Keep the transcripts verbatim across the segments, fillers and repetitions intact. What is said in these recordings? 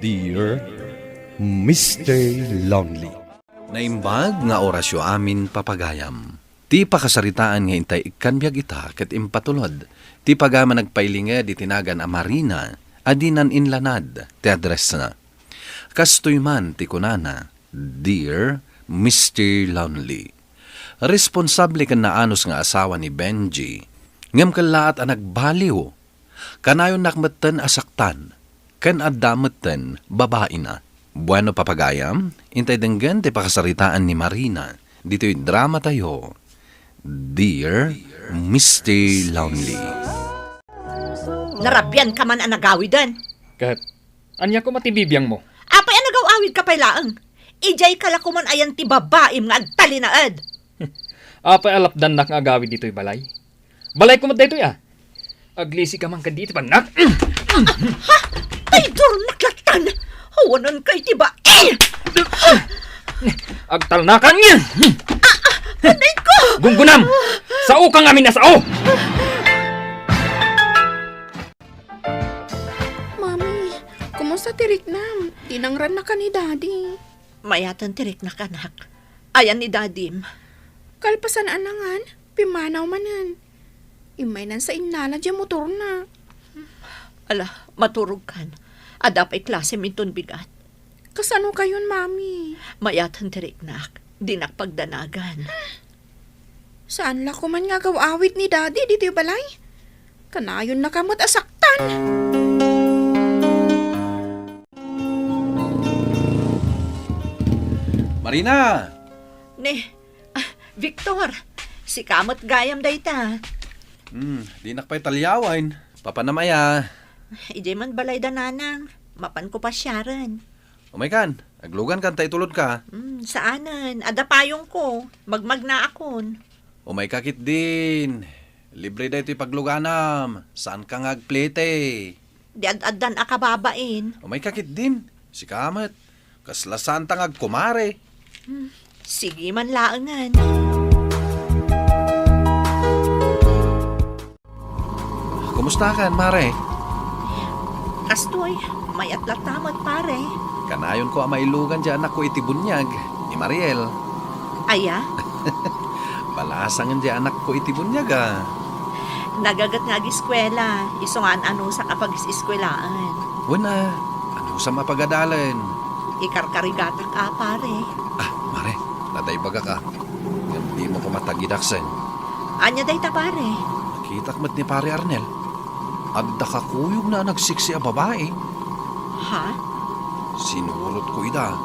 Dear Mister Lonely. Naimbag nga orasyo amin, papagayam. Ti pakasaritaan nga intay ikkan biag ita ket impatulod ti pagayam a nagpailinged iti nagan a Marina a dinan inlanad ti addressna. Kastoy man ti kunana, "Dear Mister Lonely, responsable ken naanus nga asawa ni Benji, ngem kellaat a nagbaliw. Kanayonnak metten a saktan, ken adda metten babaina." Bueno, papagayam, intay denggen ti pakasaritaan ni Marina ditoy dramatayo, Dear Mister Lonely. Narabian ka man a nagawiden. Ket, ania koma ti bibiangmo? Apay a nagaw-awid ka pay laeng? Idiay ka la koman ayan ti babaim nga agtalinaed. Apay a lapdannak nga agawid ditoy balay? Balayko met daytoy, a. Aglisi ka man kadi iti pagnak. Ha? Traidornak latan! Awanen kay ti bai! Agtalnakan! Anay ko! Gunggunam! Sao ka ngamin a sao! Mami, kumusta ti riknam? Dinangrannaka ni Daddy. Mayaten ti riknak, anak. Ayan ni Dadim. Kalpasan a nangan, pimmanaw manen. Immaynan sa innala diay motorna. Ala, maturogkan. Adda pay klasem inton bigat. Kasano kayon, Mami? Mayaten ti riknak. Dinak pagdanagan. Saan la koman nga agaw-awid ni Daddy ditoy balay? Kanayonnaka met a saktan. Marina! Ne, ah, Victor, sika met gayam dayta. Hmm, dinak pay taliawen. Papanam aya? Idiay man balay da nanang. Mapanko pasiaren. Umaykan, aglugankan ta itulodka. Hmm, saanen. Adda payongko. Magmagnaakon. Umayka ketdin. Libre daytoy pagluganam. Saanka nga agplete. Di ad-addan a kababain. Umayka ketdin. Sika met. Kasla saanta nga agkumare. Hmm, sige man laengen. Kumustakan, mare? Kastoy, mayat latta met, pare. Kanayonko a mailugan diay anakko iti buniag, ni Mariel. Aya? Balasangen diay anakko iti buniag, a. Nagaget nga agiskuela, isu nga an-anusak a pagis-iskuelaen. Wen a, anusam a pagadalen? Ikarkarigatak a, pare. Ah, mare, ta ibagak a. Ngem dimo koma tagidaksen. Ania dayta, pare? Nakitak met ni Pare Arnel. Adda kakuyogna a nagsiksi a babai. Ha? Sinurotko ida,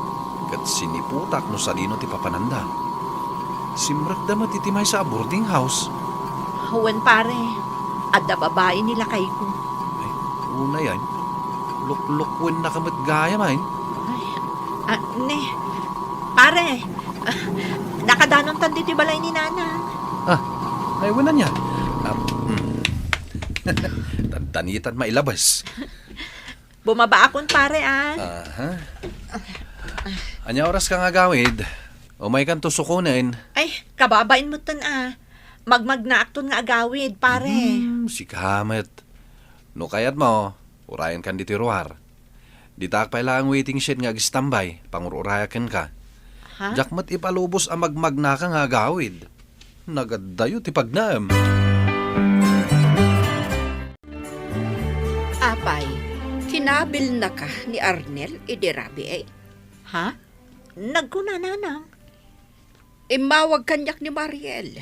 ket siniputak no sadino ti papananda. Simrekda met iti maysa a boarding house. Wen, pare. Adda babai ni lakayko. Ay, unay, ay. Luklukwennak met gayam, ay. Ay, ah, ne. Pare, ah, nakadanontan ditoy balay ni Nanang. Ah, ay, wen ania. Ah, hmm. Tantanitan mailabes. Bumabaakon, pare, ah. Aha. Ania oraska nga agawid? Umaykanto sukonen. Ay, kababain metten, ah. Magmagnaakton nga agawid, pare. Hmm, sika met. No kayatmo, urayenkan ditoy ruar. Ditaak pay laeng waiting shed nga agstambay, pangur-urayak kenka. Ha? Diak met ipalubos a magmagnaka nga agawid. Nagaddayo ti pagnaem. Apay, kinabilnaka ni Arnel idi rabii? Ha? Nagkuna, Nanang. Immawag kaniak ni Mariel.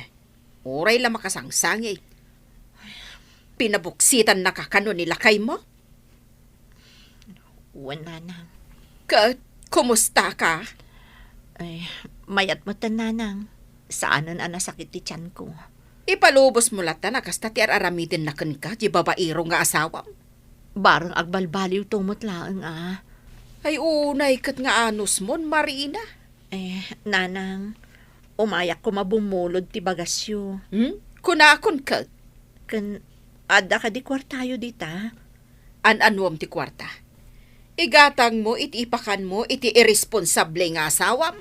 Uray la makasangsangit. Pinabuksitannaka kano ni lakaymo? Wen, Nanang. Ket, kumusta ka? Ay, mayat met, Nanang. Saanen a nasakit ti tianko. Ipalubos mo latta a kasta ti ar-aramidenna kenka, ti babaero nga asawam. Bareng agbalbaliwto met laeng, a. Ay, unay ket nga anusmon, Marina. Eh, Nanang, umayak koma bummulod ti bagasyo. Hmm? Kunakon ket? Ken, adda kadi kuartayo dita? An-anuem ti kuarta? Igatangmo iti ipakanmo iti irresponsable nga asawam?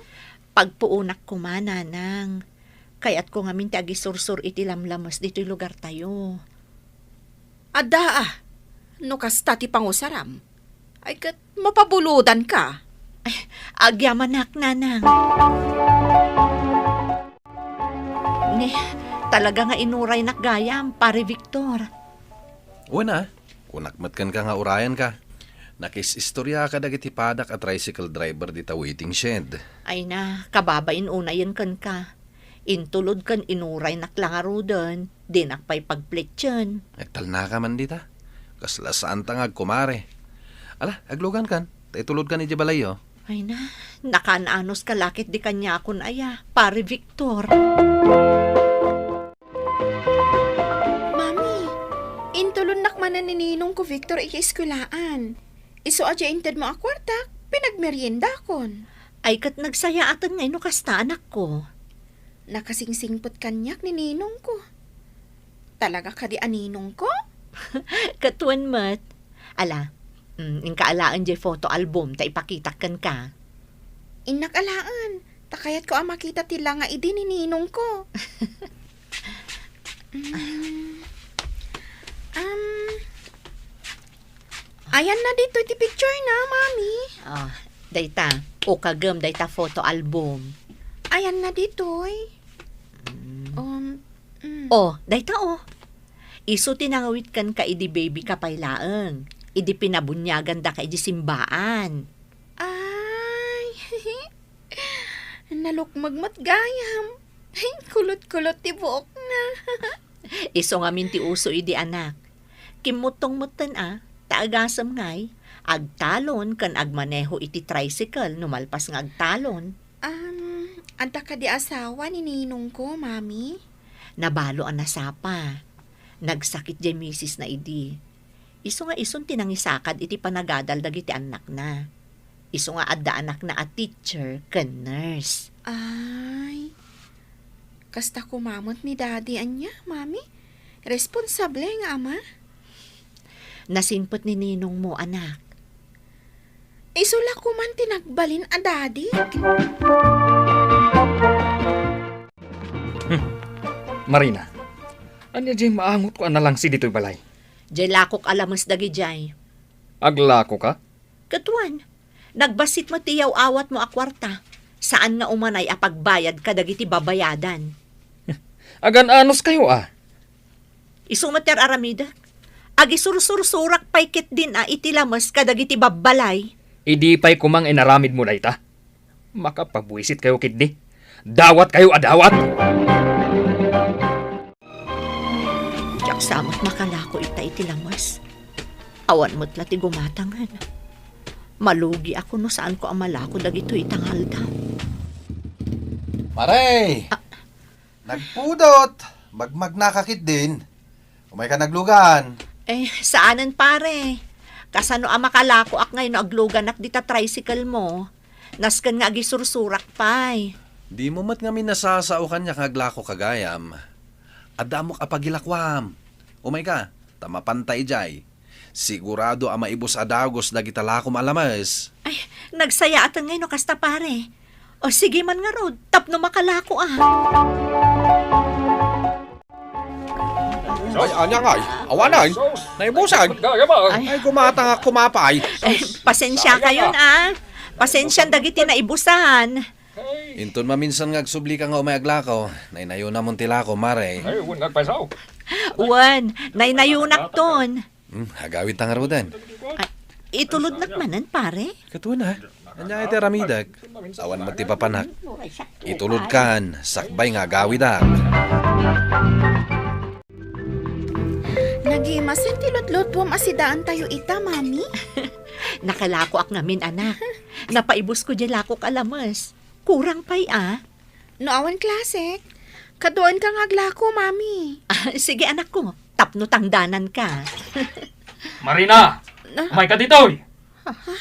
Pagpuonak koma, Nanang. Kayatko ngamin ti agisursor iti lamlames ditoy lugartayo. Adda, a. No kasta ti pangusaram, Ay, ket mapabulodanka. Ay, agyamanak, Nanang. Ne, talaga nga inuraynak gayam, Pare Victor. Wen a, kunak met kenka nga urayanka. Nakis-istorya kadagiti padak a tricycle driver dita waiting shed. Ay na, kababain unayen kenka. Intulod ken inuraynak la ngaruden, dinak pay pagplitsen. Agtalnaka man dita. Kasla saanta nga agkumare. Ala, aglugankan, ta itulodkan idiay balayyo. Ay na, nakaan-anos ka lakit di kaniakon aya, Pare Victor. Mami, intulonnak manen ni ninongko Victor iti eskuelaan. Isu a diay intedmo a kuartak, pinagmeriendakon. Ay, ket nagsayaaten ngay no kasta, anakko. Nakasingsingpet kaniak ni ninongko. Talaga kadi a ninongko? Ket wen met. Ala, mm, inka alaen diay photo album ta ipakitak kenka. Innak alaen, ta kayatko a makita ti langa idi ni ninongko. Mm. Um, ayanna ditoy ti picture na, Mami. Ah, dayta, ukagem dayta photo album. Ayanna ditoy. Mm. Um, mm. Oh, dayta, oh. Isu ti nangawit kenka idi baby ka pay laeng, idi pinabuniagandaka idi simbaan. Ay, nalukmeg met gayam. Kulot-kulot ti buokna. Isu ngamin ti uso idi, anak. Kimmuttong metten a, ta agasem ngay, agtalon ken agmaneho iti tricycle no malpas nga agtalon. Um, adda kadi asawa ni ninongko, Mami? Nabalo a nasapa. Nagsakit diay misisna idi. Isu nga isun ti nangisakad iti panagadal dagiti annakna. Isu nga adda anakna a teacher ken nurse. Ay, kasta koma met ni Daddy, ania, Mami? Responsable nga ama? Nasingpet ni ninongmo, anak. Isu la koman ti nagbalin a Daddy? Hmm. Marina, ania diay maangotko a nalangsi ditoy balay? Diay lakok a lames dagidiay. Aglakoka? Ket wen, nagbassit met ti yaw-awatmo a kuarta. Saan nga umanay a pagbayad kadagiti babayadan. Agan-anos kayo, a? Isu met ti ar-aramidek. Agisursursurak pay ketdin a iti lames kadagiti babbalay. Idi pay koma nga inaramidmo dayta, makapabuisit kayo ketdi. Dawat kayo a dawat! Diak sa met makalako ita iti lames. Awan met la ti gumatangen. Malugiak no saanko a malako dagitoy ita nga aldaw. Pare! Ah. Nagpudot! Magmagnaka ketdin. Umayka naglugan. Eh, saanen, pare. Kasano a makalakoak ngay no agluganak dita tricycle mo? Nasken nga agisursurak pay. Dimo met ngamin nasasao kaniak nga aglakoka gayam. Adda ammok a pagilakoam. Umayka, ta mapanta idiay. Sigurado a maibus a dagus dagita lakom a lames. Ay, nagsayaaten ngay no kasta, pare. O, sige man ngarud, tapno makalako a. Ay, ania ngay? Awanen? Naibusan? Ay. Ay, gumatang a kumapay. Ay, pasensia kayon, a. Pasensian dagiti naibusan. Inton maminsan nga agsublika nga umay aglako, naynayonamon ti lako, mare. Ay, wen, nagpayso. Wen, naynayonakton. Hmm, agawidta ngaruden. Ay, itulodnak manen, pare? Ket wen a. Ania iti aramidek? Awan met ti papanak. Itulodkan, sakbay nga agawidak. Nagimasen ti lutlutuam a sidaantayo ita, Mami. Nakalakoak ngamin, anak. Napaibusko diay lakok a lames. Kurang pay a. No awan klasek, kaduaenka nga aglako, Mami. Ah, sige, anakko. Tapno tangdananka. Marina! Ah? Umayka ditoy! Ha?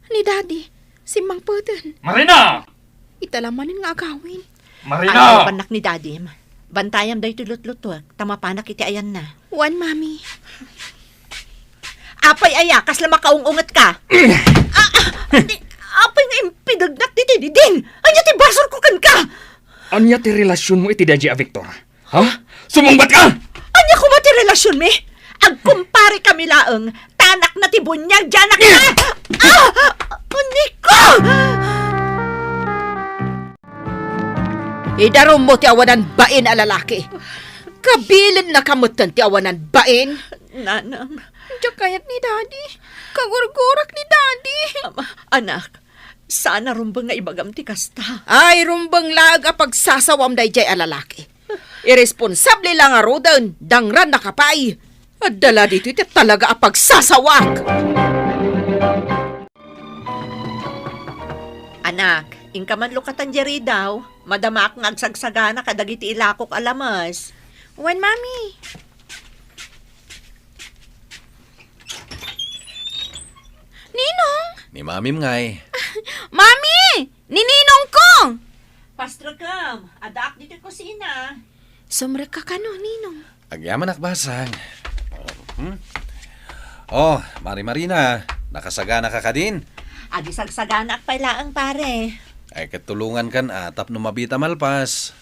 Ni Daddy, simmangpeten. Marina! Ita la manen nga agawid. Marina! Ay, bannak ni Daddy. Bantayam daytoy lutlutuek, ta mapanak iti ayanna. Wen, Mami. Apay aya, kasla makaung-ungetka? Ah, ah, di, apay nga impidegnak ditoy didin? Ania ti basolko kenka? Ania ti relasionmo iti daydiay a Victor? Ha? Sumungbat ka! Ania koma ti relasionmi? Agkumpare kami laeng, ta Anakna ti buniag, diay anakna! Ah! Uniko! Idarummo ti awanan bain a lalaki. Kabilennaka metten ti awanan bain. Nanang. Diak kayat ni Daddy. Kagurgurak ni Daddy. Ama, anak, saan a rumbeng nga ibagam ti kasta. Ay, rumbeng laeng a pagsasawam daydiay a lalaki. Irresponsable la ngaruden, dangrannaka pay. Adda la ditoy ti talaga a pagsasawak. Anak, inka man lukatan diay ridaw. Madamak nga agsagsagana kadagiti ilakok a lames. Wen, Mami. Ninong! Ni Mamim ngay. Mami! Ni Ninong ko! Pastrekam, addaak ditoy kusina. Sumrekka kano, Ninong? Agyamanak, Basang. Hmm? Oh, Mari Marina, nakasaganaka kadin? Agisagsaganak pay laeng, pare. Ay, ket tulongankan a tapno mabita malpas.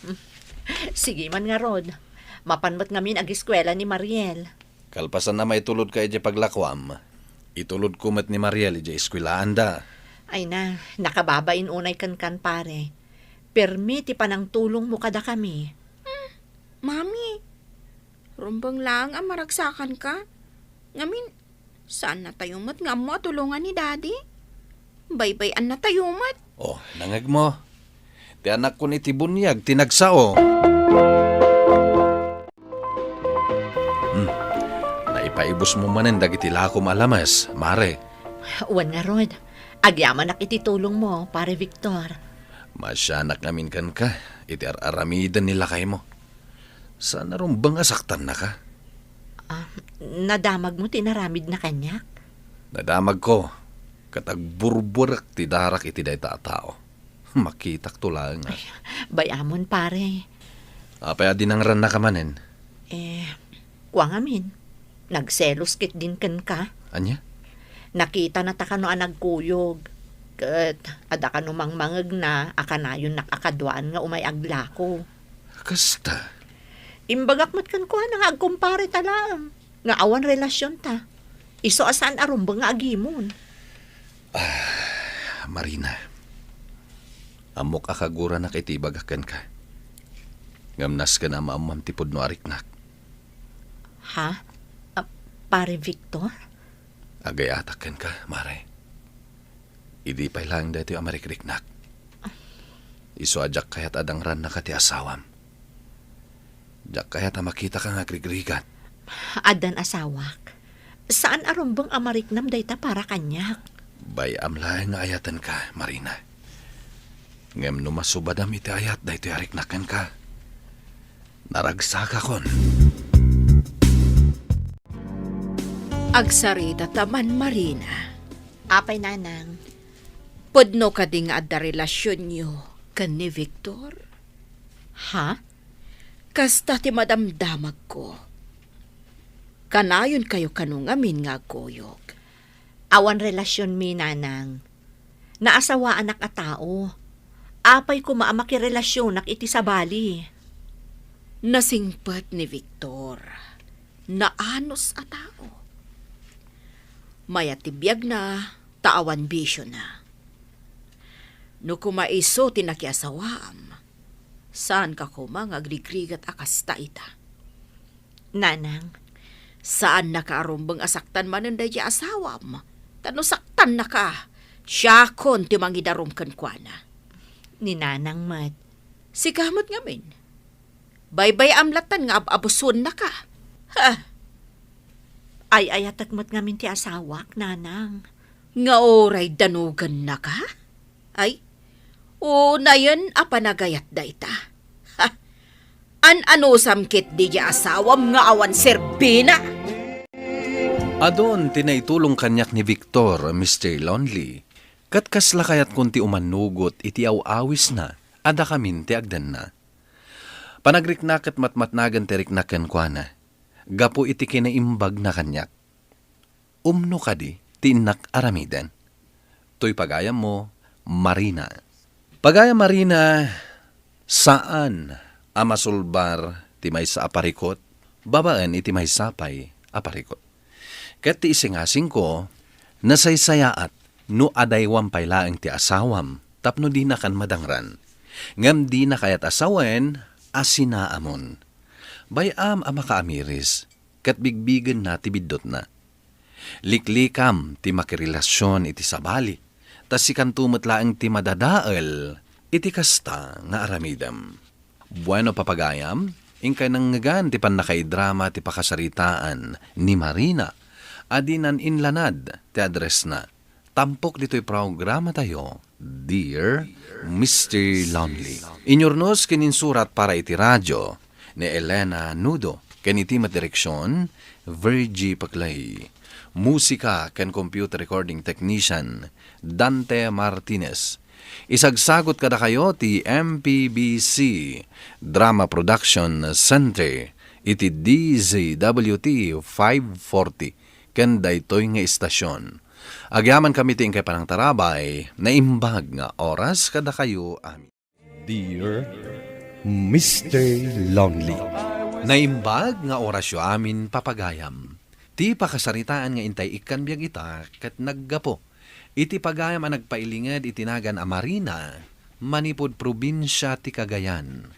Sige man ngarud. Mapan met ngamin agiskuela ni Mariel. Kalpasan a maitulodka idiay paglakuam, itulodko met ni Mariel idiay eskuelaanda. Ay na, nakababain unay kenkan, pare. Permi ti panangtulongmo kadakami. Hmm, Mami, rumbeng laeng a maragsakanka. Ngamin, saannatayo met nga ammo a tulongan ni Daddy. Baybay-annatayo met. Oh, nangegmo. Ti anakkon iti buniag ti nagsao. Hmm. Naipaibusmo manen dagiti lakom a lames, Mare. Wen ngarud, agyamanak iti tulongmo, Pare Victor. Maasianak ngamin kenka iti ar-aramiden ni lakaymo. Saan a rumbeng a saktannaka? Ah, nadamagmo ti inaramidna kaniak? Nadamagko, ket agburbuarek ti darak iti dayta a tao. Makitakto laeng, a. Ay, bay-amon, pare. Apay a dinangrannaka manen? Eh, kua ngamin, nagselos ketdin kenka. Ania? Nakitanata kano a nagkuyog, ket adda kano mangmangegna a kanayonnak a kaduaan nga umay aglako. Kasta? Imbagak met kenkuana nga agkumpareta laeng, nga awan relasionta. Isu a saan a rumbeng nga agimon. Ah, Marina, ammok a kaguranak iti ibagak kenka. Ngem nasken a maammom ti pudno a riknak. Ha? Ah, Pare Victor? Agayatak kenka, Mare. Idi pay laeng daytoy a marikriknak. Isu a diak kayat a dangrannaka ti asawam. Diak kayat a makitaka nga agrigrigat. Addan asawak. Saan a rumbeng a mariknam dayta para kaniak. Bay-am laeng nga ayatenka, Marina. Ngem no masubadam iti ayat daytoy a riknak kenka, naragsakakon. Agsaritata man, Marina. Apay, Nanang? Pudno kadi nga adda relasionyo ken ni Victor? Ha? Kasta ti madamdamagko. Kanayonkayo kano ngamin nga agkuyog? Awan relasionmi, Nanang. Naasawaanak a tao. Apay koma a makirelasionak iti sabali? Nasingpet ni Victor. Naanus a tao. Mayat ti biagna, ta awan bisiona. No koma isu ti nakiasawaam, saanka koma nga agrigrigat a kasta ita. Nanang. Saannaka a rumbeng a saktan manen daydiay asawam. Ta no saktannaka, siakon ti mangidarum kenkuana. Ni Nanang met. Sika met ngamin. Baybay-am latta nga ab-abusuennaka. Ha? Ay-ayatek met ngamin ti asawak, Nanang. Nga uray danugannaka? Ay, unayen a panagayat dayta. Ha? An-anusam ketdi diay asawam nga awan serbina? Adun ti naitulong kaniak ni Victor, Mister Lonely, ket kasla kayatkon ti umanugot iti aw-awisna a dakamin ti agdanna. Panagriknak ket matmatnagan ti riknak kenkuana, gapu iti kinaimbagna kaniak. Umno kadi ti innak aramiden? Toy pagayammo, Marina. Pagayam Marina, saan a masulbar ti maysa a parikut babaen iti maysa pay a parikut. Ket ti isingasingko, nasaysayaat no adaywam pay laeng ti asawam tapno dinakan madangran. Ngem dina kayat a sawen a sinaamon. Bay-am a makaamiris, ket bigbigenna ti biddutna. Liklikam ti makirelasion iti sabali, ta sikanto met laeng ti madadael iti kasta nga aramidem. Bueno, papagayam, inkay nangngegan ti pannakaidrama ti pakasaritaan ni Marina a dinan inlanad ti addressna. Tampok ditoy programatayo, Dear Mister Lonely. Inyurnos ken insurat para iti radio ni Elena Nudo, ken iti met direksion, Virgie Paclay. Musika ken computer recording technician, Dante Martinez. Isagsagot kadakayo ti M P B C Drama Production Center iti D Z W T five forty ken daytoy nga istasion. Agyamankami ti inkay panangtarabay, naimbag nga oras kadakayo amin. Dear Mister Lonely. Naimbag nga orasyo amin, papagayam. Ti pakasaritaan nga intay ikkan biag ita ket naggapu iti pagayam a nagpailinged iti nagan a Marina manipud probinsia ti Cagayan.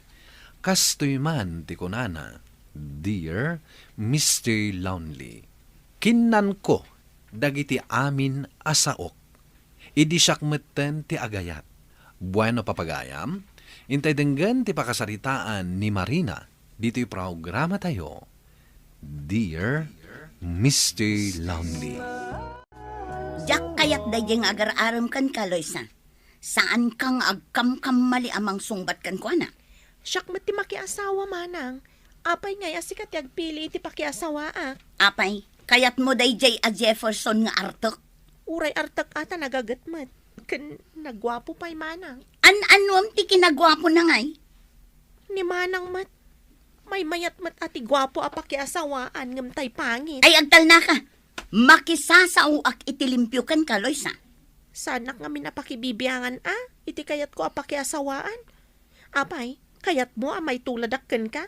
Kastoy man ti kunana, Dear Mister Lonely, kinnanko dagiti amin a saok. Idi siak metten ti agayat. Bueno, papagayam, intay denggen ti pakasaritaan ni Marina ditoy programatayo, Dear Mister Lonely. Diak kayat daydiay nga agar-arem kenka, Loisa. Saanka nga agkamkammali a mangsungbat kenkuana. Siak met ti makiasawa, manang. Apay ngay a sika ti agpili iti pakiasawaak? Apay, kayatmo daydiay a Jefferson nga artek? Uray artek a ta nagaget met. Ken naguapo pay, manang. An-anuam ti kinaguapona ngay? Ni manang met. Maymayat met a ti guapo a pakiasawaan ngem tay pangit. Ay, agtalnaka! Makisasaoak iti limpio kenka, Loisa. Saanak ngamin a pakibibiangan a iti kayatko a pakiasawaan. Apay, kayatmo a maituladak kenka?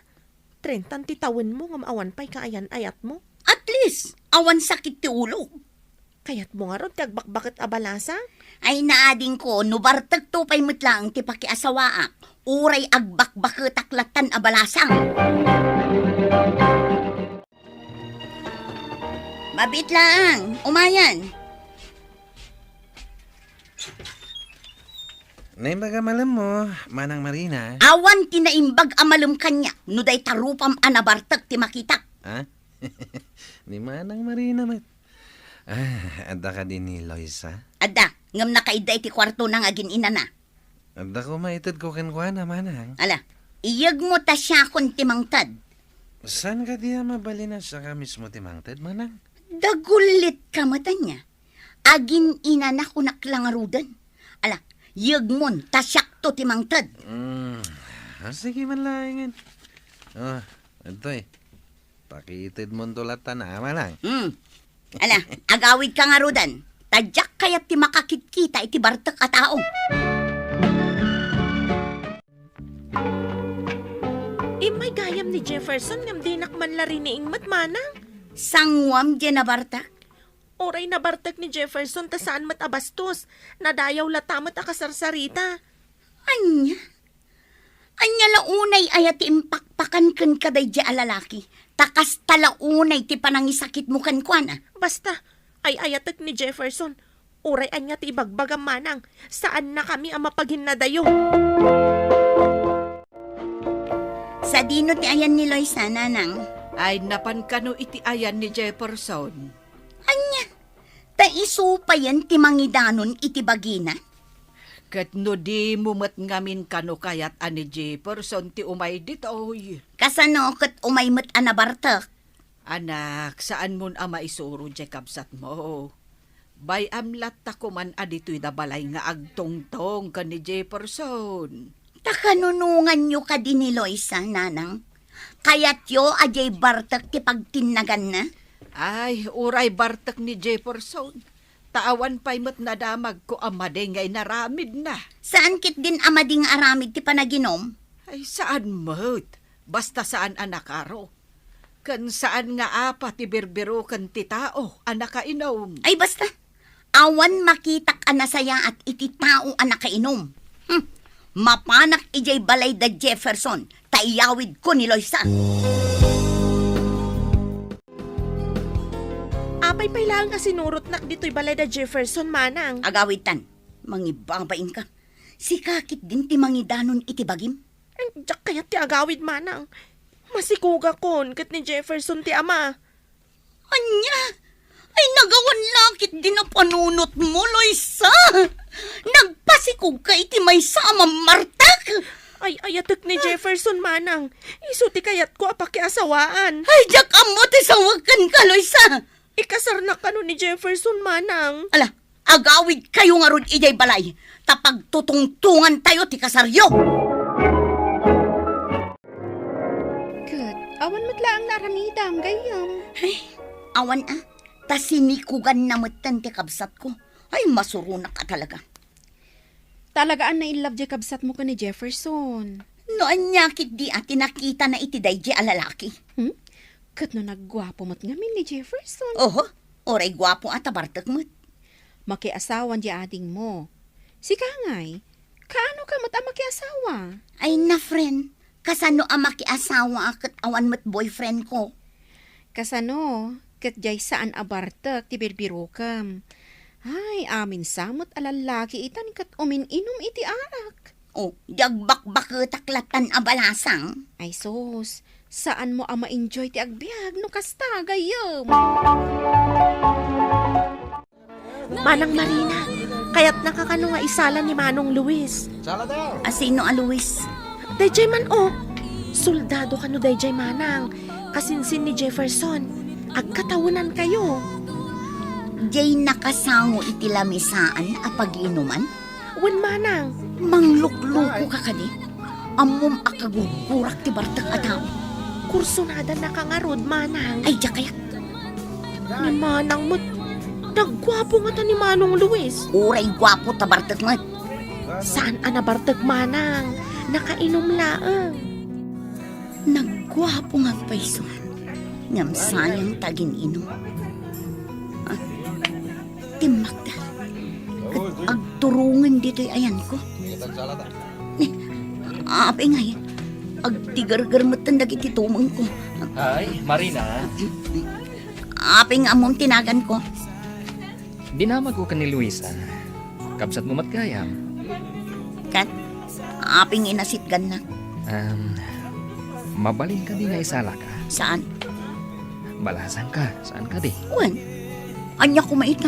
Trentan ti tawenmo ngem awan pay kaayan-ayatmo. At least, awan sakit ti ulo. Kayatmo ngarud ti agbakbaket a balasang? Ay, naadingko, no bartekto pay met laeng ti pakiasawaak, uray agbakbaketak lattan a balasang. Mabit laang, umayan. Naimbag a malemmo, Manang Marina. Awan ti naimbag a malem kaniak no dayta rupam a nabartek ti makitak. Ha? Ni Manang Marina met. Ah, adda kadi ni Loisa? Adda, ngem nakaidda iti kuartona nga agin-inana. Adda koma itedko kenkuana, Manang. Ala, iyegmo ta siakon ti mangted. Saan kadi a mabalin a siaka mismo ti mangted, Manang? Dagullitka met ania. Agin-inana kunak la ngaruden. Ala, iyegmon ta siakto ti mangted. Mm, ah, sige man laengen. Oh, adtoy. Pakitedmonto lattan a, Manang. Hmm. Ala, agawidka ngaruden. Ta diak kayat ti makakitkita iti bartek a tao. Immay gayam ni Jefferson ngem dinak man la riniing met, Manang. Sanguam diay nabartek? Uray nabartek ni Jefferson ta saan met a bastos. Nadayaw latta met a kasarsarita. Ania? Ania la unay aya ti impakpakan kenka daydiay a lalaki? Ta kasta la unay ti panangisakitmo kenkuana. Basta, ay-ayatek ni Jefferson. Uray ania ti ibagbagam, Manang, saannakami a mapaginnadayo. Sadino ti ayan ni Loisa, Nanang? Ay, napan kano iti ayan ni Jefferson? Ania? Ta isu payen ti mangidanon iti bagina? Ket no dimo met ngamin kano kayat a ni Jefferson ti umay ditoy? Kasano ket umay met a nabartek? Anak, saanmon a maisuro diay kabsatmo. Bay-am latta koman a ditoy da balay nga agtungtong ken ni Jefferson. Ta kanunonganyo kadi ni Loisa, Nanang? Kayatyo a diay bartek ti pagtinnaganna? Ay, uray bartek ni Jefferson. Ta awan pay met nadamagko a madi nga inaramidna. Saan ketdin a madi nga aramid ti panaginum? Ay, saan met. Basta saan a nakaro. Ken saan nga apa ti birbiroken ti tao a nakainum. Ay, basta! Awan makitak a nasayaat iti tao a nakainum. Hmm. Mapanak idiay balay da Jefferson, ta iyawidko ni Loisa. Apay pay laeng a sinurotnak ditoy balay da Jefferson, manang? Agawidtan, mangibabainka. Sika ketdin ti mangidanon iti bagim. Ay, diak kayat ti agawid, manang. Masikugakon ket ni Jefferson ti ama. Ania? Ay, nagawan la ketdin a panunotmo, Loisa! Nagpasikugka iti maysa a mammartek! Ay, ayatek ni Jefferson, manang. Isu ti kayatko a pakiasawaan. Ay, diak ammo ti sawek kenka, Loisa! Ikasarnak kano ni Jefferson, manang? Ala, agawidkayo ngarud idiay balay, ta pagtutungtongantayo ti kasaryo. Ket, awan met laeng naaramidam, gayyem. Ay, awan a, ta sinikuganna metten ti kabsatko. Ay, masuronak a talaga. Talagaan naillove diay kabsatmo ken ni Jefferson. No ania ketdi a ti nakitana iti daydiay a lalaki? Hmm? Ket no nagguapo met ngamin ni Jefferson? Oho, uray guapo a tabartek met. Makiasawan diay adingmo. Sika ngay, kaano ka met a makiasawa? Ay na, friend, kasano a makiasawa a ket awan met boyfriend ko? Kasano ket diay saan a bartek ti birbirokem? Ay, amin sa met a lallaki itan ket umin-inum iti arak. Oh, di agbakbaketak lattan a balasang. Ay sus, saanmo a ma-enjoy ti agbiag no kasta, gayyem. Manang Marina, kayatnaka kano nga isala ni Manong Luis? Asino a Luis? Daydiay man, oh. Soldado kano daydiay, manang. Kasinsin ni Jefferson. Agkatawenankayo. Diay nakasango iti lamisaan a paginuman? Wen, manang. Manglukluko ka kadi? Ammom a kagugurak ti bartek a tao. Kursunadannaka ngarud, manang. Ay, diak kayat. Ni manang met, nagguapo ngata ni Manong Luis. Uray guapo ta bartek met. Saan a nabartek, manang. Nakainum laeng. Nagguapo nga agpayso. Ngem sayang ta agin-inum. Ah, timmakda. Ket agturongen ditoy ayanko. Ni, apay ngay, agtigerger metten dagiti tumengko. Ay, Marina. Apay nga ammom ti naganko? Dinamagko ken ni Luisa. Kabsatmo met gayam. Ket, apay nga inasitgannak? Em, mabalin kadi nga isalaka? Saan? Balasangka, saan kadi? Wen. Ania koma ita?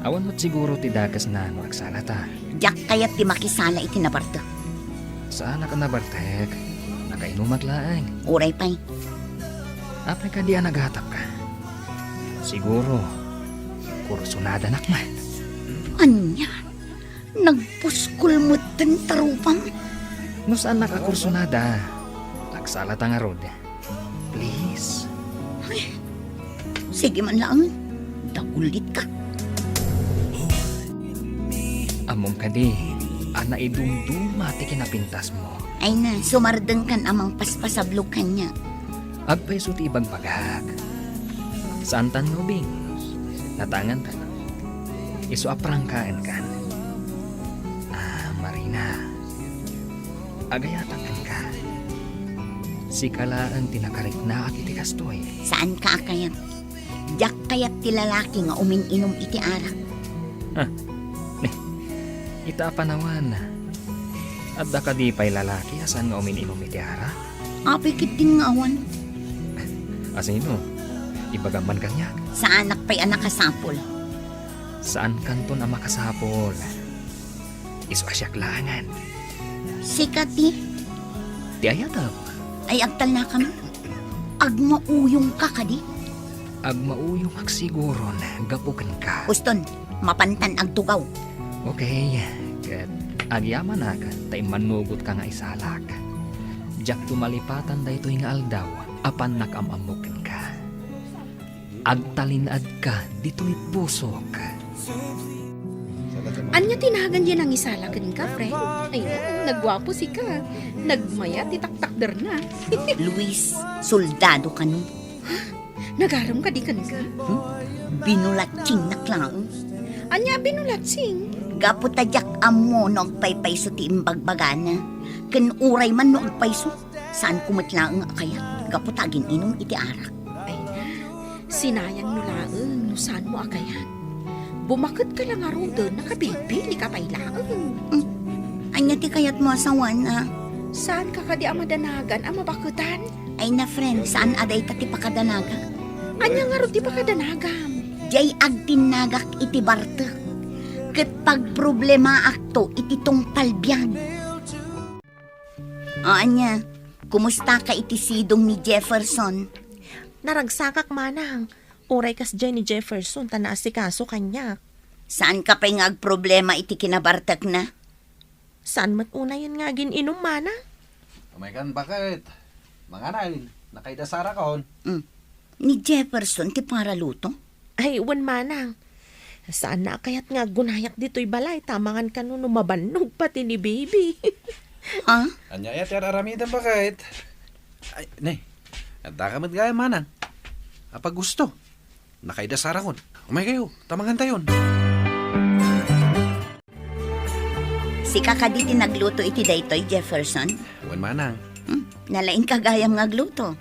Awan met siguro ti dakesna no agsalata. Diak kayat ti makisala iti nabartek. Saanak a nabartek. Nakainumak laeng. Uray pay. Apay kadi a nagatapka? Siguro, kursunadanak met. Ania? Nagpuskol metten ta rupam? No saannak a kursunada, agsalata ngarud. Please. Ay, sige man laeng. Dagulitka. Ammom kadi a naidumduma ti kinapintasmo? Ay na, sumardengkan a mangpaspasablog kaniak. Agpayso ti ibagbagak. Saantan nga ubing. Natangantan. Isu a prangkaenkan. Ah, Marina. Agayatak kenka. Sika laeng ti nakariknaak iti kastoy. Saanka a kayat? Diak kayat ti lalaki nga umin-inum iti arak. Ah, ni, ita a panawan, adda kadi pay lalaki a saan nga umin-inum iti arak? Apay ketdin nga awan. Asino? Ibagam man kaniak. Saanak pay a nakasapul. Saankanton a makasapul. Isu a siak laengen. Sika ti? Ti ayatem. Ay, agtalnakam? Agmauyongka kadi? Agmauyongak siguron gapu kenka. Uston, mapantan agtugaw. Okay, ket agyamanak ta immannugotka nga isalak. Diakto malipatan daytoy nga aldaw a pannak am-ammok kenka. Agtalinaedka ditoy pusok. Ania ti nagan diay nangisala kenka, friend? Ay, nagguapo sika. Nagmayat ti taktakderna. Luis, soldado kano. Nagarem kadi kenka? Hmm? Binulatsingnak laeng. Ania a binulatsing? Gapu ta diak ammo no agpaypayso ti imbagbagana. Ken uray man no agpayso, saanko met laeng a kayat gapu ta agin-inum iti arak. Ay na, sinayangmo laeng no saanmo a kayat. Bumaketka la ngaruden, nakabilbilika pay laeng. Hmm. Ania ti kayatmo a sawana? Saanka kadi a madanagan a mabaketan? Ay na, friend, saan a dayta ti pakadanagak? Ania ngarud ti pakadanagam? Diay agtinnagak iti bartek. Ket pagproblemaakto iti tungpal biag. O ania, kumustaka iti sidong ni Jefferson? Naragsakak, manang. Uray kasdiay ni Jefferson ta naasikaso kaniak. Saanka pay nga agproblema iti kinabartekna? Saan met unayen nga agin-inum, manang? Umaykan, baket. Mangan, nakaidasarakan. Mm. Ni Jefferson ti paraluto? Ay, wen, manang. Saanna a kayat nga aggunayak ditoy balay, ta mangan kano no mabannog pati ni baby. Ha? Ania aya ti ar-aramidem, baket? Ay, ne. Addaka met gayam, manang. Apay gusto? Nakaidasarakan. Umaykayo, ta mangantayon. Sika kadi ti nagluto iti daytoy, Jefferson? Wen, manang. Hmm, nalaingka gayam nga agluto.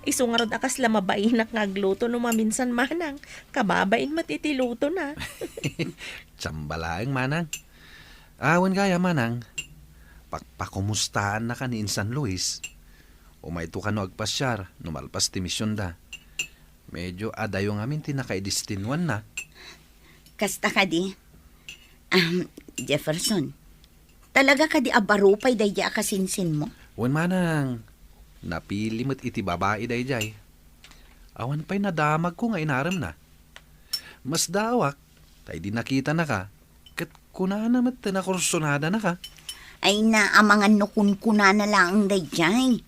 Isu ngarud a kasla mabainak nga agluto no maminsan, manang. Kababain met iti lutona. Tsamba laeng, manang. Ah, wen gayam, manang. Pakpakumustaannaka ni insan Luis. Umayto kano agpasiar no malpas ti misionda. Medyo adayo ngamin ti nakaidestinuanna. Kasta kadi? Ahem, Jefferson, talaga kadi a baro pay daydiay a kasinsinmo? Wen, manang, napili met iti babai daydiay. Awan pay nadamagko nga inaremna. Masdaawak, ta idi nakitanaka, ket kunana met ti nakursonadanaka. Ay na, amangan no kunkunana laeng daydiay.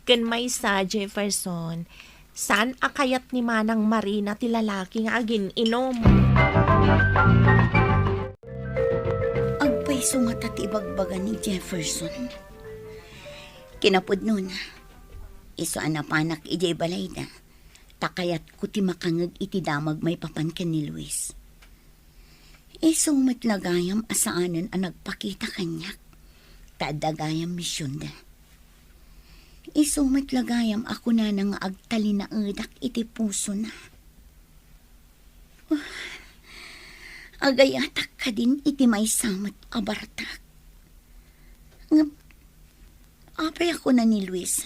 Ken maysa, Jefferson, saan a kayat ni Manang Marina ti lalaki nga agin-inum. Agpayso ngata ti ibagbaga ni Jefferson. Kinapudnona, isu a napanak idiay balayda, ta kayatko ti makangeg iti damag maipapan ken ni Luis. Isu met la gayam a saanen a nagpakita kaniak, ta adda gayam misionda. Isu met la gayam a kunana nga agtalinaedak iti pusona. Agayatak kadin iti maysa met a bartak. Ngem, apay a kuna ni Luis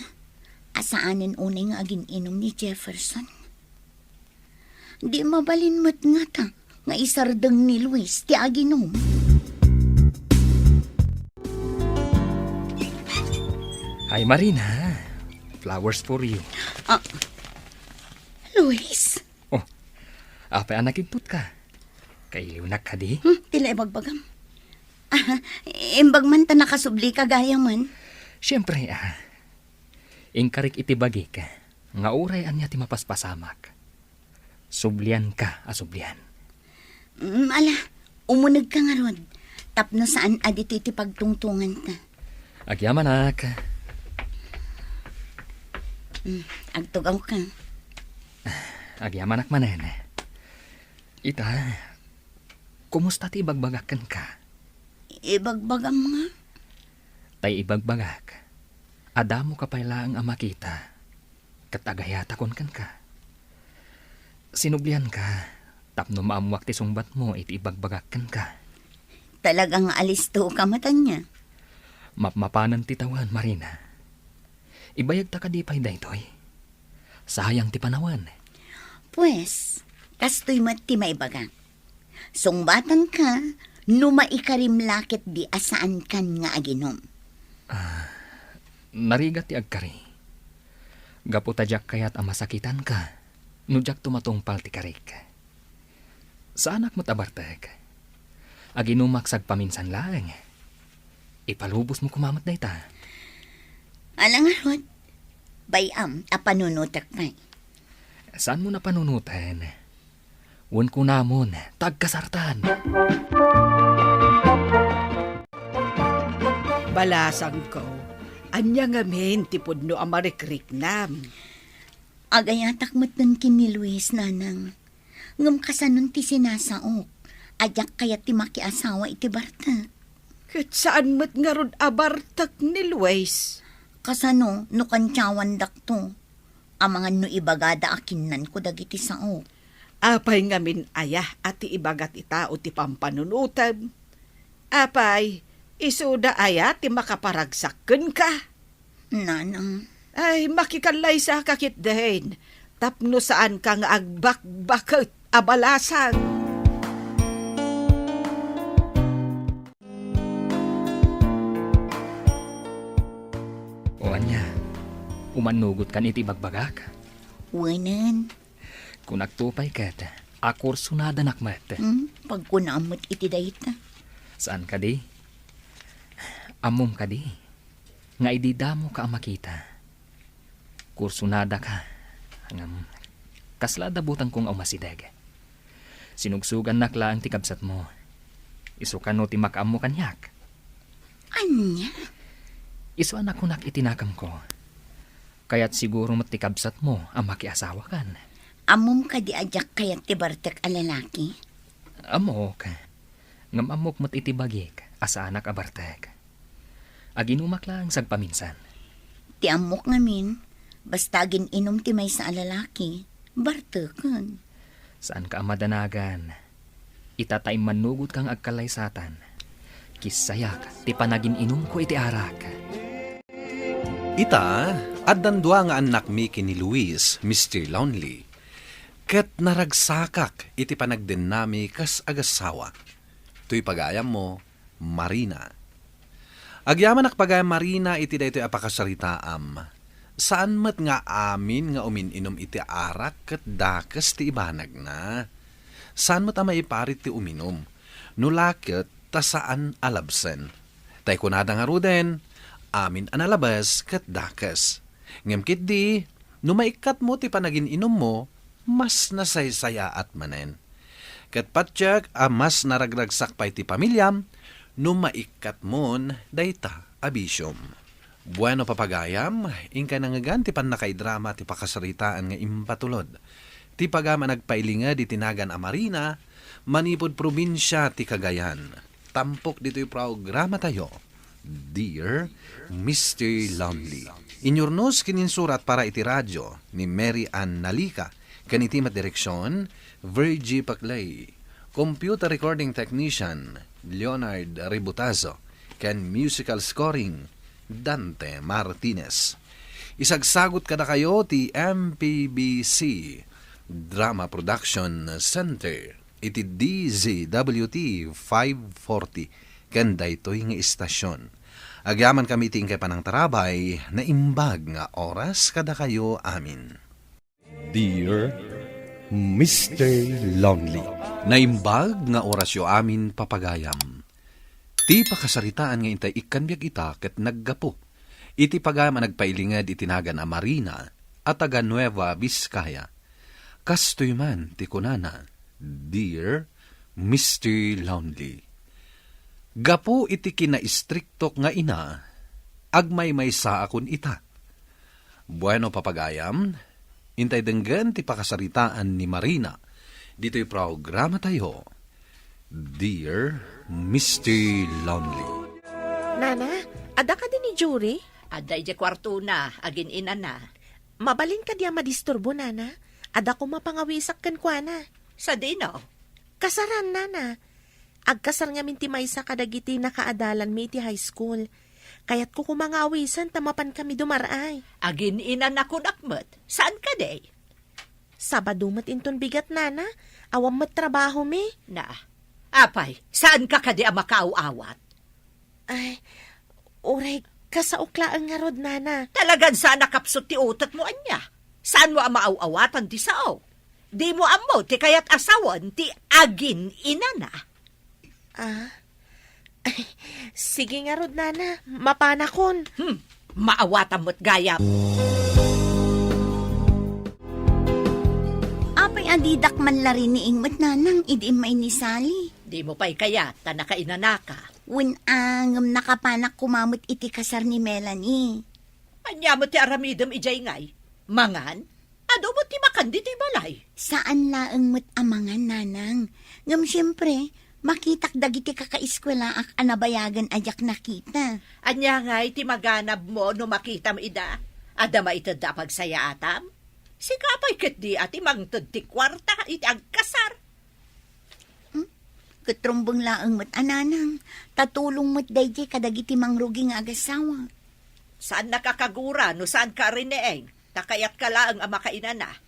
a saanen unay nga agin-inum ni Jefferson? Di mabalin met ngata nga isardeng ni Luis ti aginum. Hi, Marina. Flowers for you. Ah, Luis? Oh, apay a nakibtutka? Kailiwnak kadi? Hmm, ti la ibagbagam. Ah, imbag man ta nakasublika gayamen. Siempre, ah. Inkarik iti bagik nga uray ania ti mapaspasamak, sublianka a sublian. Mm, ala, umunegka ngarud, tapno saan a ditoy ti pagtungtonganta. Agyamanak. Mm, agtugawka. Agyamanak manen. Ita, kumusta ti ibagbagak kenka? Ibagbagam nga? Tay ibagbagak, adda mo ka pay laeng a makita, ket agayatakon kenka. Sinublianka tapno maammoak ti sungbatmo iti ibagbagak kenka. Talaga nga alistoka met ania? Mapmapanen ti tawen, Marina. Ibayagta kadi pay daytoy? Sayang ti panawen. Pues, kastoy met ti maibagak. Sungbatanka no maikarim la ketdi a saankan nga aginum. Ah, narigat ti agkari. Gapu ta diak kayat a masakitanka no diakto matungpal ti karik. Saanak met a bartek. Aginumak sagpaminsan laeng. Ipalubosmo koma met dayta. Ala ngarud, bay-am a panunotek pay. Saanmo a panunoten? Wen kunamon, ta agkasartan. Balasangko, ania ngamin ti pudno a marikriknam? Agayatak metten ken ni Luis, nanang. Ngem kasanon ti sinasaok a diak kayat ti makiasawa iti bartek? Ket saan met ngarud a bartek ni Luis? Kasano no kantiawandakto? Amangan no ibagada a kinnanko dagiti saok. Apay ngamin aya a ti ibaga ti tao ti pampanunotem? Apay, isuda aya ti makaparagsak kenka? Nanang. Ay, makikallaysa ka ketdin, tapno saanka nga agbakbaket a balasang. O ania, umannugot kan iti ibagbagak? Wenen. Kunakto pay ket, a kursunadanak met. Hmm, pagkunam met iti dayta. Saan kadi? Ammom kadi nga idi damoka a makita, kursunadaka, ngem kasla adda butangko nga umasideg. Sinugsugannak laeng ti kabsatmo. Isu kano ti makaammo kaniak? Ania? Isu a nakunak iti nakemko. Kayat siguro met ti kabsatmo a makiasawakan. Ammom kadi a diak kayat ti bartek a lalaki? Ammok. Ngem ammok met iti bagik a saanak a bartek. Aginumak laeng sagpaminsan. Ti ammok ngamin, basta agin-inum ti maysa a lalaki, barteken. Saanka a madanagan. Ita ta immannugotka nga agkallaysatan. Kissayak ti panagin-inumko iti arak. Ita, addan dua nga annakmi ken ni Luis, Mister Lonely. Ket naragsakak iti panagdennami kas agassawa. Toy pagayammo, Marina. Agyamanak pagayam, Marina, iti daytoy a pakasaritaam. Saan met nga amin nga umin-inum iti arak ket dakes ti ibanagna. Saan met a maiparit ti uminum. No la ket ta saan a labsen. Tay kunada ngaruden, amin a nalabes ket dakes. Ngem ketdi, no maikkatmo ti panagin-inummo, mas nasaysayaat manen. Ket patiek a mas naragragsak pay ti pamiliam no maikkatmon dayta a bisiom. Bueno, papagayam, inkay nangngegan ti pannakaidrama ti pakasaritaan nga impatulod ti pagayam a nagpailinged iti nagan a Marina manipud probinsia ti Cagayan. Tampok ditoy programatayo, Dear Mister Lonely. Inyurnos ken insurat para iti radio ni Mary Ann Nalica, ken iti met direksion, Virgie Paclay. Computer recording technician, Leonard Ributazo, ken musical scoring, Dante Martinez. Isagsagut kadakayo ti M P B C Drama Production Center iti D Z W T five forty ken daytoy nga istasion. Agyamankami iti inkay panangtarabay, naimbag nga oras kadakayo amin. Dear Mister Lonely. Naimbag nga orasyo amin, papagayam. Ti pakasaritaan nga intay ikkan biag ita ket naggapu iti pagayam a nagpailinged iti nagan a Marina a taga Nueva Vizcaya. Kastoy man ti kunana, Dear Mister Lonely. Gapu iti kinaistriktok nga ina, agmaymaysaakon ita. Bueno, papagayam, intay denggen ti pakasaritaan ni Marina ditoy programatayo, Dear Mister Lonely. Nana, adda kadi ni Juri? Adda idiay kuartona, agin-inana. Mabalin kadi a madisturbo, Nana? Adda koma pangawisak kenkuana. Sadino? Kasaran, Nana. Agkasar ngamin ti maysa kadagiti nakaadalanmi iti high school. Kayatko koma nga awisen ta mapankami dumar-ay. Agin-inana kunak met. Saan kadi? Sabado met inton bigat, Nana. Awan met trabahomi. Na, apay, saanka kadi a makaaw-awat? Ay, uray, kasaok laeng ngarud, Nana. Talagan saan a kapsut ti utekmo, ania? Saanmo a maaw-awatan ti sao? Dimo ammo ti kayat a sawen ti agin-inana? Ah? Ay, sige ngarud, Nana. Mapanakon. Hmm, maawatam met gayam. Apay a Didak man la riniing met, nanang, idi immay ni Sally. Dimo pay kayat ta nakainanaka. Wen a, ngem nakapanak koma met iti kasar ni Melanie. Ania met ti aramidem idiay ngay? Mangan? Adu met ti makan ditoy balay. Saan laeng met a mangan, nanang. Ngem siempre, makitak dagiti kakaeskuelaak a nabayagen a diak nakita. Ania ngay ti maganabmo no makitam ida? Adda maitedda a pagsayaatam? Sika pay ketdi a ti mangted ti kuarta iti agkasar. Hmm? Ket rumbeng laeng met a, nanang, ta tulong met daydiay kadagiti mangrugi nga agassawa. Saan nakakagura no saan ka riniing, ta kayatka laeng a makainana.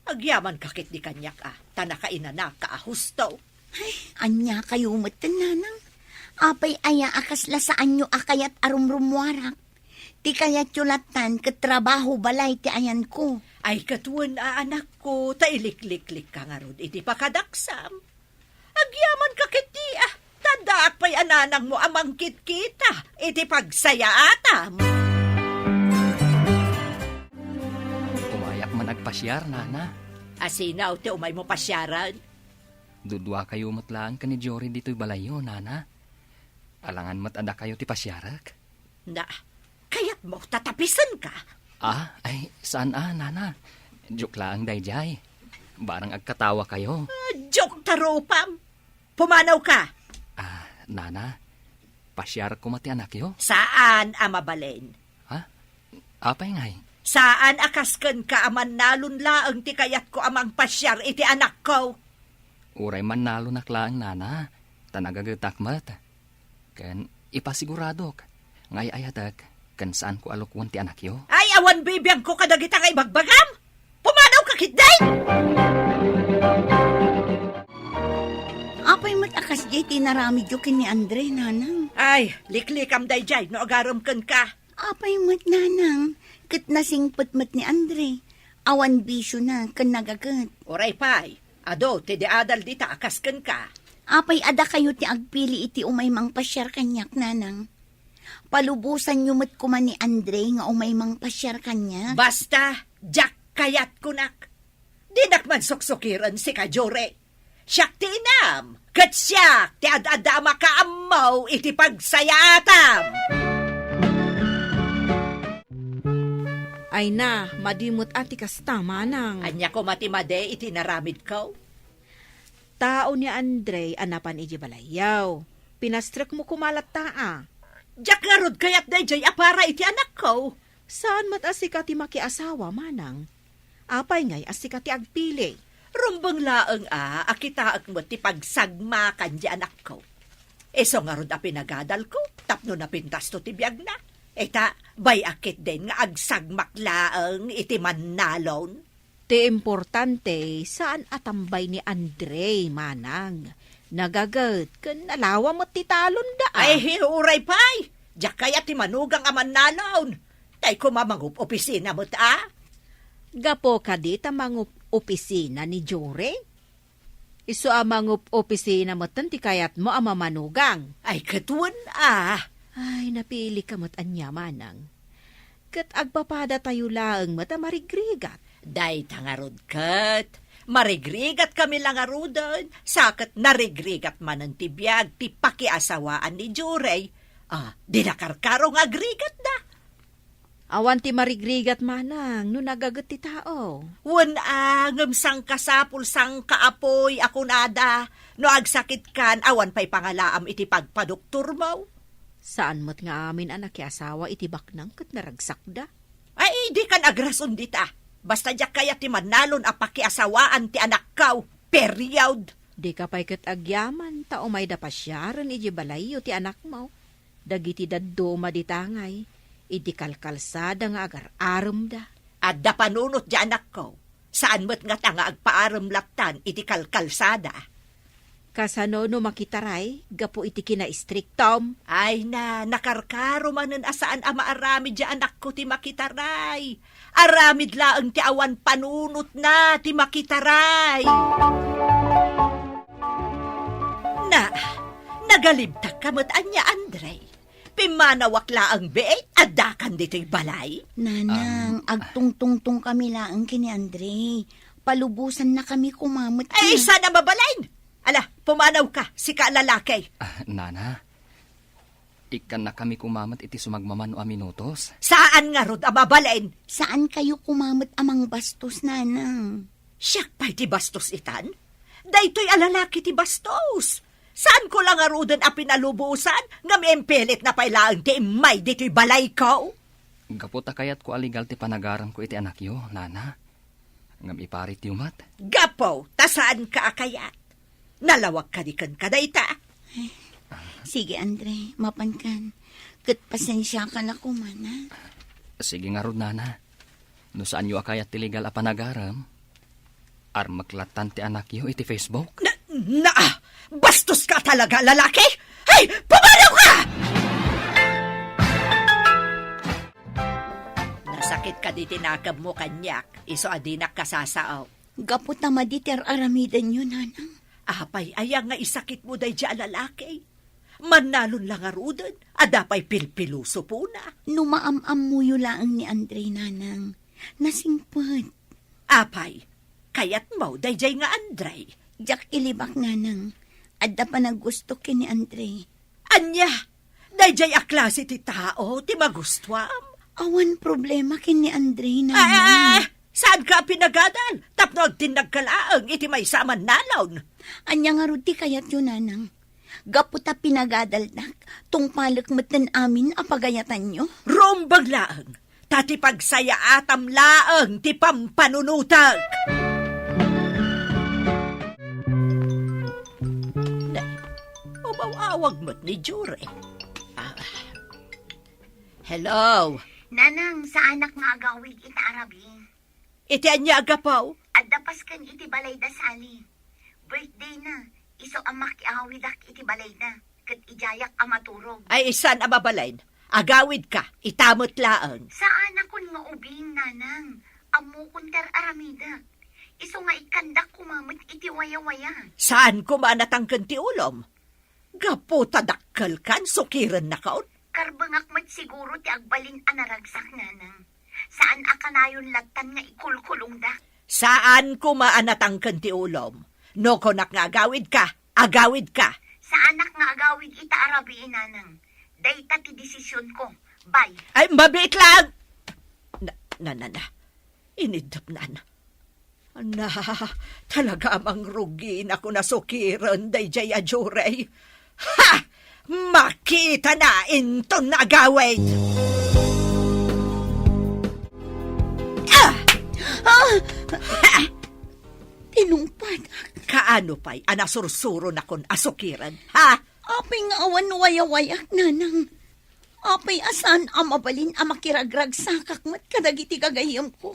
Agyamanka ketdi kaniak a, ta nakainanaka a husto. Ay, ania kayo met, nanang? Apay aya a kasla saanyo a kayat a rumrummuarak? Ti kayatyo lattan ket trabaho balay ti ayanko. Ay, ket wen a, anakko, ta ilikliklikka ngarud iti pakadaksam. Agyamanka ketdi a, ta addaak pay a nanangmo a mangkitkita iti pagsayaatam. Umayak man agpasiar, nana. Asino ti umaymo pasiaren? Dudua kayo met laeng ken ni Jory ditoy balayyo, nana. Alangan met a dakayo ti pasiarek. Na, kayatmo ta tapisenka? Ah, ay, saan a, nana. Joke laeng daydiay. Barang agkatawa kayo. Ah, joke ta rupam. Pumanawka. Ah, nana, pasiarek koma ti anakyo? Saan a mabalin. Ha? Apay ngay? Saan a kas kenka a mannalon laeng ti kayatko a mangpasiar iti anakko? Uray mannalonak laeng, nana, ta nagagetak met. Ken ipasiguradok nga ay-ayatek ken saanko a lukoen ti anakyo. Ay, awan bibiangko kadagita nga ibagbagam! Pumanawka ketdi! Apay met a kasdiay ti inaramidyo ken ni Andre, nanang? Ay, liklikam daydiay no agarem kenka. Apay met, nanang, ket nasingpet met ni Andre. Awan bisiona ken nagaget. Uray pay, adu ti di adal dita a kas kenka. Apay a dakayo ti agpili iti umay mangpasiar kaniak, nanang? Palubosanyo met koma ni Andre nga umay mangpasiar kaniak. Basta, diak kayat kunak. Dinak man suksukiren sika, Jory. Siak ti inam, ket siak ti ad-adda a makaammo iti pagsayaatam. Ay na, madi met a ti kasta, manang. Ania koma ti madi iti inaramidko? Tao ni Andre a napan iti balayyo. Pinastrekmo koma latta a. Diak ngarud kayat daydiay a para iti anakko. Saan met a sika ti makiasawa, manang? Apay ngay a sika ti agpili? Rumbeng laeng a, a kitaek met ti pagsagmakan ti anakko. Isu ngarud a pinagadalko tapno napintasto ti biagna. Ita, bay-ak ketdin nga agsagmak laeng iti mannalon. Ti importante, saan a tambay ni Andre, manang. Nagaget ken nalawa met ti talonda, a. Ay, uray pay! Diak kayat ti manugang a mannalon. Tay koma mangup-opisina met, a. Gapu kadi ta mangup-opisina ni Jory? Isu a mangup-opisina metten ti kayatmo a mamanugang. Ay, ket wen, a. Ay, napilika met ania, manang. Ket agpapadatayo laeng met a marigrigat. Dayta ngarud ket, marigrigatkami la ngaruden, sa ket narigrigat manen ti biag ti pakiasawaan ni Jory. A, di nakarkaro nga agrigatda. Awan ti marigrigat, manang, no nagaget ti tao. Wen a, ngem sangkasapul, sangkaapuy a kunada, no agsakitkan, awan pay pangalaam iti pagpadoktormo. Saan met nga amin a nakiasawa iti baknang ket naragsakda. Ay, dikan agrason dita. Basta diak kayat ti mannalon a pakiasawaan ti anakko. Period. Dika pay ket agyaman ta umayda pasiaren iti balayyo ti anakmo. Dagiti dadduma dita ngay, idi kalkalsada nga agar-aremda. Adda panunot ti anakko. Saan met ngata nga agpaarem lattan iti kalkalsada. Kasano no makitaray gapu iti kinaistriktom? Ay na, nakarkaro manen a saan a maaramid ti anakko ti makitaray. Aramid laeng ti awan panunotna ti makitaray. Na, nagalibtak ka met ania, Andre? Pimmanawak laeng biit, addakan ditoy balay? Nanang, agtungtungtong kami laeng ken ni Andre. Palubosannakami koma met. Ay, saan a mabalin? Ala, pumanawka, sika a lalaki. Ah, nana, ikkannakami koma met iti sumagmamano a minutos. Saan ngarud a mabalin? Saankayo koma met a mangbastos, nanang. Siak pay ti bastos itan? Daytoy a lalaki ti bastos. Saanko la ngaruden a pinalubosan, ngem impilitna pay laeng ti immay ditoy balayko. Gapu ta kayatko a legal ti panagaramko iti anakyo, nana. Ngem iparityo met. Gapu ta saanka a kayat. Nalawag kadi kenka dayta. Sige, Andre, mapankan. Ket pasensiakan a koma, ha? Sige ngarud, nana. No saanyo a kayat ti legal a panagaram, armek lattan ti anakyo iti Facebook. Na, na, bastoska talaga, lalaki! Ay, pumanawka! Nasakit kadi ti nakemmo kaniak, isu a dinak kasasao. Gapu ta madi ti ar-aramidenyo, nanang. Apay aya nga isakitmo daydiay a lalaki? Mannalon la ngaruden, adda pay pilpiloso pona. No maam-ammoyo laeng ni Andre, nanang, nasingpet. Apay, kayatmo daydiay nga Andre? Diak ilibak, nanang. Adda panaggusto ken ni Andre. Ania? Daydiay a klase ti tao ti magustuam? Awan problema ken ni Andre, nanang. Ah, saanka a pinagadal tapno agtinnagka laeng iti maysa a mannalon. Ania ngarud ti kayatyo, nanang? Gapu ta pinagadaldak, tungpalek metten amin a pagayatanyo. Rumbeng laeng, ta ti pagsayaatam laeng ti pampanunotek. Nay, umaw-awag met ni Jure. Ah. Hello? Nanang, saanak nga agawid ita a rabii. Iti ania a gapu? Adda pasken iti balay da Sally. Birthday na, isu a makiawidak iti balay na, ket idiayak a maturog. Ay, saan a mabalin? Agawidka, ita met laeng. Saanakon nga ubing, nanang. Ammokon ti ar-aramidek. Isu nga ikkandak koma met iti wayawaya. Saan koma a natangken ti ulom? Gapu ta dakkelkan, sukirennakon? Karbengak met siguro ti agbalin a naragsak, nanang. Saan a kanayon lattan nga ikulkulongdak. Saan koma a natangken ti ulom. No kunak nga agawidka, agawidka. Saanak nga agawid ita a rabii, nanang. Dayta ti desisionko. Bye. Ay, mabiit lang! Na, na, na, na. Iniddepnan. Na, talaga a mangruginakon a sukiren daydiay a Jure. Ha! Makitana inton agawid! Ah! Ah! Ha! Tinungpadak. Kaano pay a nasursuronakon a sukiren, ha? Apay nga awan wayawayak, nanang? Apay a saan a mabalin a makiragragsakak met kadagiti gagayyemko?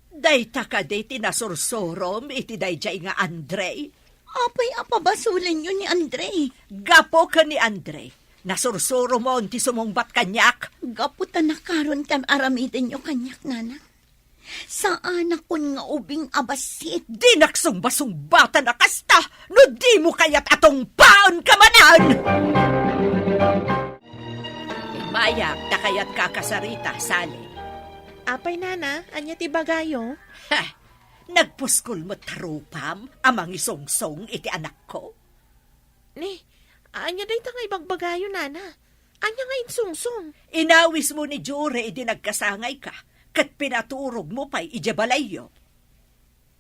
Dayta kadi ti nasursurom iti daydiay nga Andre? Apay a pabasolenyo ni Andre? Gapu ken ni Andre, nasursuromon ti sumungbat kaniak. Gapu ta nakaron ti ar-aramidenyo kaniak, nanang. Saanakon nga ubing a bassit. Dinak sungbasungbatan a kasta no dimo kayat a tungpaenka manen! Immayak ta kayatka a kasarita, Sally. Apay, nana, ania ti ibagayo? Ha! Nagpuskol met ta rupam a mangisungsong iti anakko. Ni, ania dayta nga ibagbagayo, nana? Ania nga insungsong? Inawismo ni Jure idi nagkasangayka, ket pinaturogmo pay idiay balayyo.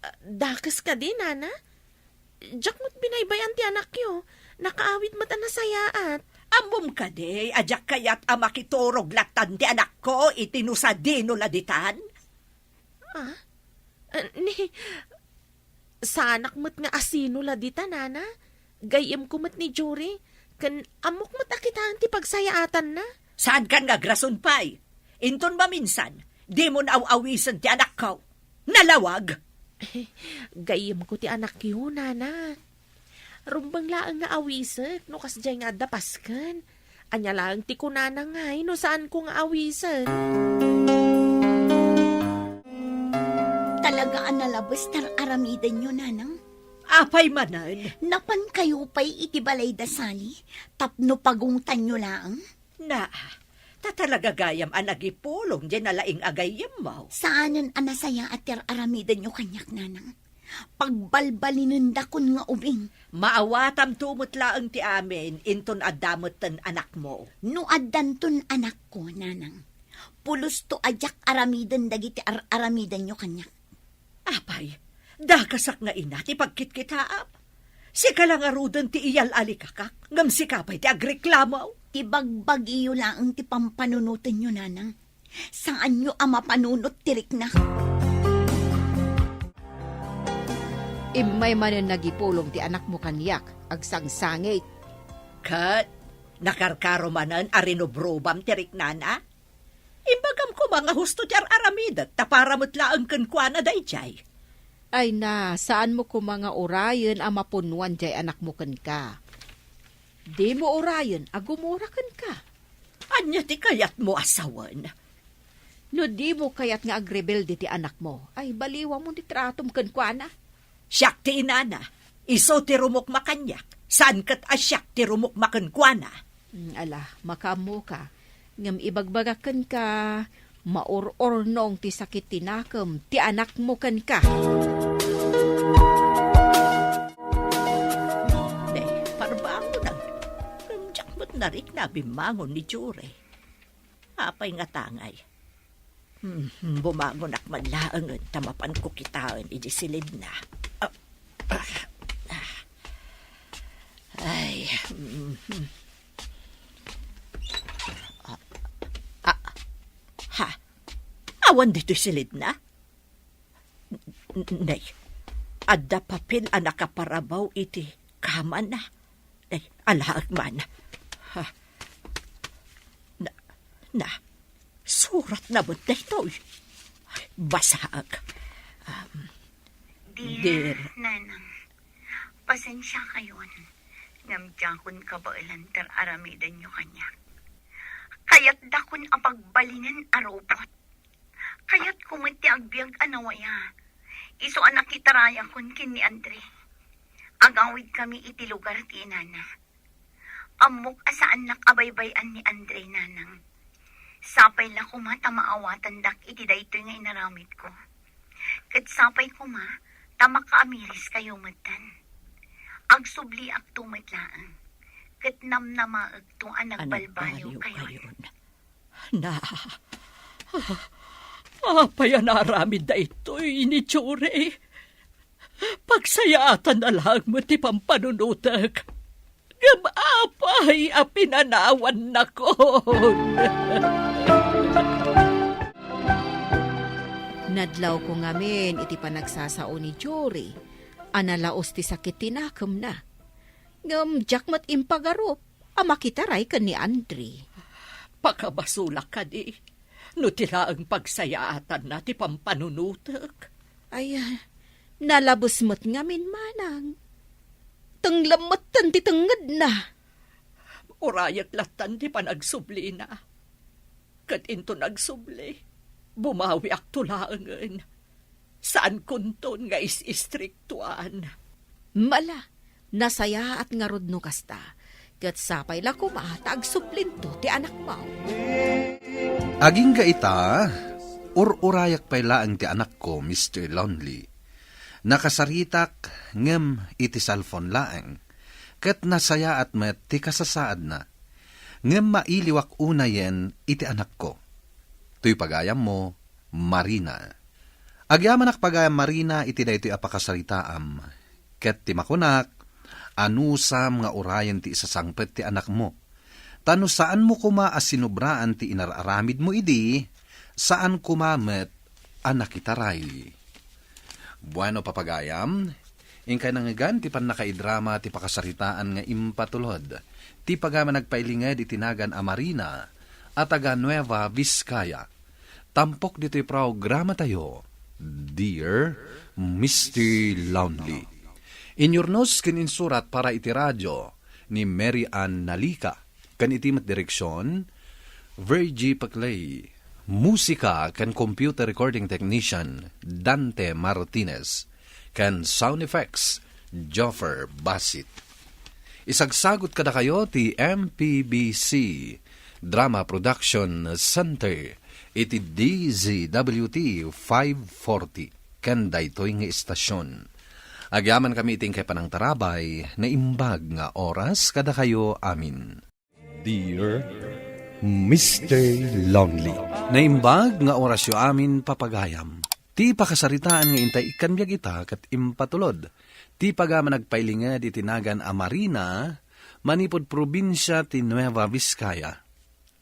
Ah, dakes kadi, nana? Diak met binaybay-an ti anakyo. Nakaawid met a nasayaat. Ammom kadi a diak kayat a makiturog lattan ti anakko iti no sadino la ditan? Ah? Ah, ni, saanak met nga asino la dita, nana? Gayyemko met ni Jure, ken ammok met a kitaen ti pagsayaatanna. Saankan nga agrason pay? Inton maminsan, dimon aw-awisen ti anakko. Nalawag! Gayyemko ti anakyo, nana. Rumbeng laeng nga awisek no kasdiay nga adda pasken. Ania laeng ti kunana ngay no saanko nga awisek? Talaga a nalabes ti ar-aramidenyo, nanang? Apay manen? Napankayo pay iti balay da Sally tapno pagungtanyo laeng? Na, Ta talaga gayam a nagipulong diay nalaing a gayyemmo. Saanen a nasayaat ti ar-aramidenyo kaniak, nanang. Pagbalbalinendakon nga ubing. Maawatamto met laeng ti amin, inton adda metten anakmo. No addanton anakko, nanang, pulosto a diak aramiden dagiti ar-aramidenyo kaniak. Apay, dakasak nga ina ti pagkitkitaam. Sika la ngaruden ti iyal-alikakak, ngem sika pay ti agreklamo. Ibagbagiyo laeng ti pampanunotenyo, nanang. Saanyo a mapanunot ti rikna. Immay manen nagipulong ti anakmo kaniak, agsangsangit. Ket nakarkaro manen a rinubrubam ti riknana? Imbagam koma nga husto ti ar-aramidek ta para met laeng kenkuana daydiay. Ay na, saanmo koma nga urayen a mapunnoan diay anakmo kenka. Dimo urayen a gumura kenka. Ania ti kayatmo a sawen? No dimo kayat nga agrebelde ti anakmo, ay baliwamon ti tratom kenkuana. Siak ti inana, isu ti rumukma kaniak, saan ket a siak ti rumukma kenkuana. Mm, ala, makaammoka. Ngem ibagbagak kenka, maur-urnong ti sakit ti nakem ti anakmo kenka. Nay, parbangonan. Ngem diak met narikna a bimmangon ni Jory. Apay nga tangay? Hmm, bumangonak man laengen ta mapanko kitaen idi silidna. Ah, ah, ah. Ay, mhm. Ah, ah, ha? Awan ditoy silidna? N-, nay, adda papel a nakaparabaw iti kamana. Nay, alaek man. Ha? Na, na, suratna met daytoy. Basaek. Um, Dear Dear Nanang, pasensiakayon, ngem diakon kabaelan ti ar-aramidenyo kaniak. Kayatdakon a pagbalinen a rubot. Kayatko met ti agbiag a nawaya. Isu a nakitarayakon ken ni Andre. Agawidkami iti lugar ti inana. Ammok a saannak a baybay-an ni Andre, nanang. Sapay la koma ta maawatandak iti daytoy nga inaramidko. Ket sapay koma ta makaamiriskayo metten. Agsubliakto met laeng, ket namnamaekto a nagbalbaliwkayon. Na, apay a naaramid daytoy ni Jory? Pagsayaatan na laeng met ti pampanunotek. Ngem apay a pinanawannakon? Nadlawko ngamin iti panagsasao ni Jory a nalaus ti sakit ti nakemna. Ngem diak met impagarup a makitaray ken ni Andre. Pakabasolak kadi no ti laeng pagsayaatanna ti pampanunotek. Ay, nalabes met ngamin manang. Tenglem metten ti tengngedna. Urayek lattan ti panagsublina. Ket inton agsubli, bumawiakto laengen. Saankonton nga is-istriktuan. Mala, nasayaat ngarud no kasta, ket sapay la koma ta agsublinto ti anakmo. Agingga ita, ur-urayak pay laeng ti anakko, Mister Lonely. Nakasaritak ngem iti cellphone laeng, ket nasayaat met ti kasasaadna. Ngem mailiwak unayen iti anakko. Toy pagayammo, Marina. Agyamanak pagayam Marina iti daytoy a pakasaritaam, ket ti makunak, anusam nga urayen ti isasangpet ti anakmo. Ta no saanmo koma a sinubraan ti inar-aramidmo idi, saan koma met a nakitaray. Bueno, papagayam, inkay nangngegan ti pannakaidrama ti pakasaritaan nga impatulod ti pagayam a nagpailinged iti nagan a Marina a taga Nueva Vizcaya. Tampok ditoy programatayo, Dear Mister Lonely. Inyurnos ken insurat para iti radio ni Mary Ann Nalica, ken iti met direksion, Virgie Paclay. Musika ken computer recording technician, Dante Martinez. Ken sound effects, Joffer Basit. Isagsagot kadakayo ti M P B C, Drama Production Center iti D Z W T five forty ken daytoy nga istasion. Agyamankami iti inkay panangtarabay, naimbag nga oras kadakayo amin. Dear Mister Lonely. Naimbag nga orasyo amin, papagayam. Ti pakasaritaan nga intay ikkan biag ita ket impatulod ti pagayam a nagpailinged iti nagan a Marina manipud probinsia ti Nueva Vizcaya.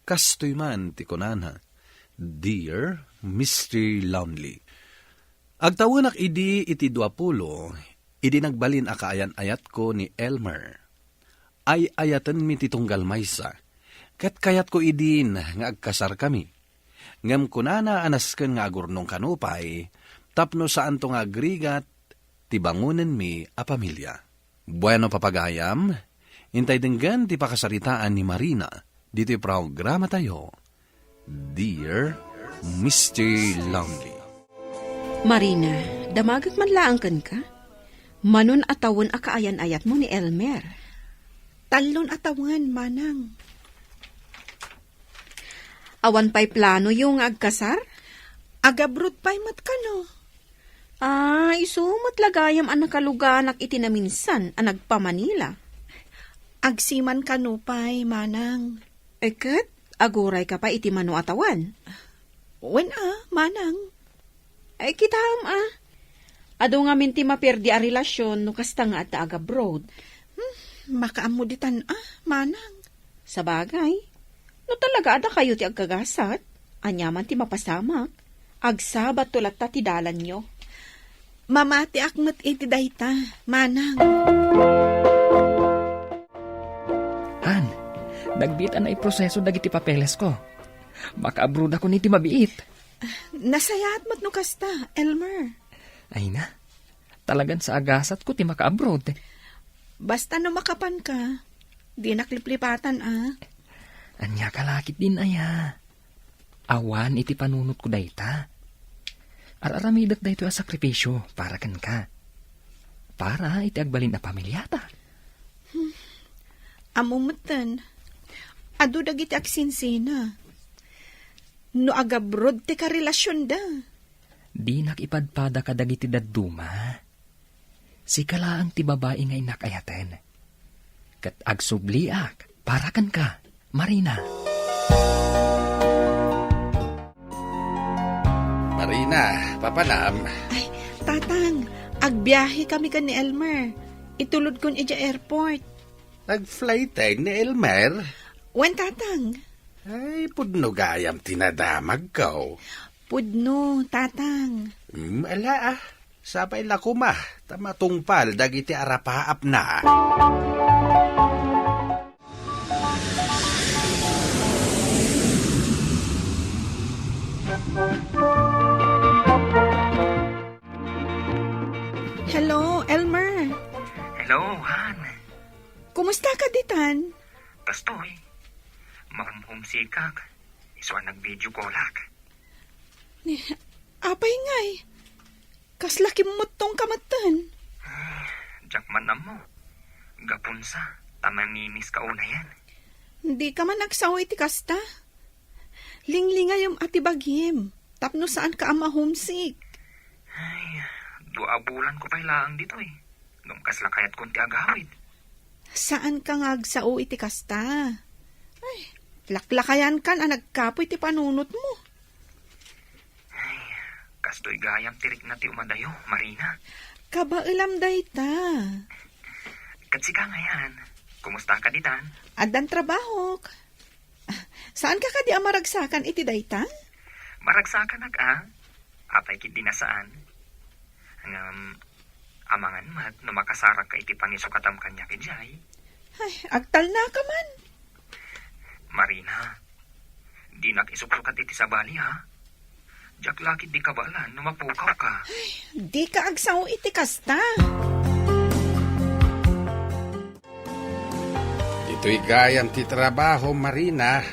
Kastoy man ti kunana, "Dear Mister Lonely." Agtawenak idi iti duapulo, idi nagbalin a kaayan-ayatko ni Elmer. Ay-ayatenmi ti tunggal maysa, ket kayatko idin nga agkasarkami. Ngem kunana a nasken nga agurnong kano pay tapno saanto nga agrigat ti bangonenmi a pamilia. Bueno, papagayam, intay denggen ti pakasaritaan ni Marina ditoy programatayo, Dear Mister Lonely. Marina, damagek man laeng kenka? Manon a tawen a kaayan-ayatmo ni Elmer? Tallon a tawen, manang. Awan pay planoyo nga agkasar? Agabrod pay met kano. Ah, isu met la gayam a nakaluganak iti naminsan a nagpa-Manila. Agsiman kano pay, manang. E ket, agurayka pay iti mano a tawen? Wen a, manang. Ay, kitaem a. Adu ngamin ti maperdi a relasyon no kasta nga adda agabroad. Hmm, makaammo ditan a, manang. Sabagay, no talaga adda kayo ti agkagasat, ania man ti mapasamak? Agsabatto latta ti dalanyo. Mamatiak met iti dayta, manang. Han, nagbiit a naiproseso dagiti papelesko. Makaabrodakon iti mabiit. Nasayaat met no kasta, Elmer. Ay na, talagan sa agasatko ti makaabroad. Basta no makapanka, dinak liplipatan a. Ania ka lakit din aya? Awan iti panunotko dayta. Ar-aramidek daytoy a sakripisio para kenka. Para iti agbalin a pamiliata. Hmm. Ammo metten, adu dagiti agsinsina. No agabrod ti karelasionda. Dinak ipadpada kadagiti dadduma. Sika laeng ti babai nga innak ayaten. Ket agsubliak para kenka, Marina. Marina, papanam. Ay, Tatang, agbiahe kami ken ni Elmer. Itulodkon idiay airport. Nag-flight ni Elmer? Wen, Tatang. Ay, pudno gayam ti nadamagko. Pudno, Tatang. Hmm, ala, ah. Sapay la koma, ta matungpal dagiti arapaapna. Hello, Elmer. Hello, Han. Kumusta ka ditan? Kastoy, mahumhumsikak. Isu a nag-video callak. Ni, apay ngay? Kasla kimmuttong ka metten? Diak man ammo. Gapunsa, ta mamimis ka unayen. Di ka man agsao iti kasta? Linglingayem a ti bagim, tapno saan ka a ma-homesick. Ay, dua a bulan ko pay laeng ditoy. Ngem kasla kayatkon ti agawid. Saan ka nga agsao iti kasta? Ay, laklakayan kan a nagkapoy ti panunotmo. Ay, kastoy gayam ti rikna ti umadayo, Marina. Kabaelam dayta. Ket sika ngayan, kumusta ka ditan? Addan trabahok. Saan ka kadi a maragsakan iti dayta? Maragsakanak a. Apay ket di nasaan? Ngem, amangan met no makasarak ka iti pangisukatam kaniak idiay. Ay, agtalna ka man. Marina, dinak isuksukat iti sabali, ha? Diak lakit di kabaelan no mapukaw ka. Ay, di ka agsao iti kasta. Ditoy gayam ti trabaho, Marina.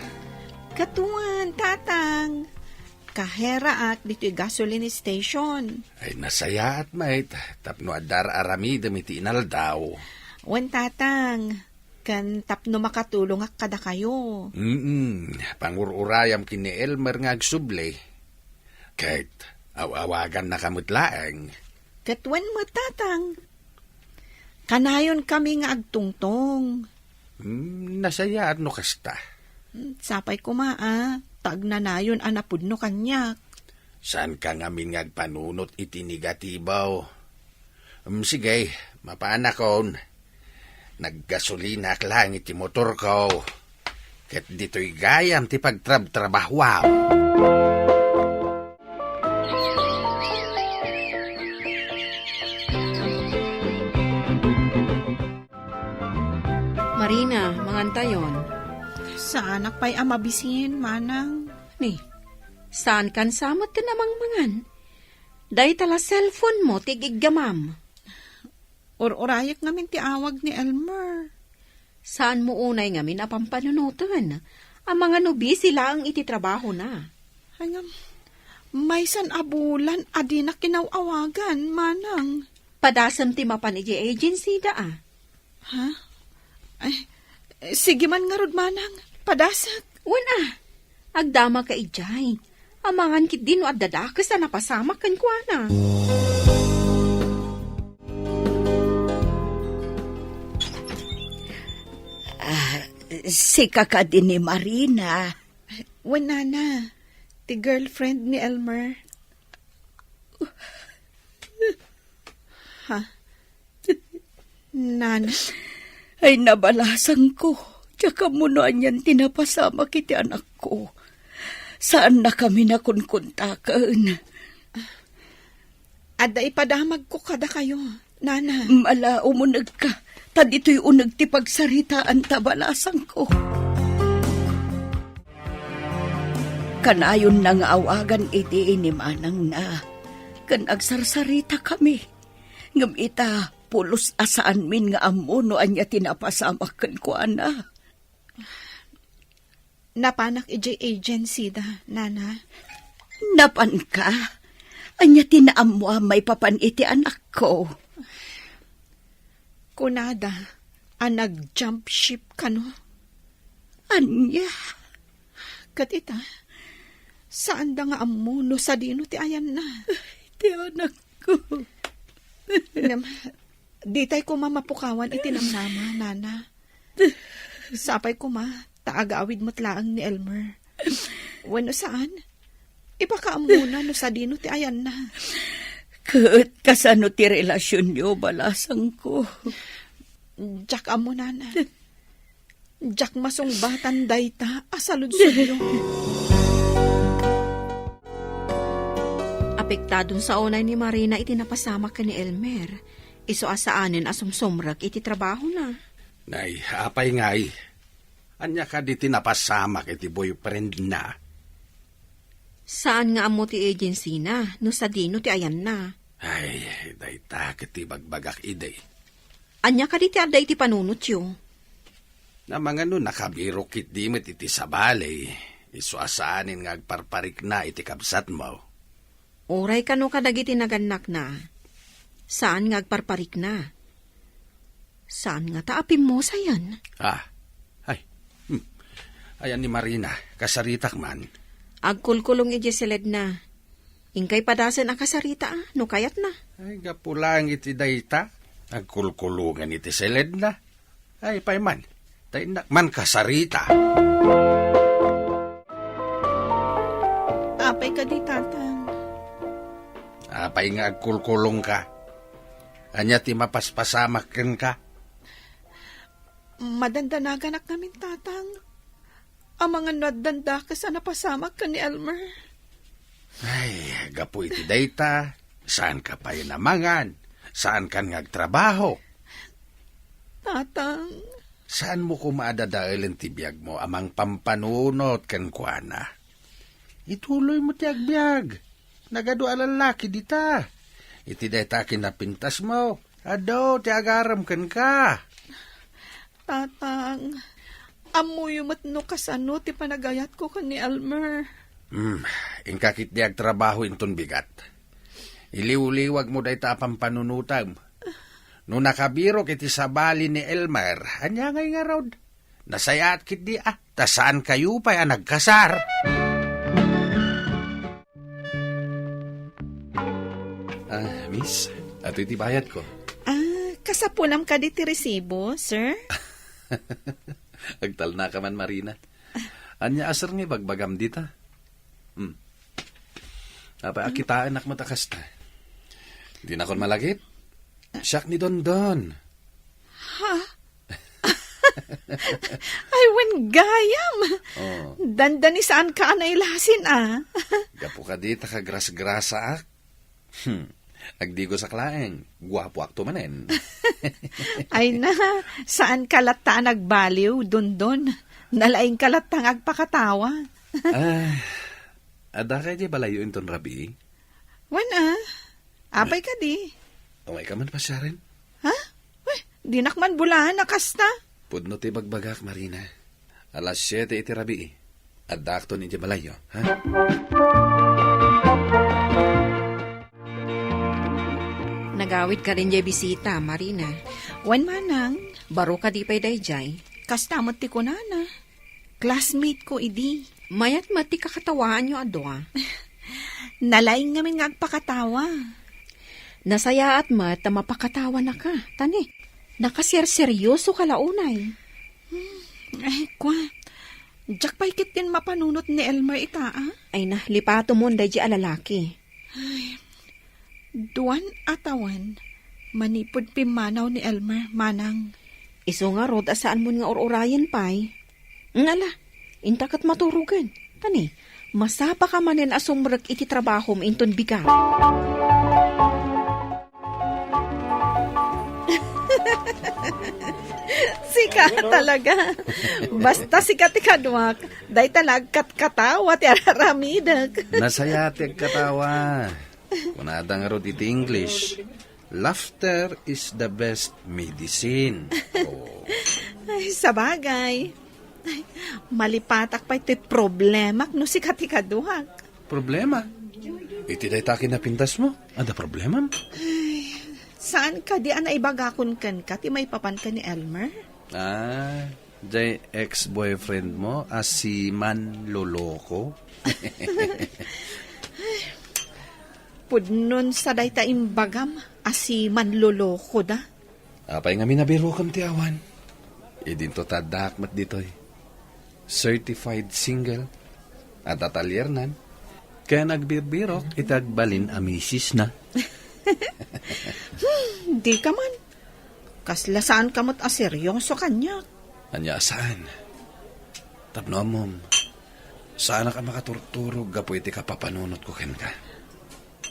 Katuan, Tatang. Kaheraak ditoy gasoline station. Ay, nasayaat met, tapno adda ar-aramidem iti inaldaw. Wen, Tatang. ken tapno makatulongak kadakayo. Mm, pangur-urayam ken ni Elmer nga agsubli. Ket aw-awagannaka met laeng. Ket wen met, Tatang. Kanayon kami nga agtungtong. Hmm, nasayaat no kasta. Hmm, sapay koma a, ta agnanayon a napudno kaniak. Saanka ngamin nga agpanunot iti negatibo. Hmm, sige, mapaanakon. Naggasolinak laeng iti motorko. Ket ditoy gayam ti pagtrabtrabahuam. Marina, mangantayon. Saanak pay a mabisin, Manang. Ni, saan kan samot ken amangmangan? Dayta la cellphone mo ti igiggamam. Ur-urayek ngamin ti awag ni Elmer. Saan mo unay ngamin a pampanunoten? Amangan no busy laeng iti trabahona. Ay, ngem, maysan a bulan a dinak inaw-awagan, Manang. Padasem ti mapan idiay agency da, a. Ha? Ay, sige man ngarud, Manang. Padasek. Wen a, agdamaka idiay. Amangan ketdi no adda dakes a napasamak kenkuana. Ah, sika kadi ni Marina? Wen, Nana. Ti girlfriend ni Elmer. Ha? Nana? Ay, nabalasangko. Diak ammo no anian ti napasamak iti anakko. Saannakami nakunkuntaken. Adda ipadamagko kadakayo, Nana. Ala, umunegka. Ta ditoy uneg ti pagsaritaan ta balasangko. Kanayonna nga awagan idi ni manangna, ken agsarsaritakami. Ngem ita, pulos a saanmin nga ammo no ania ti napasamak kenkuana. Napanak idiay agency da, Nana. Napanka? Ania ti naammoam maipapan iti anakko? Kunada a nag-jump ship kano. Ania? Ket ita, saanda nga ammo no sadino ti ayanna. Ti anakko. Ngem, ditay koma mapukawan iti namnama, Nana. Sapay koma, ta agawid met laeng ni Elmer. Wenno saan, ipakaammona no sadino ti ayanna. Ket kasano ti relasionyo, balasangko? Diak ammo, Nana. Diak masungbatan dayta a saludsodyo. Apektadon sa unay ni Marina iti napasamak ken ni Elmer. Isu a saanen a sumsumrek iti trabahona. Nay, apay ngay? Ania kadi ti napasamak iti boyfriendna? Saan nga ammo ti agency-na, no sadino ti ayanna. Ay, dayta ket ti ibagbagak idi. Ania kadi ti adda iti panunotyo? Amangan no nakabirok ketdi met iti sabali, isu a saanen nga agparparikna iti kabsatmo. Uray kano kadagiti nagannakna, saan nga agparparikna. Saan ngata a pimmusayen? Ah, ay, hmm. Ayan ni Marina, kasaritak man. Agkulkulong idiay siledna. Inkay padasen a kasarita, a, no kayatna. Ay, gapu laeng iti dayta. Agkulkulongen iti siledna. Ay, pay man, ta innak man kasarita. Apay kadi, Tatang? Apay nga agkulkulongka? Ania ti mapaspasamak kenka? Madandanaganak ngamin, Tatang. Amangan no addan dakes a napasamak ken ni Elmer. Ay, gapu iti dayta, saanka pay namangan, saankan nga agtrabaho. Tatang. Saanmo koma a dadaelen ti biagmo a mangpampanunot kenkuana? Ituloymo ti agbiag. Nagadu a lallaki dita. Iti dayta kinapintasmo, adu ti agarem kenka. Tatang, ammoyo met no kasano ti panagayatko ken ni Elmer. Hmm, inka ketdi agtrabaho inton bigat. Iliwliwagmo dayta a pampanunotem. No nakabirok iti sabali ni Elmer, ania ngay ngarud? Nasayaat ketdi a, ta saan kayo pay a nagkasar. Ah, miss, ato iti bayad ko. Ah, kasapunam kadi ti resibo, sir? Agtalna ka man, Marina. Ania a sir nga ibagbagam dita? Hmm. Apay, akitaenak met a kasta. Dinakon malagip? Siak ni Dondon. Ha? Ay, wen gayam. Oh. Dandani saan ka a nailasin, ah. Gapu kadi ta kagrasgrasaak. Hmm. Agdigosak laeng, guapoak to manen. Ay na, saan ka latta a nagbaliw, Dondon? Nalaing ka latta nga agpakatawa. Ah, adda kay di balayo inton rabii? Wen, ah. Apay kadi? Umay ka man pasiaren? Ha? Uy, dinak man bulaen a kasta. Pudno ti bagbagak, Marina. Alas siete iti rabii. Addaakton idiay balayyo, ha? Nagawid ka rin jay bisita, Marina. Wen manang. Baro kadi pay dayjay? Kasta met ti kunana. Classmate ko idi. Mayat met ti kakatawaanyo a dua. Nalaing ngamin nga agpakatawa. Nasayaat met ta mapakatawanaka, tani. Nakaserseryoso ka la unay. Hmm, ay, kwa. Diak pay ketdin mapanunot ni Elmer ita, ah. Ay na, lipatomon daydi a lalaki. Ay, duan a tawen manipud pimmanaw ni Elmer, manang. Isu ngarud a saanmon nga ur-urayen pay. Ngala, inta ket maturogen. Tani, masapaka manen a sumrek iti trabahom inton bigat. Sika talaga. Basta sika ti kaduak, dayta nagkatkatawa ti araramidek. Nasaya ti agkatawa. Kunada ngarud iti English, "Laughter is the best medicine." Oh. Ay, sabagay. Ay, malipatak pay ti problemak no sika ti kaduak. Problema? Iti dayta a kinapindasmo, adda problemam? Ay, saan kadi a naibagakon kenka ti maipapan ken ni Elmer? Ah, jay ex-boyfriend mo a si Manloloko? Pudnon sa dayta imbagam a si Manloloko da. Apay ngamin a birokem ti awan? Idinto ta addaak met ditoy. Certified single. Adda taliernan. Ken agbirbirok iti agbalin a misisna. Hmm, dika man. Kasla saan ka met a seryoso kaniak. Ania a saan? Tapno ammom, saanak a makaturturog gapu iti kapapanunotko kenka.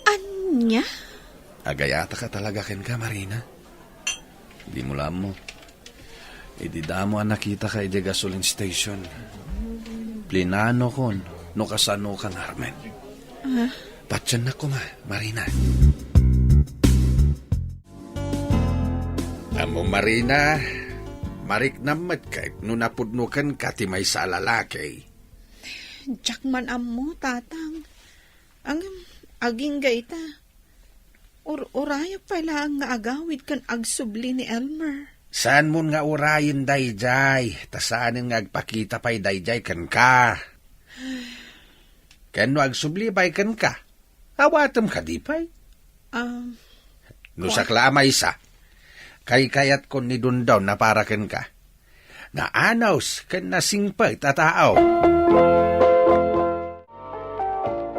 Ania? Agayatak a talaga kenka, Marina. Dimo la ammo. Idi damo a nakitaka idiay gasoline station, plinanokon no kasanoka nga armen. Ah. Patiennak koma, Marina. Ammom, Marina, mariknam met ket no napudno kenka ti maysa a lalaki. Diak man ammo, Tatang. Ngem, agingga ita. Ur-, urayak pay laeng nga agawid ken agsubli ni Elmer. Saanmon nga urayen daydiay, ta saanen nga agpakita pay daydiay kenka. Ken no agsubli pay kenka, awatem kadi pay? Ah, no sakla a maysa, kaykayatkon ni Dondon a para kenka. Naanus ken nasingpet a tao.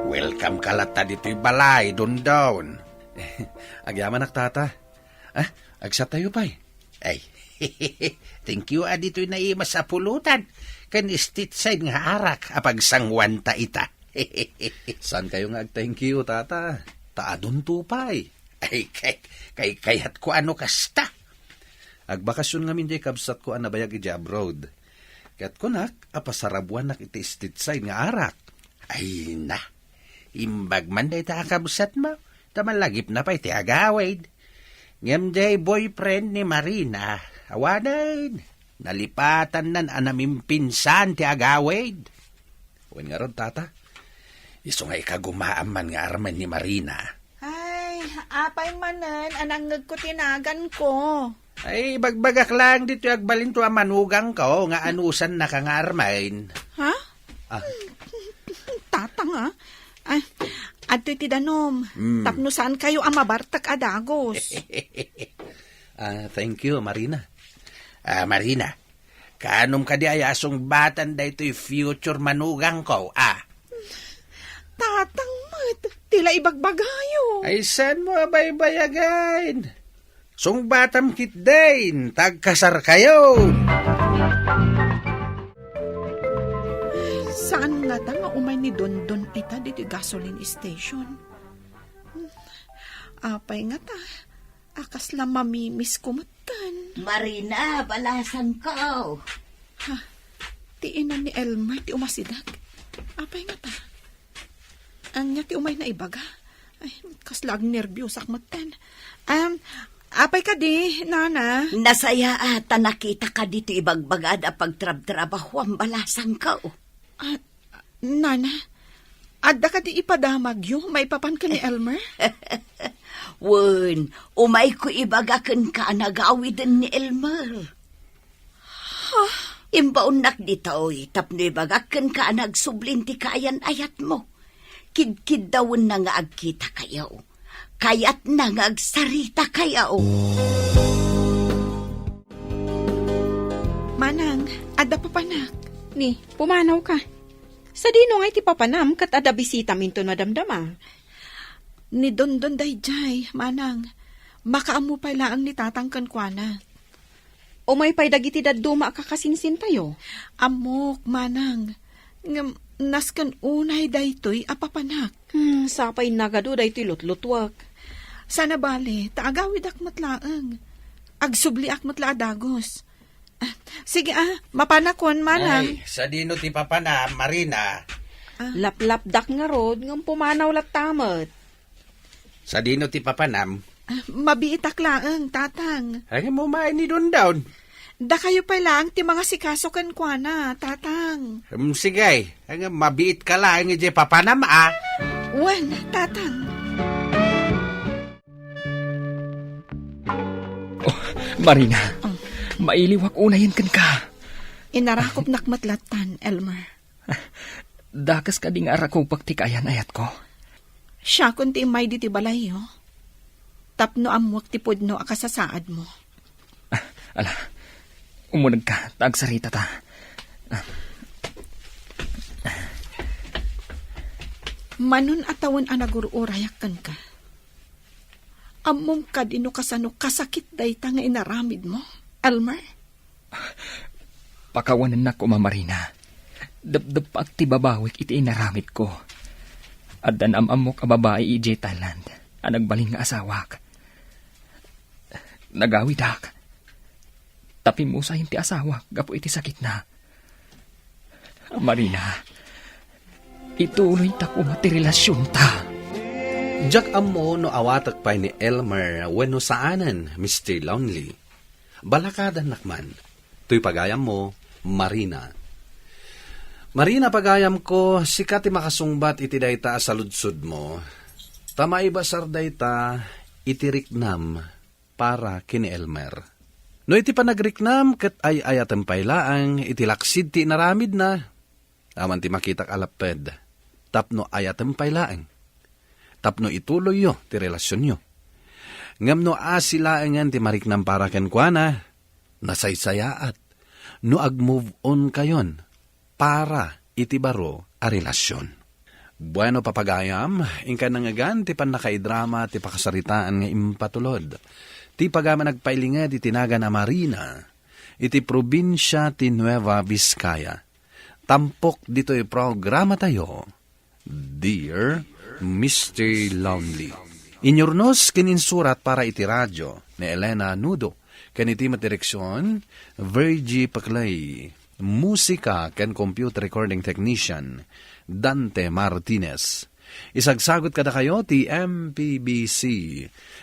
Welcome ka latta ditoy balay, Dondon. Agyamanak, Tata. Ah, agsatayo pay. Ay, thank you a ditoy naimas a pulutan ken street side nga arak a pagsanguanta ita. Saan kayo nga ag-thank you, Tata? Ta adunto pay. Ay, kay, kay, kayatko a no kasta. Agbakasyon ngamin diay kabsatko a nabayag idiay abroad. Ket kunak a pasarabuannak iti street side nga arak. Ay na, imbag man dayta a kabsatmo, ta malagipna pay ti agawid. Ngem diay boyfriend ni Marina, awanen, nalipatannan a namimpinsan ti agawid. Wen ngarud, Tata, isu nga ikagumaam man nga armen ni Marina. Ay, Apay manen a nangngegko ti naganko? Ay, ibagbagak lang ditoy agbalinto a manugangko nga anusannaka nga armen. Ha? Ah. Tatang, ah. Ay, adtoy ti danom. Hmm. Tapno saankayo a mabartek a dagus. Ah, thank you, Marina. Ah, Marina, kanom kadi aya a sungbatan daytoy future manugangko, ah? Tatang met, ti la ibagbagayo. Ay, saanmo a baybayagen? Sungbatam ketdin, ta agkasarkayon. Saan ngata nga umay ni Dondon ita ditoy gasoline station? Apay ngata, a kasla mamimisko metten. Marina, balasangko. Ha, ti ina ni Elmer ti umasideg. Apay ngata? Ania ti umay naibaga? Ay, kasla agnerbiusak metten. Em, apay kadi, nana? Nasayaat ta nakitaka ditoy ibagbagad a pagtrabtrabahuam, balasangko. Ah, nana, adda kadi ipadamagyo maipapan ken ni Elmer? Wen, umayko ibaga kenka a nagawiden ni Elmer. Imbaonnak ditoy tapno ibagak kenka a nagsublin ti kaayan-ayatmo. Kidkiddawenna nga agkitakayo. Kayatna nga agsaritakayo. Manang, adda papanak. Ni, pumanawka. Sadino ngay ti papanam ket adda bisitam inton madamdama? Ni Dondon daydiay, Manang. Makaammo pay laeng ni Tatang kenkuana. Umay pay dagiti dadduma a kakasinsintayo? Ammok, Manang. Ngem nasken unay daytoy a papanak. Hmm, sapay nagadu daytoy lutlutuek. Saan a bale, ta agawidak met laeng. Agsubliak met la a dagus. Ah, sige, ah, mapanakon, Manang. Ay, sadino ti papanam, Marina? Ah. Laplapdak ngarud, ngem pumanaw latta met. Sadino ti papanam? Ah, mabiitak laeng, Tatang. Ay, mo maay ni Dondon. Dakayo pay laeng ti mangasikaso kenkuana, Tatang. Hmm, sige. Ay, nga mabiit ka laeng iti papanam, ah. Wen, Tatang. Oh, Marina, Oh. mailiwak unayen kenka. Inarakupnak met lattan, Elmer. Dakes kadi nga arakupak ti kaayan-ayatko? Siakon ti immay ditoy balayyo. Tapno ammuek ti pudno a kasasaadmo. Ah, ala, umunegka, ta agsaritata. Ah. Manon a tawen a nagur-urayak kenka. Ammom kadi no kasano kasakit dayta nga inaramidmo, Elmer? Pakawanennak koma, Marina. Depdeppak ti babawik iti inaramidko. Adda naam-ammok a babai idiay Thailand a nagbalin nga asawak. Nagawidak. Ta pimusayen ti asawak gapu iti sakitna. Marina, ituloyta koma ti relasionta. Diak ammo no awatek pay ni Elmer wenno saanen, Mister Lonely. Balakadannak man. Toy pagayammo, Marina. Marina, pagayamko, sika ti makasungbat iti dayta a saludsodmo. Ta maibasar dayta iti riknam para ken ni Elmer. No iti panagriknam ket ay-ayatem pay laeng iti laksid ti inaramidna, awan ti makitak a lapped tapno ayatem pay laeng, tapno ituloyyo ti relasionyo. Ngem no asi laengen ti mariknam para kenkuana, nasaysayaat no ag-move on kayon para iti baro a relasion. Bueno, papagayam, inka nangngegan ti pannakaidrama ti pakasaritaan nga impatulod. Ti pagayam a nagpailinged iti nagan a Marina, iti probinsia ti Nueva Vizcaya. Tampok ditoy programatayo, Dear Mister Lonely. Inyurnos ken insurat para iti radio ni Elena Nudo, ken iti met direksion, Virgie Paclay. Musika ken computer recording technician, Dante Martinez. Isagsagut kadakayo ti M P B C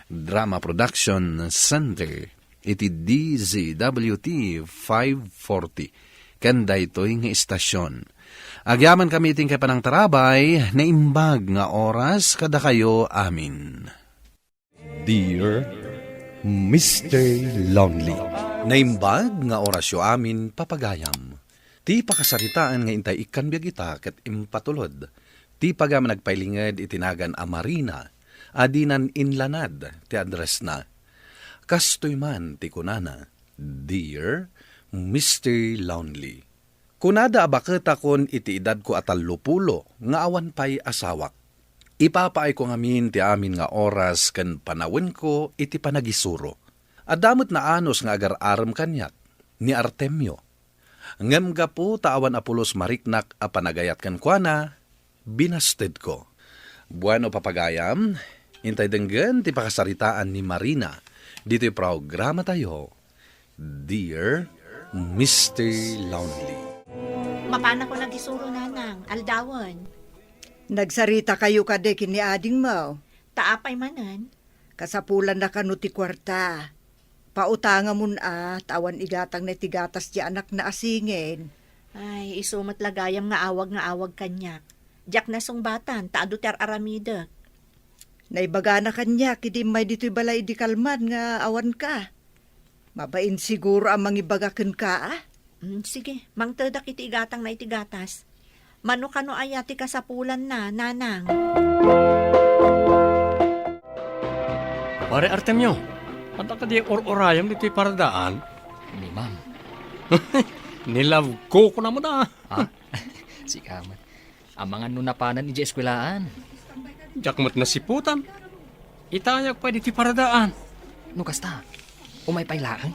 Drama Production Center iti D Z W T five forty, ken daytoy nga istasion. Agyamankami iti inkay panangtarabay, naimbag nga oras kadakayo amin. Dear Mister Lonely. Naimbag nga orasyo amin, papagayam. Ti pakasaritaan nga intay ikkan biag ita ket impatulod ti pagayam a nagpailinged iti nagan a Marina a dinan inlanad ti addressna. Kastoy man ti kunana, "Dear Mister Lonely." Kunada a baketakon iti edadko a tallopulo nga awan pay asawak. Ipapaayko ngamin ti amin nga oras ken panawenko iti panagisuro. Adda met naanus nga agar-arem kaniak, ni Artemio. Ngem gapu ta awan a pulos mariknak a panagayat kenkuana, binastedko. Bueno, papagayam, intay denggen ti pakasaritaan ni Marina ditoy programatayo, Dear Mister Lonely. Mapanakon nagisuro, nanang, aldawen. Nagsaritakayo kadi ken ni adingmo? Ta apay manen? Kasapulanna kano ti kuarta. Pautangamon a, ta awan igatangna iti gatas ti anakna a singin. Ay, isu met la gayam nga awag nga awag kaniak. Diak nasungbatan, ta adu ti ar-aramidek. Naibagana kaniak idi immay ditoy balay idi kalman nga awanka. Mabain siguro a mangibaga kenka, a? Mm, sige, mangtedak iti igatangna iti gatas. Mano kano aya ti kasapulanna, nanang? Pare Artemio, adda kadi ur-urayam ditoy paradaan? Ni ma'am. Ni love ko, kuna mo da. Ah, sika man. Amangan no napanan idiay eskuelaan. Diak met nasiputan. Itayag pay ditoy paradaan. No kasta, umay pay laeng.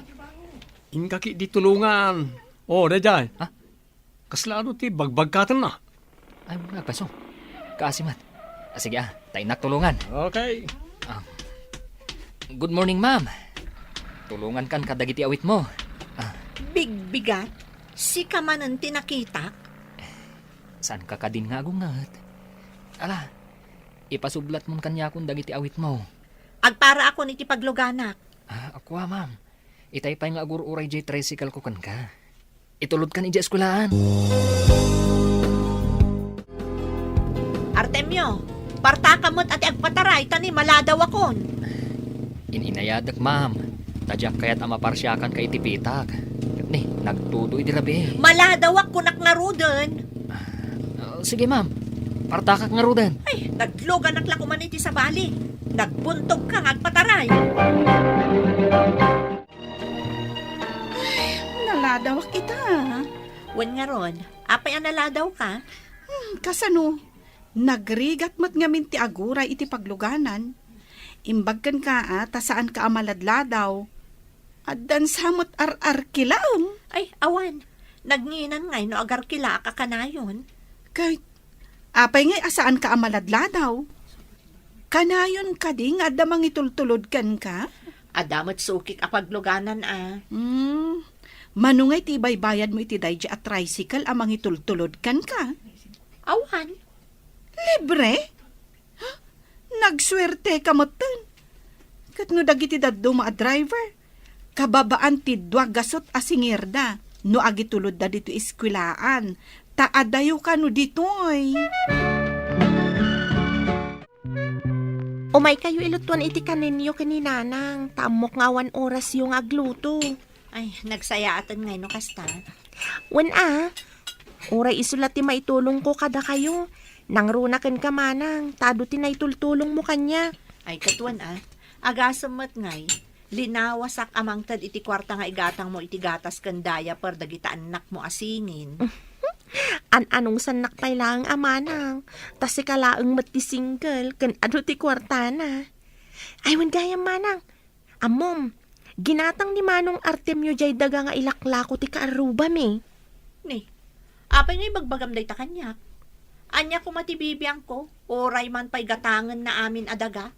Inka ketdi tulongan. O, daydiay. Ha? Kasla adu ti bagbagkatenna? Ay, agpaso. Kaasi met. Ah, sige, ah, ta innak tulongan. Okay. Ah. Good morning, ma'am. Tulongankan kadagiti awitmo. Ah. Bigbigat, sika manen ti nakitak? Saanka kadin nga agunget? Ala, ipasublatmon kaniakon dagiti awitmo. Agparaakon iti pagluganak. Ah, kua, ma'am. Itay pay nga agur-uray diay tricycle ko kenka. Itulodkan idiay eskuelaan. Artemio, partaka met a ti agpataray, ta ni maladawakon. In-inayadek, ma'am. Ta diak kayat a maparsiakanka iti pitak. Ket ni, nagtudo idi rabii. Maladawak, kunak ngaruden. Ah, sige, ma'am. Partakak ngaruden. Ay, nagluganak la koman iti sabali. Nagbuntogka nga agpataray. Ay, naladawak ita. Wen ngarud, apay a naladawka? Hmm, kasano? Nagrigat met ngamin ti aguray iti pagluganan. Imbag kenka a, ta saanka a maladladaw. Addan sa met ar-arkilaem. Ay, awan. Nagnginan ngay no agarkilaak a kanayon. Kay, apay ngay a saanka a maladladaw? Kanayon kadi nga adda mangitultulod kenka? Adda met sukik a pagluganan a. Hmm. Mano ngay ti ibaybayadmo iti daydi a tricycle a mangitultulod kenka? Awan. Libre? Nagsuerteka metten. Ket no dagiti dadduma a driver, kababaan ti dua gasut a singirda no agitulodda ditoy eskuelaan, ta adayo kano ditoy. Umaykayo ilutuan iti kaninyo ken ni Nanang, ta ammok nga awan orasyo nga agluto. Ay, nagsayaaten ngay no kasta. Wen a, uray isu la ti maitulongko kadakayo. Nangruna kenka, Manang, ta adu ti naitultulongmo kaniak. Ay, ket wen a, agasem met ngay, linawasak a mangted iti kuarta nga igatangmo iti gatas ken diaper dagiti annakmo a singin. An-anongsannak pay laeng a manang, ta sika laeng met ti single ken adu ti kuartana. Ay, wen gayam, Manang, ammom, ginatang ni Manong Artemio jay daga nga ilaklako ti kaarrubami. Ni, apay nga ibagbagam dayta kaniak? Ania koma ti bibiangko, uray man pay gatangenna amin a daga?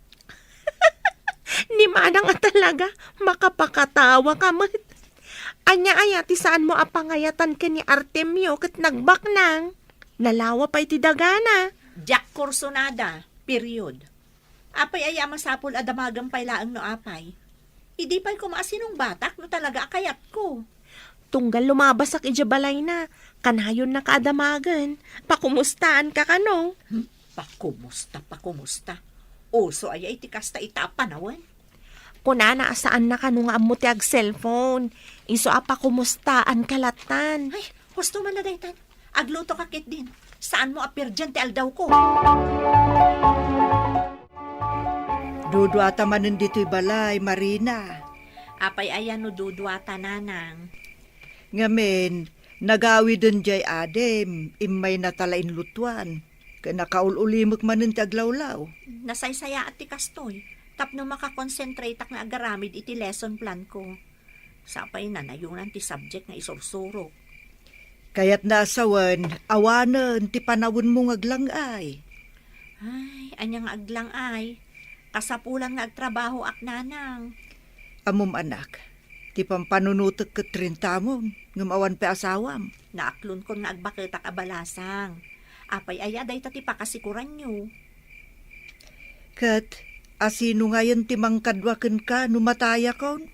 Ni Manang a talaga, makapakatawa ka met. Ania aya ti saanmo a pangayatan ken ni Artemio ket nagbaknang? Nalawa pay ti dagana. Diak kursunada, period. Apay aya a masapul a damagem pay laeng no apay? Idi pay koma a sinungbatak no talaga a kayatko. Tunggal lumabasak idiay balayna, kanayonnaka a damagen. Pakumustaanka kano? Hmm? Pakumusta, pakumusta. Uso aya iti kasta ita a panawen? Kunana a saanna kano nga ammo ti ag-cellphone. Isu a pakumustaan ka lattan. Ay, husto man la daytan. Agluto ka ketdin. Saanmo a perdian ti aldawko. Duduata manen ditoy balay, Marina. Apay aya no duduata, nanang? Ngamin, nagawiden jay adim, immaynata la inlutuan. Ket nakaul-ulimek manen ti aglawlaw. Nasaysayaat ti kastoy, tapno makakonsentratak nga agaramid iti lesson plan ko. Sapay nanayonan ti subject nga isursurok. Kayatna a sawen, awanen ti panawenmo nga aglang-ay. Ay, ania nga aglang-ay? Kasapulan nga agtrabahoak, nanang. Ammom, anak, ti pampanunotek ket rentamon, ngem awan pay asawam. Naaklonkon nga agbaketak a balasang. Apay aya dayta ti pakasikuranyo? Ket asino ngayen ti mangkadua kenka no matayakon?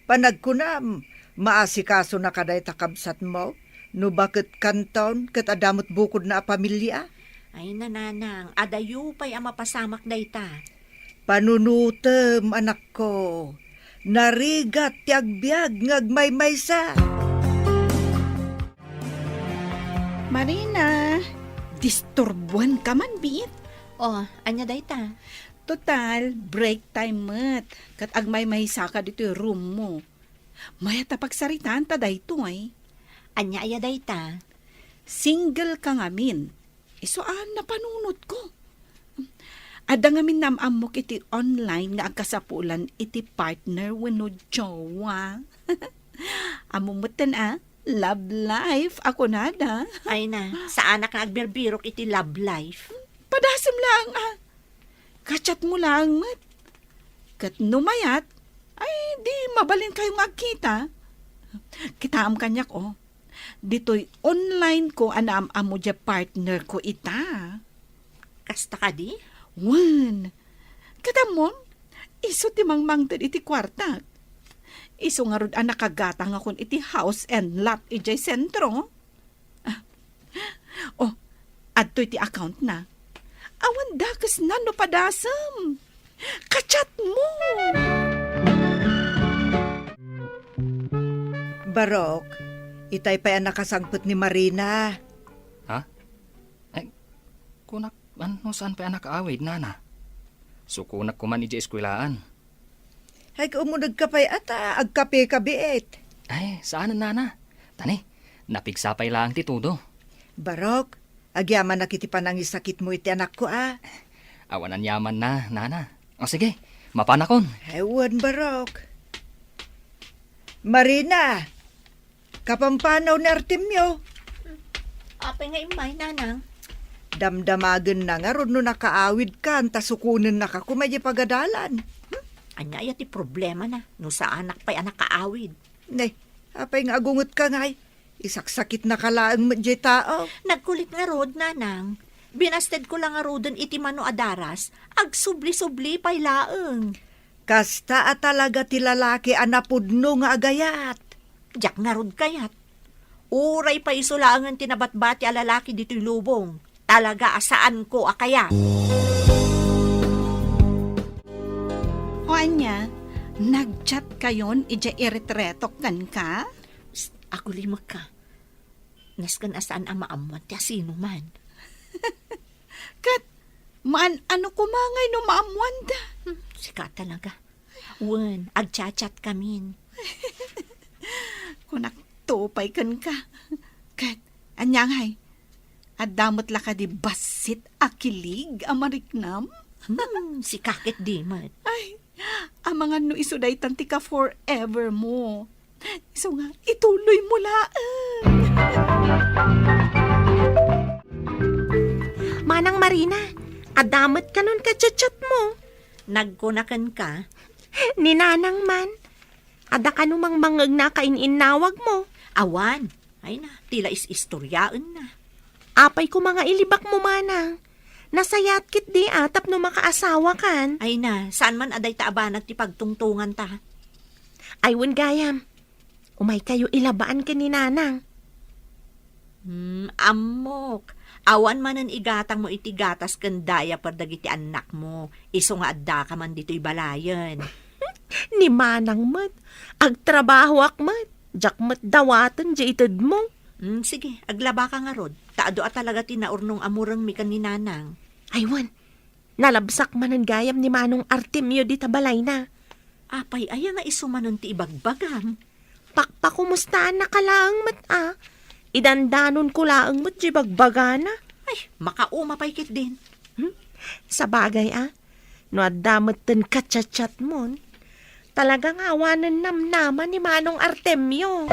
Panagkunam, maasikasona kadayta kabsatmo no baketkanton ket adda met bukodna a pamilia? Ay, nanang, adayo pay a mapasamak dayta. Panunotem, anakko. Narigat ti agbiag nga agmaymaysa. Marina, disturbuan ka man, biit. Oh, ania dayta? Total, break time met. Ket agmaymaysa ka ditoy room mo. Mayat a pagsaritaan ta daytoy. Ania aya dayta? Single ka ngamin. Isu a napanunotko. Adda ngamin naam-ammok iti online nga agkasapulan iti partner wenno jowa. Ammom metten a, love life a kunada. Ay na, saanak nga agbirbirok iti love life. Padasem laeng a. Ka-chat mo laeng met. Ket no mayat, ay di mabalinkayo nga agkita. Kitaem kaniak, o. Ditoy online ko a naam-ammo diay partner ko ita. Kasta kadi? Wen. Ket ammom, isu ti mangmangted iti kuartak. Isu ngarud a nakagatangakon iti house and lot idiay sentro. Ah. Oh, adtoy ti account na. Awan dakesna no padasem. Ka-chat mo! Barok, itay pay a nakasangpet ni Marina. Ha? Ay, kunak, ano saan pay a nakaawid, nana? Sukonak kuman idiay eskwelaan. Ay, kauneg ka pay ata, agkape ka biit. Ay, saan, nana. Tani, napigsa pay laeng ti todo. Barok, agyamanak iti panangisakitmo iti anakko, a. Awan aniamanna, nana. O sige, mapanakon. Ay, wen, Barok. Marina, kapampanaw ni Artemio. Apay nga immay, nanang? Damdamagenna ngarud no nakaawidkan ta sukonennaka koma idiay pagadalan. Hmm? Ania aya ti problemana no saanak pay a nakaawid? Ne, apay nga agungetka ngay? Isaksakitnaka laeng met diay tao. Nagkulit ngarud, nanang. Binastedko la ngaruden iti mano a daras, agsubli-subli pay laeng. Kasta a talaga ti lalaki a napudno nga agayat. Diak ngarud kayat. Uray pay isu laengen ti nabatbati a lalaki ditoy lubong, talaga a saanko a kayat. O ania, nag-chat kayon idiay iretretok kenka? Psst, agulimekka. Nasken a saan a maammuan ti asinoman. Ket, maan-ano koma ngay no maammuanda? Hmm, sika talaga. Wen, agchat-chat kamin. Kunak to pay kenka. Ket, ania ngay? Adda met la kadi bassit a kilig a mariknam? Hmm, sika ket di met. Ay, amangan no isu daytan ti ka-forever mo. Isu nga, ituloy mo laeng. Manang Marina, adda met kanon ka-chat-chat mo? Nagkuna kenka. Ni Nanang man, adda kano mangmangngegna a kain-innawag mo? Awan. Ay na, ti la is-istoryaenna. Apay koma nga ilibak mo, manang? Nasayaat ketdi a tapno makaasawakan. Ay na, saan man a dayta a banag ti pagtungtonganta. Ay, wen gayam. Umaykayo ilabaan ken ni Nanang. Hmm, ammok. Awan manen igatangmo iti gatas ken diaper dagiti annakmo. Isu nga addaka man ditoy balayen. Ni Manang met, agtrabahoak met, diak met dawaten diay itedmo. Hmm, sige, aglabaka ngarud. Ta adu a talaga ti naurnong a murengmi ken ni Nanang. Ay, wen. Nalabsak manen gayam ni Manong Artemio dita balayna. Apay aya nga isu manen ti ibagbagam? Pakpakumustaannaka laeng met a. Idandanonko laeng met diay bagbagana. Ay, makauma pay ketdin. Hmm? Sabagay a, no adda metten kachatchatmon, talaga nga awanen namnama ni Manong Artemio.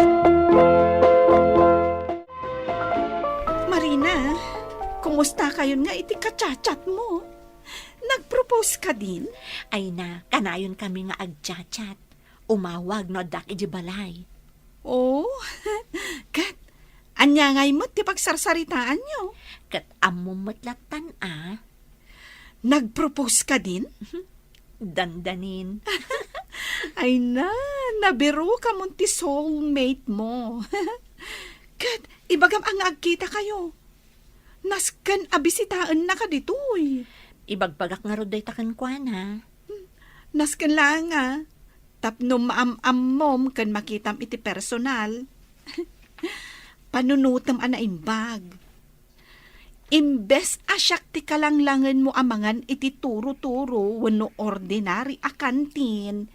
Marina, kumusta kayon nga iti kachatchatmo? Nagpropose kadin? Ay na, kanayon kami nga agchatchat. Umawag no addak idiay balay. Oh, ket ania ngay met ti pagsarsaritaanyo? Ket ammom met lattan a. Nagpropose kadin? Dandanin. Ay na, nabirukamon ti soulmate mo. Ket ibagam a nga agkitakayo. Nasken a bisitaennaka ditoy. Ibagbagak ngarud dayta kenkuana. Nasken laeng a, tapno maam-ammom ken makitam iti personal. Panunotem a naimbag. Imbes a siak ti kalanglangenmo a mangan iti turo-turo wenno ordinary a kantin,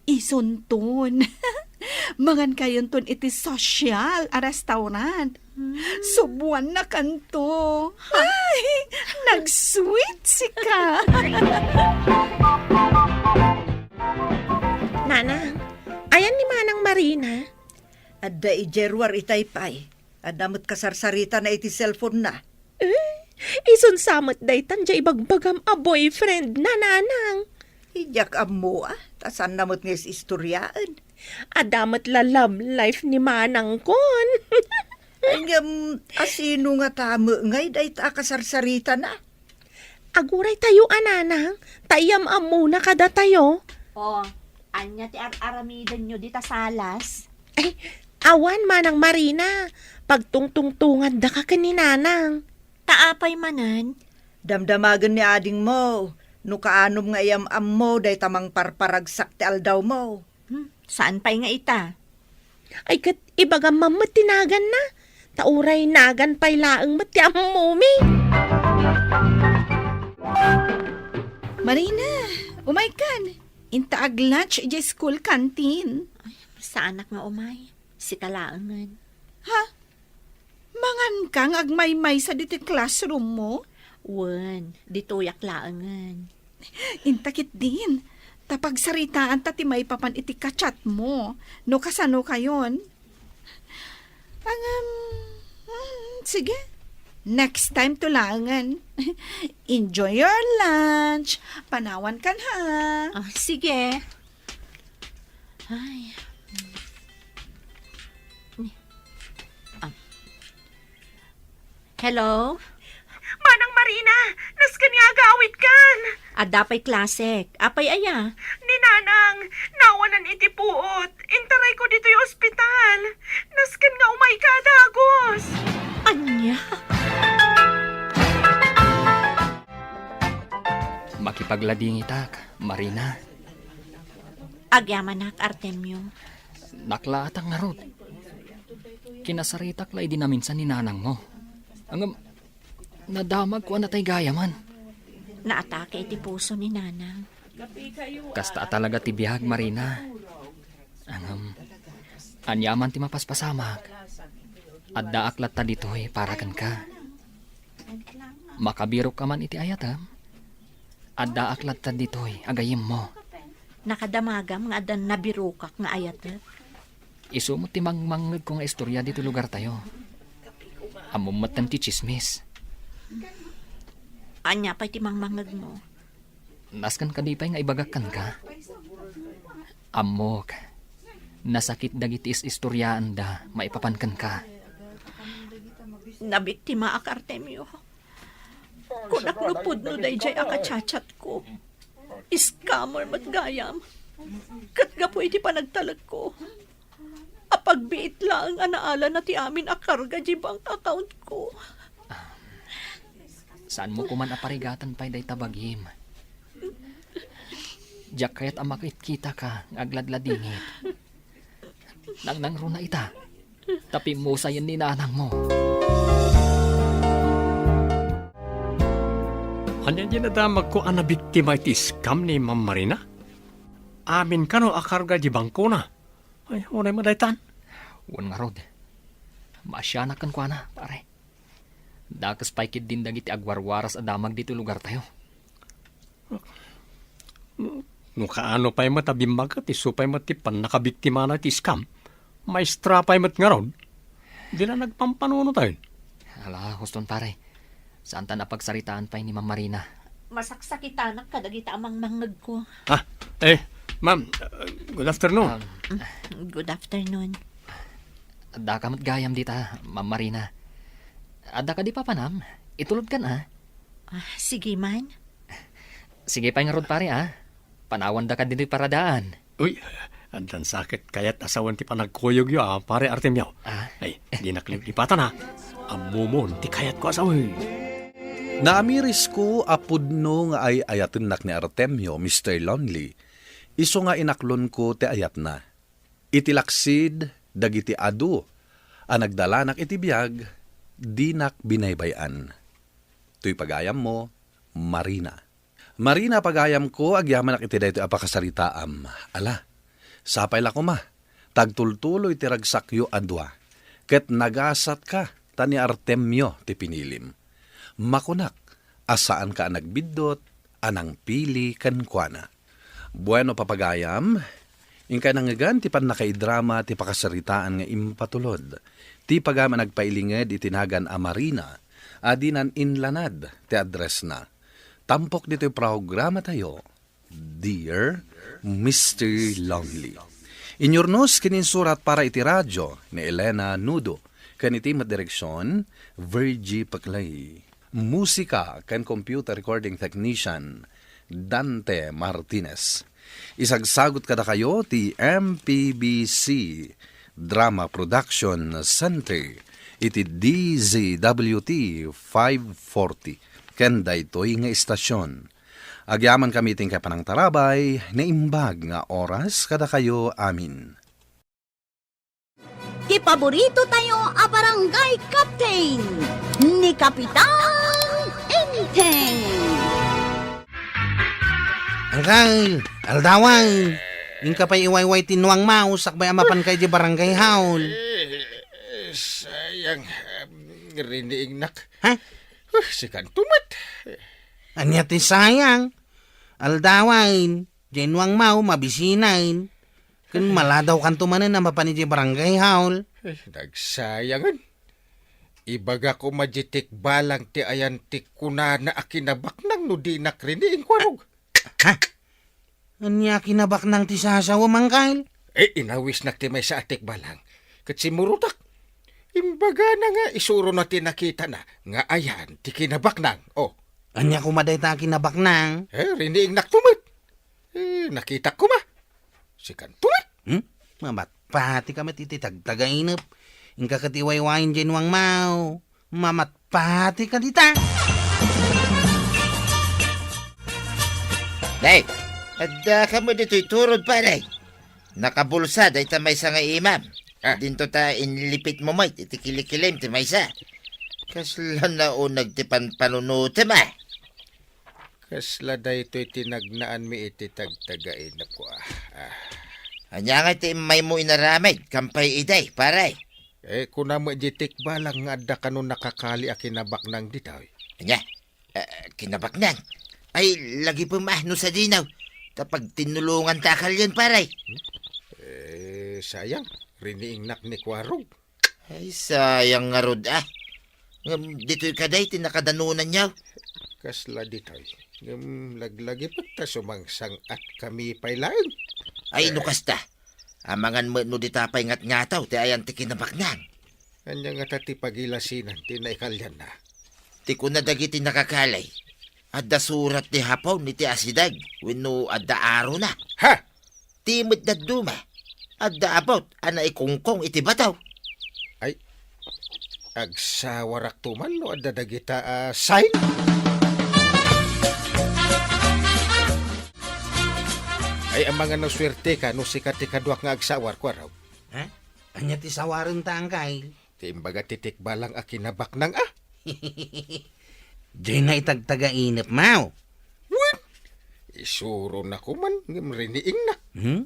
isunton. Mangankayonton iti social a restaurant. Hmm. Subuannakanto. Ay, nag-sweet sika. Nanang, ayan ni Manang Marina? Adda idiay ruar itay pay. Adda met kasarsaritana iti cellphone-na. Eh, isun sa met daytan diay ibagbagam a boyfriend-na, Nanang. Diak ammo a, ta saanna met nga is-istoriaen. Adda met la love life ni Manangkon. Ngem, asino ngata met ngay dayta a kasarsaritana? Aguray tayo a, Nanang, ta iyam-ammona kadatayo. Oh, ania ti ar-aramidenyo dita salas? Ay, awan, Manang Marina. Pagtungtungtungandaka ken ni Nanang. Ta apay manen? Damdamagen ni adingmo no kaanom nga iyam-ammo dayta mangparparagsak ti aldawmo. Hmm, saan pay nga ita? Ay, ket ibagam man met ti naganna. Ta uray nagan pay laeng met ti ammomi. Marina, umaykan. Inta ag-lunch idiay school canteen. Ay, saanak nga umay. Sika laengen. Ha? Manganka nga agmaymaysa ditoy classroom-mo? Wen, ditoyak laengen. Inta ketdin, ta pagsaritaanta ti maipapan iti ka-chat-mo, no kasano kayon. Ngem, hmm, sige. Next time to laengen. Enjoy your lunch. Panawankan, ha? Ah, sige. Ay. Ah. Hello? Manang Marina, nasken nga agawidkan. Adda pay klasek. Apay aya? Ni Nanang, nawanan iti puot. Intarayko ditoy ospital. Nasken nga umayka a dagus. Ania? Makipagladingitak, Marina. Agyamanak, Artemio. Naklaatak ngarud. Kinasaritak la idi naminsan ni nanangmo. Ngem, nadamagko a natay gayamen. Naatake iti puso ni Nanang. Kasta a talaga ti biag, Marina. Ngem, ania man ti mapaspasamak, addaak latta ditoy para kenka. Makabirokka man iti ayatem, addaak latta ditoy agayemmo. Nakadamagam nga adda nabirokak nga ayatek. Isu met ti mangmangngegko nga istorya ditoy lugartayo. Ammom metten ti tsismis. Ania pay ti mangmangngegmo? Nasken kadi pay nga ibagak kenka? Ammok, nasakit dagiti is-istoriaenda maipapan kenka. Nabiktimaak, Artemio. Kunak no pudno daydiay a ka-chat-chatko. Scammer met gayam. Ket gapu iti panagtalekko, apagbiit laeng a naalana ti amin a karga diay bank account-ko. Saanmo koman a parigatan pay dayta bagim. Diak kayat a makitkitaka nga agladladingit. Nangnangruna ita, ta pimmusayen ni nanangmo. Ania diay nadamagko a nabiktima iti scam ni Ma'am Marina? Amin kano a karga di bangkona? Ay, uray madaytan. Wen ngarud, maasianak kenkuana, pare. Dakes pay ketdin dagiti agwarwaras a damag ditoy lugartayo. No kaano pay met a bimmaget, isu pay met ti pannakabiktimana iti scam. Maestra pay met ngarud. Dina nagpampanunoten. Ala, huston, pare. Saanta a pagsaritaan pay ni Ma'am Marina. Masaksakitanak kadagita a mangmangngegko. Ah, eh, ma'am, uh, good afternoon. Um, Good afternoon. Addaka met gayam dita, Ma'am Marina. Adda kadi papanam? Itulodkan, ah. Ah, sige man. Sige pay ngarud, pare, ah. Panawandaka ditoy paradaan. Uy, addan sa ket kayat a sawen ti panagkuyogyo, ah, pare Artemio. Ah. Ay, dinak liplipatan, ah. Ammomon ti kayatko a sawen. Naamirisko a pudno nga ay-ayatennak ni Artemio, Mister Lonely, isu nga inaklonko ti ayatna. Iti laksid dagiti adu a nagdalanak iti biag, dinak binaybay-an. Toy pagayammo, Marina. Marina, pagayamko, agyamanak iti daytoy a pakasaritaam. Ala, sapay la koma, ta agtultuloy ti ragsakyo a dua, ket nagasatka ta ni Artemio ti pinilim. Makunak a saanka a nagbiddut a nangpili kenkuana. Bueno, papagayam, inkay nangngegan ti pannakaidrama ti pakasaritaan nga impatulod ti pagayam a nagpailinged iti nagan a Marina a dinan inlanad ti addressna. Tampok ditoy programatayo, Dear Mister Lonely. Inyurnos ken insurat para iti radio ni Elena Nudo, ken iti met direksion, Virgie Paclay. Musika ken computer recording technician, Dante Martinez. Isagsagut kadakayo ti M P B C Drama Production Center iti D Z W T five forty ken daytoy nga istasyon. Agyamankami iti inkay panangtarabay, naimbag nga oras kadakayo amin. Ti paborito tayo a barangay captain, ni Kapitan Enteng. Angkal, aldawan. Inka pay iwayway ti nuang maw, sakbay a mapanka idiay barangay hall. Eh, sayang, um, riniingnak. Ha? Uh, sikanto met. Ania ti sayang? Aldawan, diay nuang maw, mabisinan. Ken maladawkanto manen a mapan idiay barangay hall. Eh, nagsayangen. Ibaga koma diay tikbalang ti ayan ti kunana a kinabaknang no dinak riniing, Kuarog. Ha? Ania a kinabaknang ti sasawem, Angkal? Eh, inawisnak ti maysa a tikbalang. Ket simmurotak. Imbagana nga isurona ti nakitana nga ayan ti kinabaknang. Oh. Ania koma dayta a kinabaknang? Eh, riniingnakto met. Eh, nakitak koma. Sikanto met. Hmm? Mamatpatika met iti tagtagainep. Inka ket iwaywayen diay nuang maw. Mamatpatika dita. Day, adda ka met ditoy turod, pare. Nakabulsa dayta maysa nga imam. Ah. Dinto ta inlipitmo met iti kilikilim ti maysa. Kasla nauneg ti panpanunotem, ah. Kasla daytoy ti nagnaanmi iti tagtagainepko, ah. Ah. Ania ngay ti immaymo inaramid, kampay idi, pare? Eh, kuna met diay tikbalang nga adda kano nakakali a kinabaknang ditoy. Ania? Eh, kinabaknang? Ay, lagipem, ah, no sadino. Ta pagtinnulonganta a kalien, pare. Eh, sayang. Riniingnak ni Kuarog. Ay, sayang ngarud, ah. Ngem ditoy kadi ti nakadanonanyo? Kasla ditoy. Ngem laglagipek ta sumangsang-atkami pay laeng. Ay, no kasta. Amangan met no dita pay ngatngataw ti ayan ti kinabaknang. Ania ngata ti pagilasinan ti naikalianna? Ti kuna dagiti nakakali, adda surat ti Hapon iti asideg wenno adda arona. Ha? Ti met dadduma, adda about a naikungkong iti bato. Ay, agsawarakto man no adda dagita a sign. Ay, amangan no suerteka no sika ti kaduak nga agsawar, kuaraw. Ha? Ania ti sawarenta, angkay? Ti imbaga ti tikbalang a kinabaknang, a? Dayna itagtagainep, maw? Wen, isuronako man ngem riniingna. Hmm?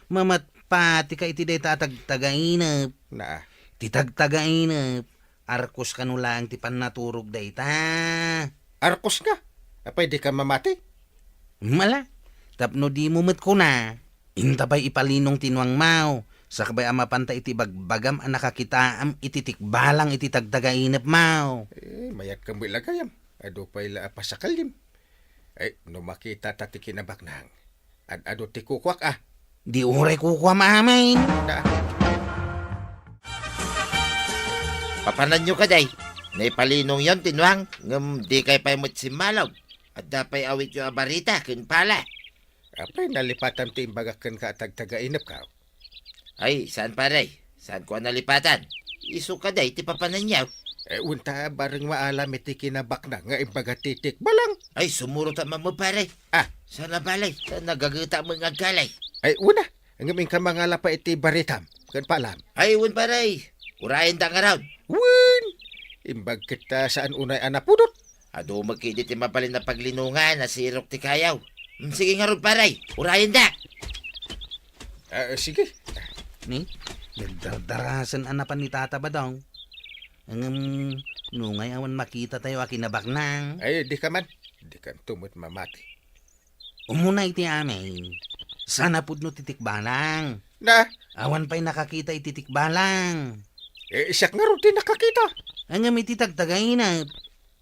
Mamatpatika iti dayta a tagtagainep. Naa. Ti tagtagainep, arkos kano laeng ti pannaturog dayta. Arkos nga? Apay, dika mamati? Mala, tapno dimo met kuna. Inta pay ipalinong ti nuangmaw, sakbay a mapanta iti bagbagam a nakakitaam iti tikbalang iti tagtagainepmaw. Eh, mayat ka met la gayam. Adu pay la a pasakalim. Ay, no makitata ti kinabaknang, ad-adu ti kukuak, a. Di uray kukuam amin. Da. Papananyo kadi? Naipalinongyon ti nuang, ngem dikay pay met simmalog. Adda pay awityo a barita ken pala. Apay, nalipatam ti imbagak kenka a tagtagainepka? Ay, saan, pare. Saanko a nalipatan. Isu kadi ti papananyo. Eh, unta, bareng maalam iti kinabaknang nga imbaga ti tikbalang. Ay, sumurot a mammo, pare. Ah. Saan a balay, ta nagageta met nga agkalay. Ay, una, ngem inka mangala pay iti baritam ken paalam. Ay, wen, pare. Urayen da ngarud. Wen, imbag ket ta saan unay a napudot. Adu met ketdi ti mabalin a paglinongan a sirok ti kayaw. Mm, sige ngarud, pare. Urayen da. Ah, sige. Ni, nagdardarasen a napan ni Tata Badong. Ngem, nungay awan makitatayo a kinabaknang. Ay, dika man. Dikanto met mamati. Umuna iti amin. Saan a pudno ti tikbalang? Na? Awan pay nakakita iti tikbalang. Eh, siak ngarud ti nakakita. Ngem iti tagtagainep,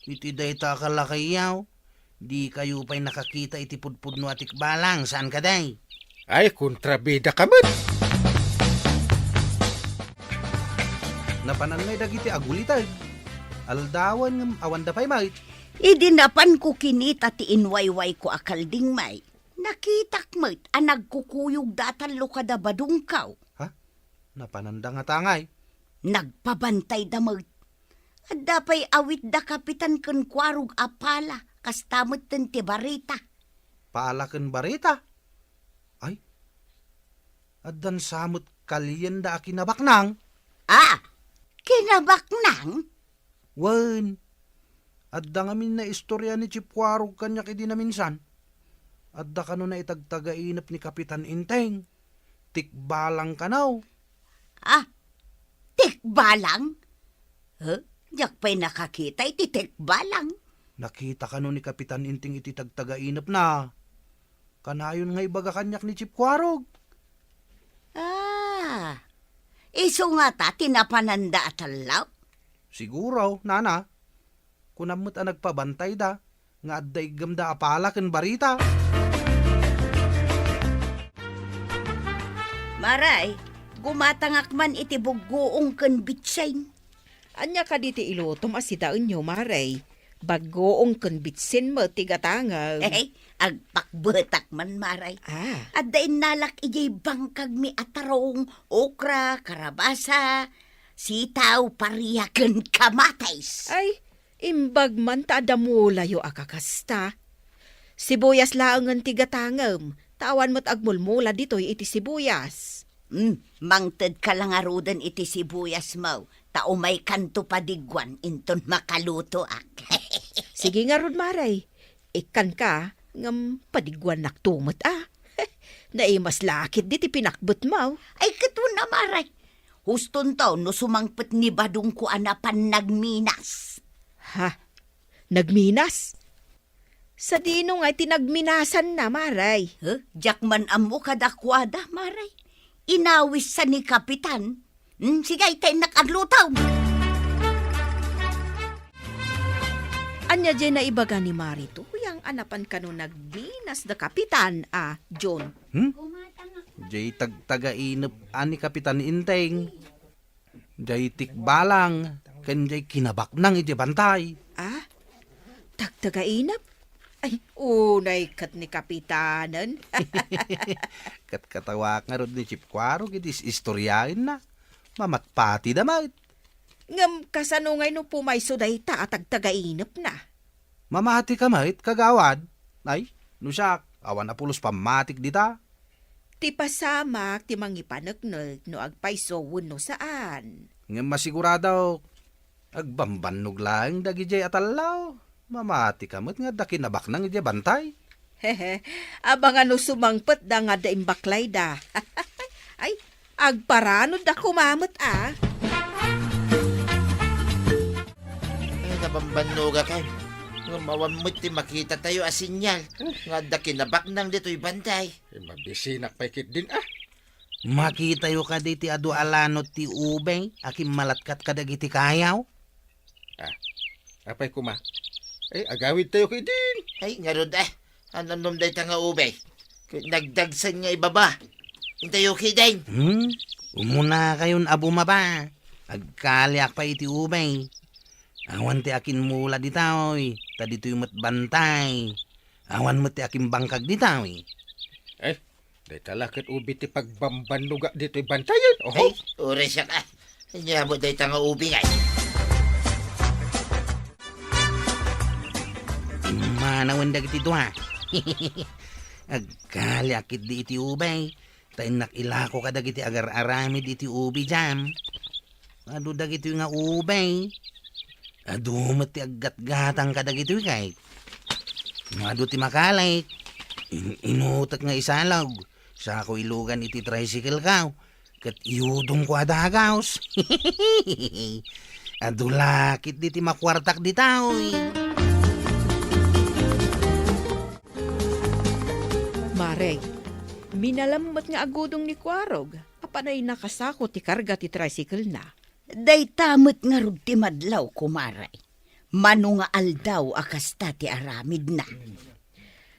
iti dayta a kalakayyo, dikayo pay nakakita iti pudpudno a tikbalang, saan kadi? Ay, kontrabida ka met. Napanan ngay dagiti aguliteg. Aldawen ngem awanda pay met. Idi napanko kinita ti inwaywayko a kaldingmay, nakitak met a nagkukuyogda a tallo kada badongko. Ha? Napananda ngata ngay? Nagpabantayda met. Adda pay awitda kapitan ken kuarog a pala, kasta metten ti barita. Pala ken barita? Ay, addan sa met kalienda a kinabaknang? Ah, kinabaknang? Wen, adda ngamin naistoria ni Chief Kuarog kaniak idi naminsan. Adda kano naitagtagainep ni Kapitan Inteng. Tikbalang kano. Ah, tikbalang? Huh? Diak pay nakakita iti tikbalang. Nakita kano ni Kapitan Inteng iti tagtagainepna. Kanayon nga ibaga kaniak ni Chief Kuarog. Ah, isu ngata ti napananda a tallo? Siguro, nana. Kunam met a nagpabantayda nga adda iggemda a pala ken barita. Maray, gumatangak man iti buggoong ken bitsin. Ania kadi ti ilutom a sidaenyo, Maray? Baggoong ken bitsin met ti gatangem. Hey, agpakbetak man, Maray. Ah. Adda innalak idiay bangkagmi a tarong, okra, karabasa, sitaw, paria, ken kamatis. Ay, imbag man ta adda mulayo a kakasta. Sibuyas laengen ti gatangem, ta awan met agmulmula ditoy iti sibuyas. Hmm, mangtedka la ngaruden iti sibuyasmo, ta umaykanto padigguan inton makalutoak. Sige ngarud, Maray. Ikkanka, ngem padigguannakto met, a. Naimas la ketdi ti pinakbetmo. Ay, ket wen a, Maray. Hustonto no sumangpet ni badongko a napan nagminas. Ha? Nagminas? Sadino ngay ti nagminasanna, Maray? Huh? Diak man ammo kadakuada, Maray. Inawissa ni Kapitan. Hmm, sige, ta innak aglutom. Ania diay naibaga ni Mari Tuyang a napan kano nagminas da Kapitan a John? Hmm? Diay tagtagainep a ni Kapitan Inteng. Diay tikbalang, ken diay kinabaknang iti bantay. Ah? Tagtagainep? Ay, unay ket ni Kapitanen. Ket katawak ngarud ni Chief Kuarog iti is-, istoriaenna. Mamatpatida met. Ngem kasano ngay no pumayso dayta a tagtagainepna? Mamatika met, kagawad. Ay, no siak, awan a pulos pammatik dita. Ti pasamak ti mangipaneknek no agpayso wenno saan. Ngem masiguradok, agbambannog laeng dagidiay a tallaw. Mamatika met nga adda kinabaknang idiay bantay. Abangan no sumangpetda nga adda imbaklayda. Ay, agparanodda koma met a. Ay, nabambannogak, ay. Ngem awan met ti makitatayo a sinyal nga adda kinabaknang ditoy bantay. Eh, mabisinak pay ketdin, a. Makitayo kadi ti adu a lanot ti ubing a kimmalatkat kadagiti kayaw? Ah, apay koma? Eh, agawidtayo ketdin. Ay, ngarud, a. Annom dayta nga ubing? Ket nagdagsen nga ibaba. Intayo ketdin. Hmm? Umunakayon a bumaba. Agkaliak pay iti ubing. Awan ti akimmula ditoy, ta ditoy met bantay. Awan met ti akimbangkag ditoy. Eh, dayta la ket ubi ti pagbambannoga ditoy bantayen. Oho. Ay, uray siak, a. Ania met dayta nga ubi ngay? Immanawen dagiti dua. Agkaliak ketdi iti ubi. Ta innak ilako kadagiti agar-aramid iti ubi jam. Adu dagitoy nga ubi. Adu met ti aggatgatang kadagitoy kay. No adu ti makalik, in-, inutek nga isalog. Sako ilugan iti tricycle ko. Ket iyudongko a dagus. Adu la ketdi ti makuartak ditoy. Mare, minalem met nga agudong ni Kuarog a panay nakasako ti karga ti tricycle-na. Dayta met ngarud ti madlaw, kumare. Mano nga aldaw a kasta ti aramidna.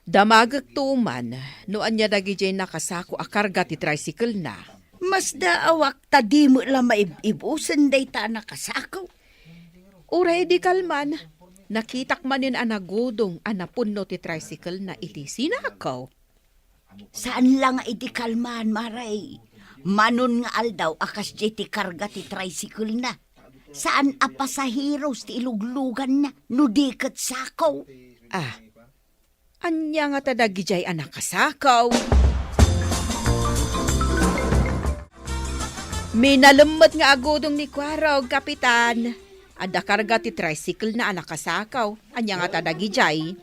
Damagekto man no ania dagidiay nakasako a karga ti tricycle-na. Masdaawak ta di met la maib-ibusen dayta a nakasako. Uray di kalman, nakitak manen a nagudong a napunno ti tricycle-na iti sinakaw. Saan la nga idi kalman, mare. Manon nga aldaw a kasdiay ti karga ti tricycle-na. Saan a pasaheros ti ilugluganna no di ket sako. Ah, ania ngata dagidiay a nakasako? Minalem met nga agudong ni Kuarog, Kapitan. Adda karga ti tricycle-na a nakasako. Ania ngata dagidiay?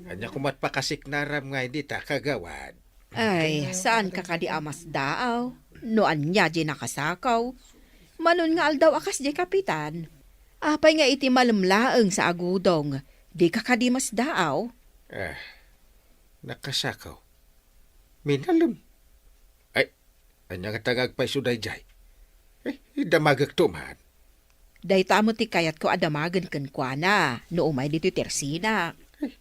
Ania koma't pakasiknaram nga idi ta, kagawad? Ay, saanka kadi a masdaaw no ania diay nakasako? Manon nga aldaw a kasdiay, Kapitan. Apay nga iti malem laeng sa agudong, dika kadi masdaaw? Ah, nakasako. Minalem. Ay, ania ngata nga agpayso daydiay? Eh, idamagekto man. Dayta met ti kayatko a damagen kenkuana no umay ditoy tersinak. Eh,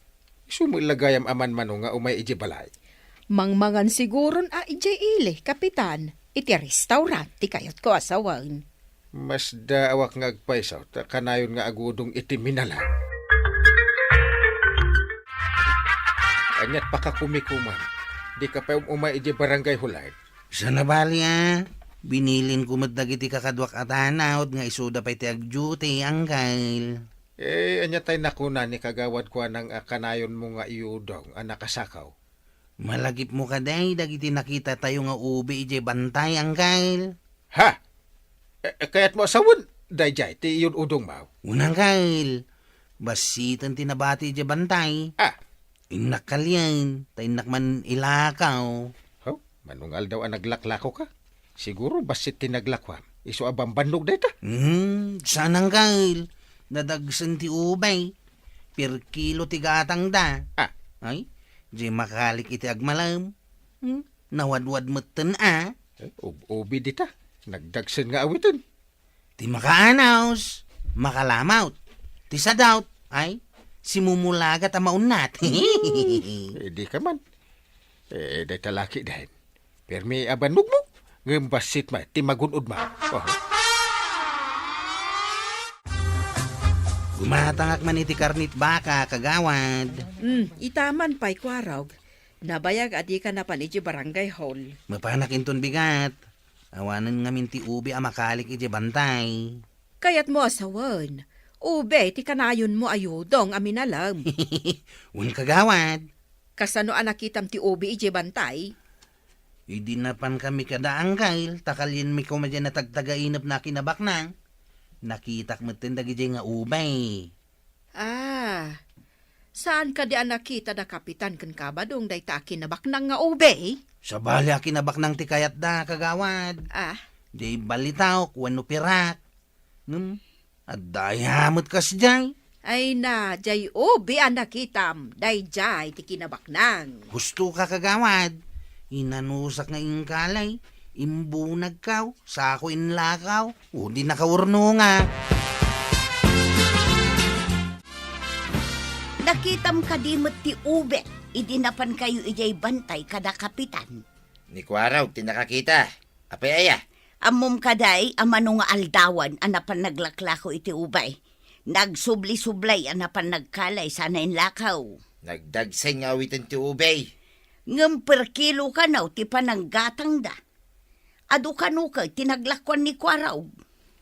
isu met la gayam a manmano nga umay idiay balay. Mangmangan siguron a idiay ili, Kapitan, iti restaurant ti kayatko a sawen. Masdaawak nga agpayso ta kanayon nga agudong iti minalem. Ania't pakakumikuman? Dika pay um-umay idiay Barangay Hall? Saan a bali a, binilinko met dagiti kakaduak a tanod nga isuda pay ti agduty, Angkel. Eh, ania tay nakuna ni Kagawad Kuanang a kanayonmo nga iyudong a nakasako? Malagipmo kadi dagiti nakitatayo nga ubi idiay bantay, Angkel? Ha? Eh, eh, kayatmo a sawen daydiay ti iyud-udongmo? Wen, Angkel. Bassiten ti nabati idiay bantay. Ah. Innak kalien, ta innak man ilakaw. Haw, mano nga aldaw a naglaklakoka? Siguro bassit ti naglakuam. Isu a bambannog dayta. Hmm, saan, Angkel. Nadagsen ti ubay. Per kilo ti gatangda. Ah. Ay, di makalik iti agmalem. Hmm, nawadwad metten a. Eh, ub-ubi dita. Nagdagsen nga awiten. Ti makaanaws, makalamawt. Ti sadaw, ay, simumulagat a maunnat. Eh, di ka man. Eh, dayta laki den. Permi a bannogmo, ngem bassit met ti magun-odmo. Oh. Gumatangak man iti karnit baka, kagawad. Hmm, ita man pay, Kuarog. Nabayag a dika napan iti barangay hall. Mapanak inton bigat. Awanen ngamin ti ubi a makalik iti bantay. Kayatmo a sawen, ubi ti kanayonmo a yudong a minalem. Wen, kagawad. Kasano a nakitam ti ubi iti bantay? Idi napankami kada Anggail, ta kalienmi koma diay natagtagainepna a kinabaknang, nakitak metten dagidiay nga ubay. Ah, saan kadi a nakita da Kapitan ken Kabadong dayta a kinabaknang nga ubay? Sabali a kinabaknang ti kayatda, kagawad. Ah. Diay balitaok wenno pirak. Ngem, adda aya met kasdiay? Ay na, diay ubi a nakitam, daydiay ti kinabaknang. Husto ka, kagawad. Inanusak nga ingkali, imbunagkaw, sako inlakaw, o di nakaurnonga. Nakitam kadi met ti ubi, idi napankayo idiay bantay kada Kapitan? Ni Kuarog ti nakakita. Apay aya? Ammom kadi a mano nga aldawan a napan naglaklako iti ubay. Nagsubli-sublay a napan nagkali sana inlakaw. Nagdagsen nga awiten ti ubay. Ngem per kilo kano ti pananggatangda. Adu kano ket ti naglakuan ni Kuarog.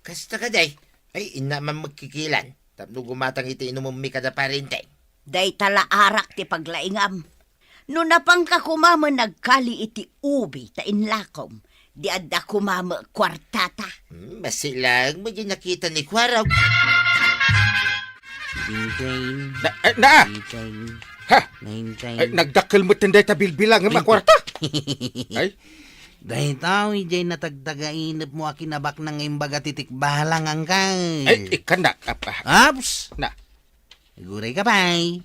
Kasta kadi? Ay, inna man met kikilan. Tapno gumatang iti inumemmi kada pariente. Dayta la arak ti paglaingam. No napanka koma met nagkali iti ubi ta inlakom, di adda koma met kuartata. Hmm, masilang met diay nakita ni Kuarog. Fifteen. Na, eh, na! Eighteen. Ha? Nineteen. Ay, nagdakkel met dayta bilbilangem a kuarta. Ay. Dayta, idiay natagtagainepmo a kinabaknang nga imbaga ti tikbalang, Anggail. Ay, ikkan na. Ap-, ah. Aps! Na. Aguray ka pay.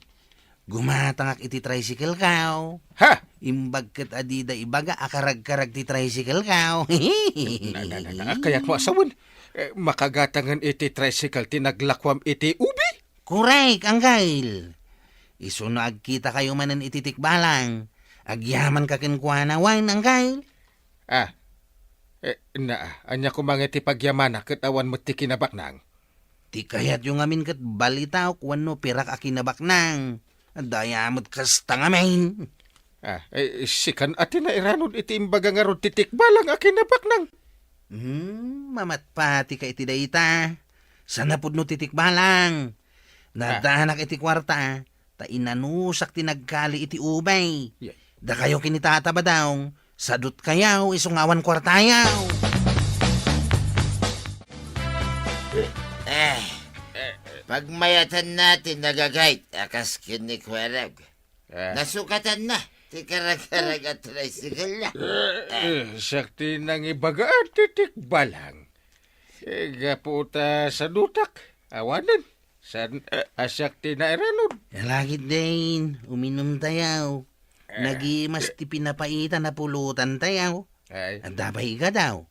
Gumatangak iti tricycle kaw. Ha? Imbag ket a dida ibaga a karagkarag ti tricycle kaw. Na, na, na, na, kayatmo a sawen. Eh, makagatangen iti tricycle ti naglakuam iti ubi? Korek, Anggail. Isu no agkitakayo manen iti tikbalang, agyamanka kenkuana, wen, Anggail? Ah. Eh, na, ania koma nga ti pagyamanak ket awan met ti kinabaknang? Ti kayatyo ngamin ket balitaok wenno pirak a kinabaknang. Adda aya met kasta ngamin. Ah, eh, sikan a ti nairanod iti imbaga ngarud ti tikbalang a kinabaknang. Hmm, mamatpatika iti dayta. Sa napudno ti tikbalang. Ah. Nadaanak iti kuarta, ta inanusak ti nagkali iti ubay. Yay. Dakayo ken ni Tata Badong, sadutkayo isu nga awan kuartayo. Eh, pagmayatanna ti nagagayt a kas ken ni Kuarog. Eh. Nasukatanna ti karagkarag a tricycle na. Eh, eh, siak ti nangibaga ti tikbalang. Eh, gapu ta sadutak, awanen. San, eh, a siak ti nairanod. Alagid din, uminumtayo. Eh. Nagimas ti pinapaitan a pulutantayo. Ay. Adda pay igadaw.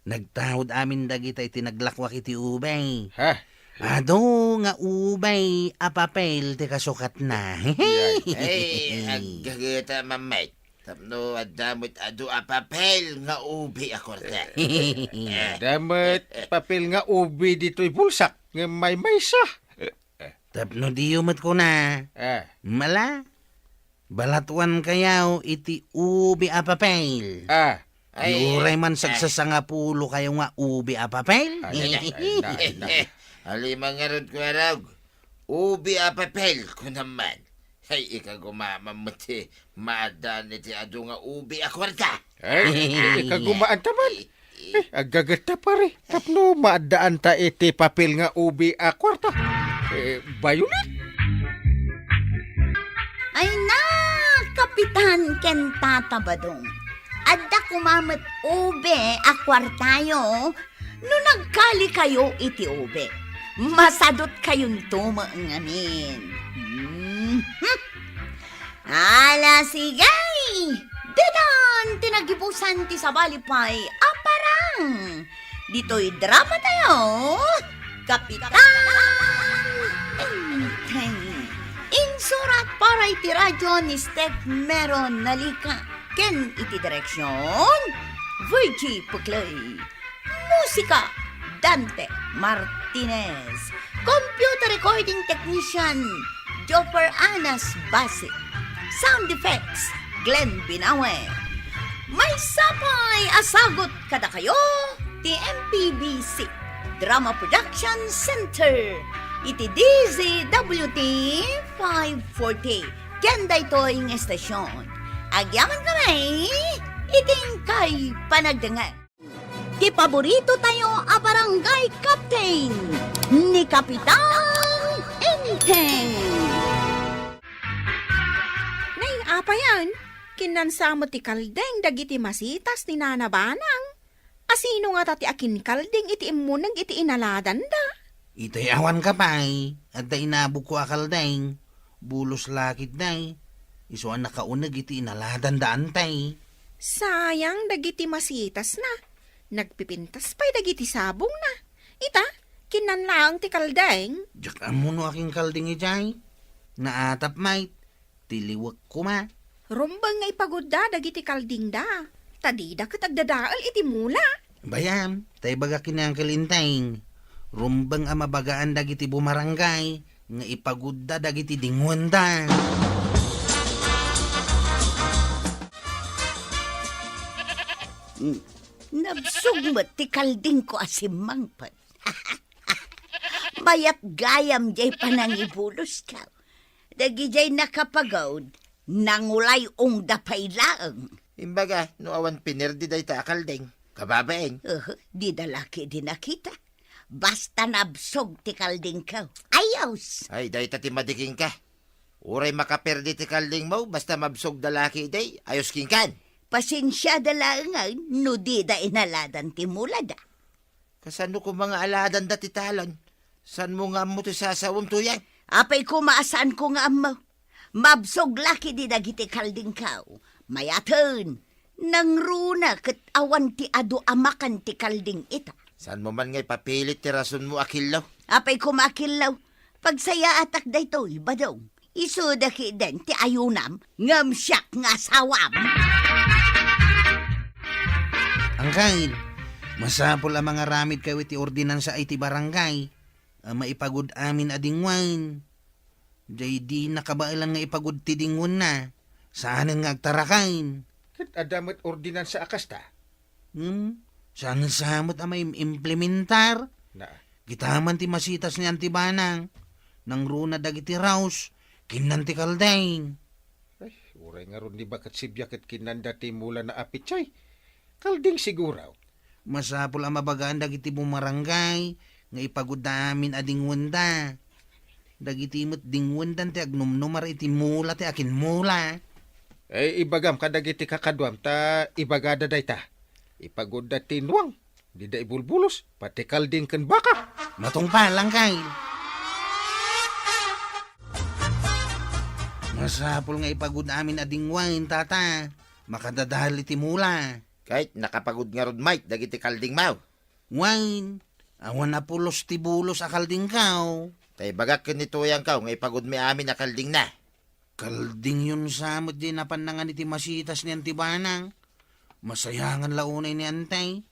Nagtaud amin dagita iti naglakuak iti ubay. Ha? Adu nga ubay a papel ti kasukatna. Yan. Ay, aggageta, Mamay. Tapno adda met adu a papel nga ubi a kuarta. Eh, adda met papel nga ubi ditoy bulsak, ngem maymaysa. Tapno diyo met kuna. Ah. Mala, balatuankayo iti ubi a papel. Ah. Ay, uray man ah. Sagsasangapulokayo nga ubi a papel. Ay, ay, ay, ay, ay, ay. Alima ngarud, Kuarog. Ubi a papel, kunam man. Ay, ikagumaman met ti maaddaan iti adu nga ubi a kuarta. Ay, ikagumaan ta man. Eh, aggagetta pare. Tapno maaddaan ta iti papel nga ubi a kuarta. Eh, bayulit. Ay na, Kapitan ken Tata Badong. Adda koma met ubi a kuartayo. No nagkalikayo iti ubi, masadutkayonto met ngamin. Mhm. Ala, sige! Ditan ti nagibusan ti sabali pay a parang ditoy dramatayo, Kapitan Enteng. Insurat para iti radio ni Steph Meron Nalika ken iti direksyon, Virgie Puclay. Musika, Dante Martinez. Computer recording technician, Joffer Anas Basi. Sound effects, Glenn Binawe. Maysa pay a sagut kadakayo ti M P B C Drama Production Center iti D Z W T five forty. Ken daytoy nga estasyon, agyaman kami, Iti inkay panagdengngeg, ti paborito tayo a barangay captain, ni Kapitan Enteng. Nay, apay a, kinnansa met ti kaldeng dagiti masitas ni Nana Banang. Asino ngata ti akinkalding iti immuneg iti inaladanda? Itay awan ka pay, adda inabogko a kalding. Bulos lakit day. Isu a nakauneg iti inaladanda, antay. Sayang dagiti masitasna. Nagpipintas pay dagiti sabongna. Ita, kinnan laeng ti kalding. Diak ammo no akinkalding idiay. Naatap met. Ti liwek koma. Rumbeng nga ipagudda dagiti kaldingda, ta dida ket agdadael iti mula. Bay-am, ta ibaga ken ni Uncle Enteng. Rumbeng a mabagaan dagiti bumarangay nga ipagudda dagiti dingwenda. Hmm. Nabsog met ti kaldingko a simmangpet. Mayat gayam diay panangibulosko. Dagidiay nakapagawd, nangulayongda pay laeng. Imbaga, no awan pinerdi dayta a kalding, kababain. Uhu, dida lakit idi nakita. Basta nabsog ti kaldingko. Ayos! Ay, dayta ti madi kenka. Uray makaperdi ti kaldingmo, basta mabsogda lakit idi, ayos kenkan. Pasensiada laeng no dida inaladan ti mulada. Kasano koma nga aladanda ti talon? Saanmo nga ammo ti sasawem, Tuyang? Apay koma a saanko nga ammo. Mabsog lakit idi dagiti kaldingko. Mayaten, nangruna ket awan ti adu a makan ti kalding ita. Saanmo man nga ipapilit ti rasonmo a killaw? Apay koma a killaw? Pagsayaatak daytoy, Badong. Isuda ketdin ti ayunam, ngem siak nga asawam. Angkel, masapul a mangaramidkayo iti ordinansa iti barangay a maipagud amin a dingwen. Jay di nakabaelan nga ipagud ti dingwenna. Saanen nga agtaraken. Ket adda met ordinansa a kasta? Hmm, saan sa met a maimplementar? Na. Kitaem ti masitas ni Auntie Banang. Nangruna dagiti raos, kinnan ti kalding. Ay, uray ngarud ni Baket Sibya ket kinnanda ti mulana a pechay. Kalding siguro. Masapul a mabagaan dagiti bumarangay nga ipagudda amin a dingwenda. Dagiti met dingwendan ti agnumnumar iti mula ti akinmula. Ay, ibagam kadagiti kakaduam ta ibagada dayta. Ipagudda ti nuang, dida ibulbulos, pati kalding ken baka. Matungpal, Angkel. Masapul nga ipagud amin a dingwen, tata. Makadadael iti mula. Ket nakapagud ngarud met dagiti kaldingmo. Wen, awan a pulos ti bulos a kaldingko. Ta ibagak ken ni Tuyangko nga ipagudmi amin a kaldingna. Kaldingyon sa met diay napannangan iti masitas ni Auntie Banang. Masayangan la unay ni Auntie.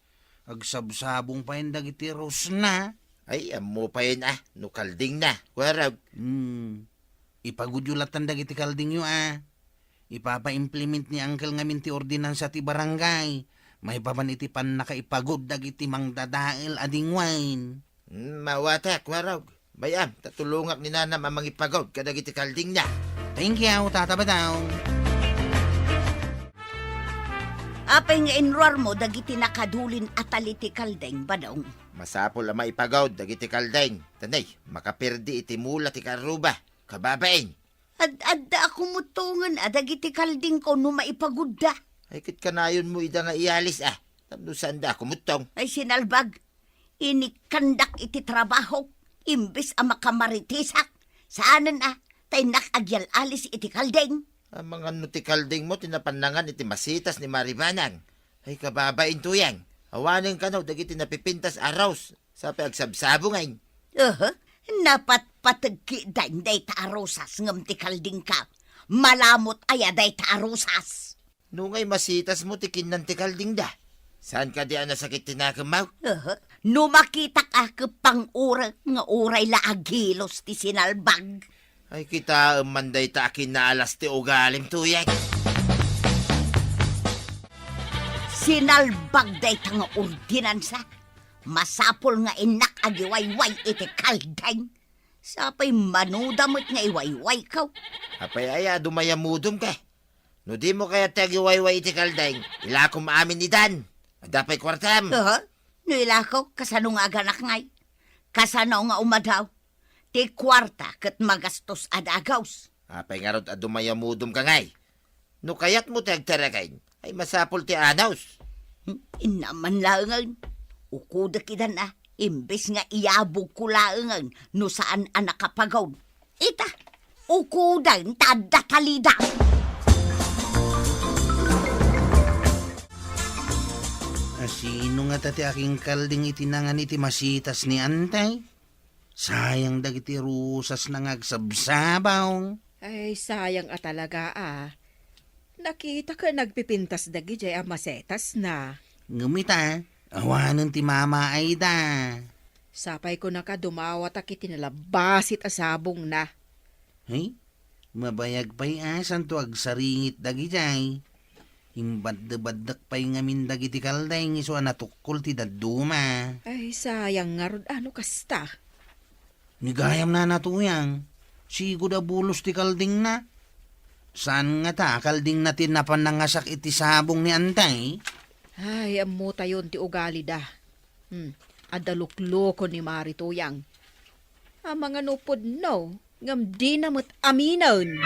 Agsabsabong payen dagiti raosna. Ay, ammo payen a, no kaldingna, kuarog. Hmm. Ipagudyo latan dagiti kaldingyo a. Ipapaimplement ni Uncle ngamin ti ordinansa ti barangay maipapan iti pannakaipagud dagiti mangdadael a dingwen. Hmm, mawata, kuarog. Bay-am, ta tulongak ni Nanam a mangipagud kadagiti kaldingna. Thank you, Tata Badong. Apay nga inruarmo dagiti nakadulin a tali ti kalding, Badong? Masapul a maipagud dagiti kalding. Tanay, makaperdi iti mula ti karruba. Kababain. Ad-adda a kumuttongen a dagiti kaldingko no maipagudda. Ay, ket kanayonmo ida nga iyalis, a. Tapno saanda a kumuttong. Ay, sinalbag. Inikkandak iti trabaho, imbes a makamaritisak. Saanen a, ta innak agyal-alis iti kalding. Amangan no ti kaldingmo ti napannangan iti masitas ni Mari Banang. Ay, kababain, Tuyang. Awanen kano dagiti napipintas a raos. Sapay agsabsabong. Aha, napatpateg ketdin dayta a rosas ngem ti kaldingko. Malamut aya dayta a rosas? Nungay masitasmo ti kinnan ti kaldingda. Saan kadi a nasakit ti nakemmo? Aha, no makitak a ket pang-ura nga uray la agilos ti sinalbag. Ay, kitaem man dayta a kinnaalas ti ugalim, Tuyang. Sinalbag dayta nga ordinansa. Masapul nga innak agiwayway iti kalding. Sapay manuda met nga iwaywayko. Apay aya a dumayamudom ka? No dimo kayat ti agiwayway iti kalding, ilakom amin itan. Adda pay kuartam. Aha. No ilako, kasano nga aganak ngay? Kasano nga umadaw? Ti kuarta ket magastos a dagus. Apay ngarud a dumayamudom ka ngay? No kayatmo ti agtaraken, ay masapul ti anos. Hmm, innaman laengen. Ukodek idan a, imbes nga iyabogko laengen no saan a nakapagod. Ita, ukoden ta adda talida. A, sino ngata ti akingkalding iti nangan iti masitas ni Antay? Sayang dagiti rusasna nga agsabsabaw. Ay, sayang a talaga, a. Nakitak a nagpipintas dagidiay a masetasna. Ngem ita, awanen ti mamaayda. Sapay kunaka dumawatak iti nalabasit a sabongna. Ay, mabayag pay a santo agsaringit dagidiay. Imbaddebaddak pay ngamin dagiti kalding isu a natukkol ti dadduma. Ay, sayang ngarud a no kasta. Ni gayam nana Tuyang, sigud a bulos ti kaldingna. Saan ngata a kaldingna ti napan nangasak iti sabong ni Antay? Ay, ammotayon ti ugalida. Hmm, adda luklukon ni Mari Tuyang. Amangan no pudno, ngem dina met aminen.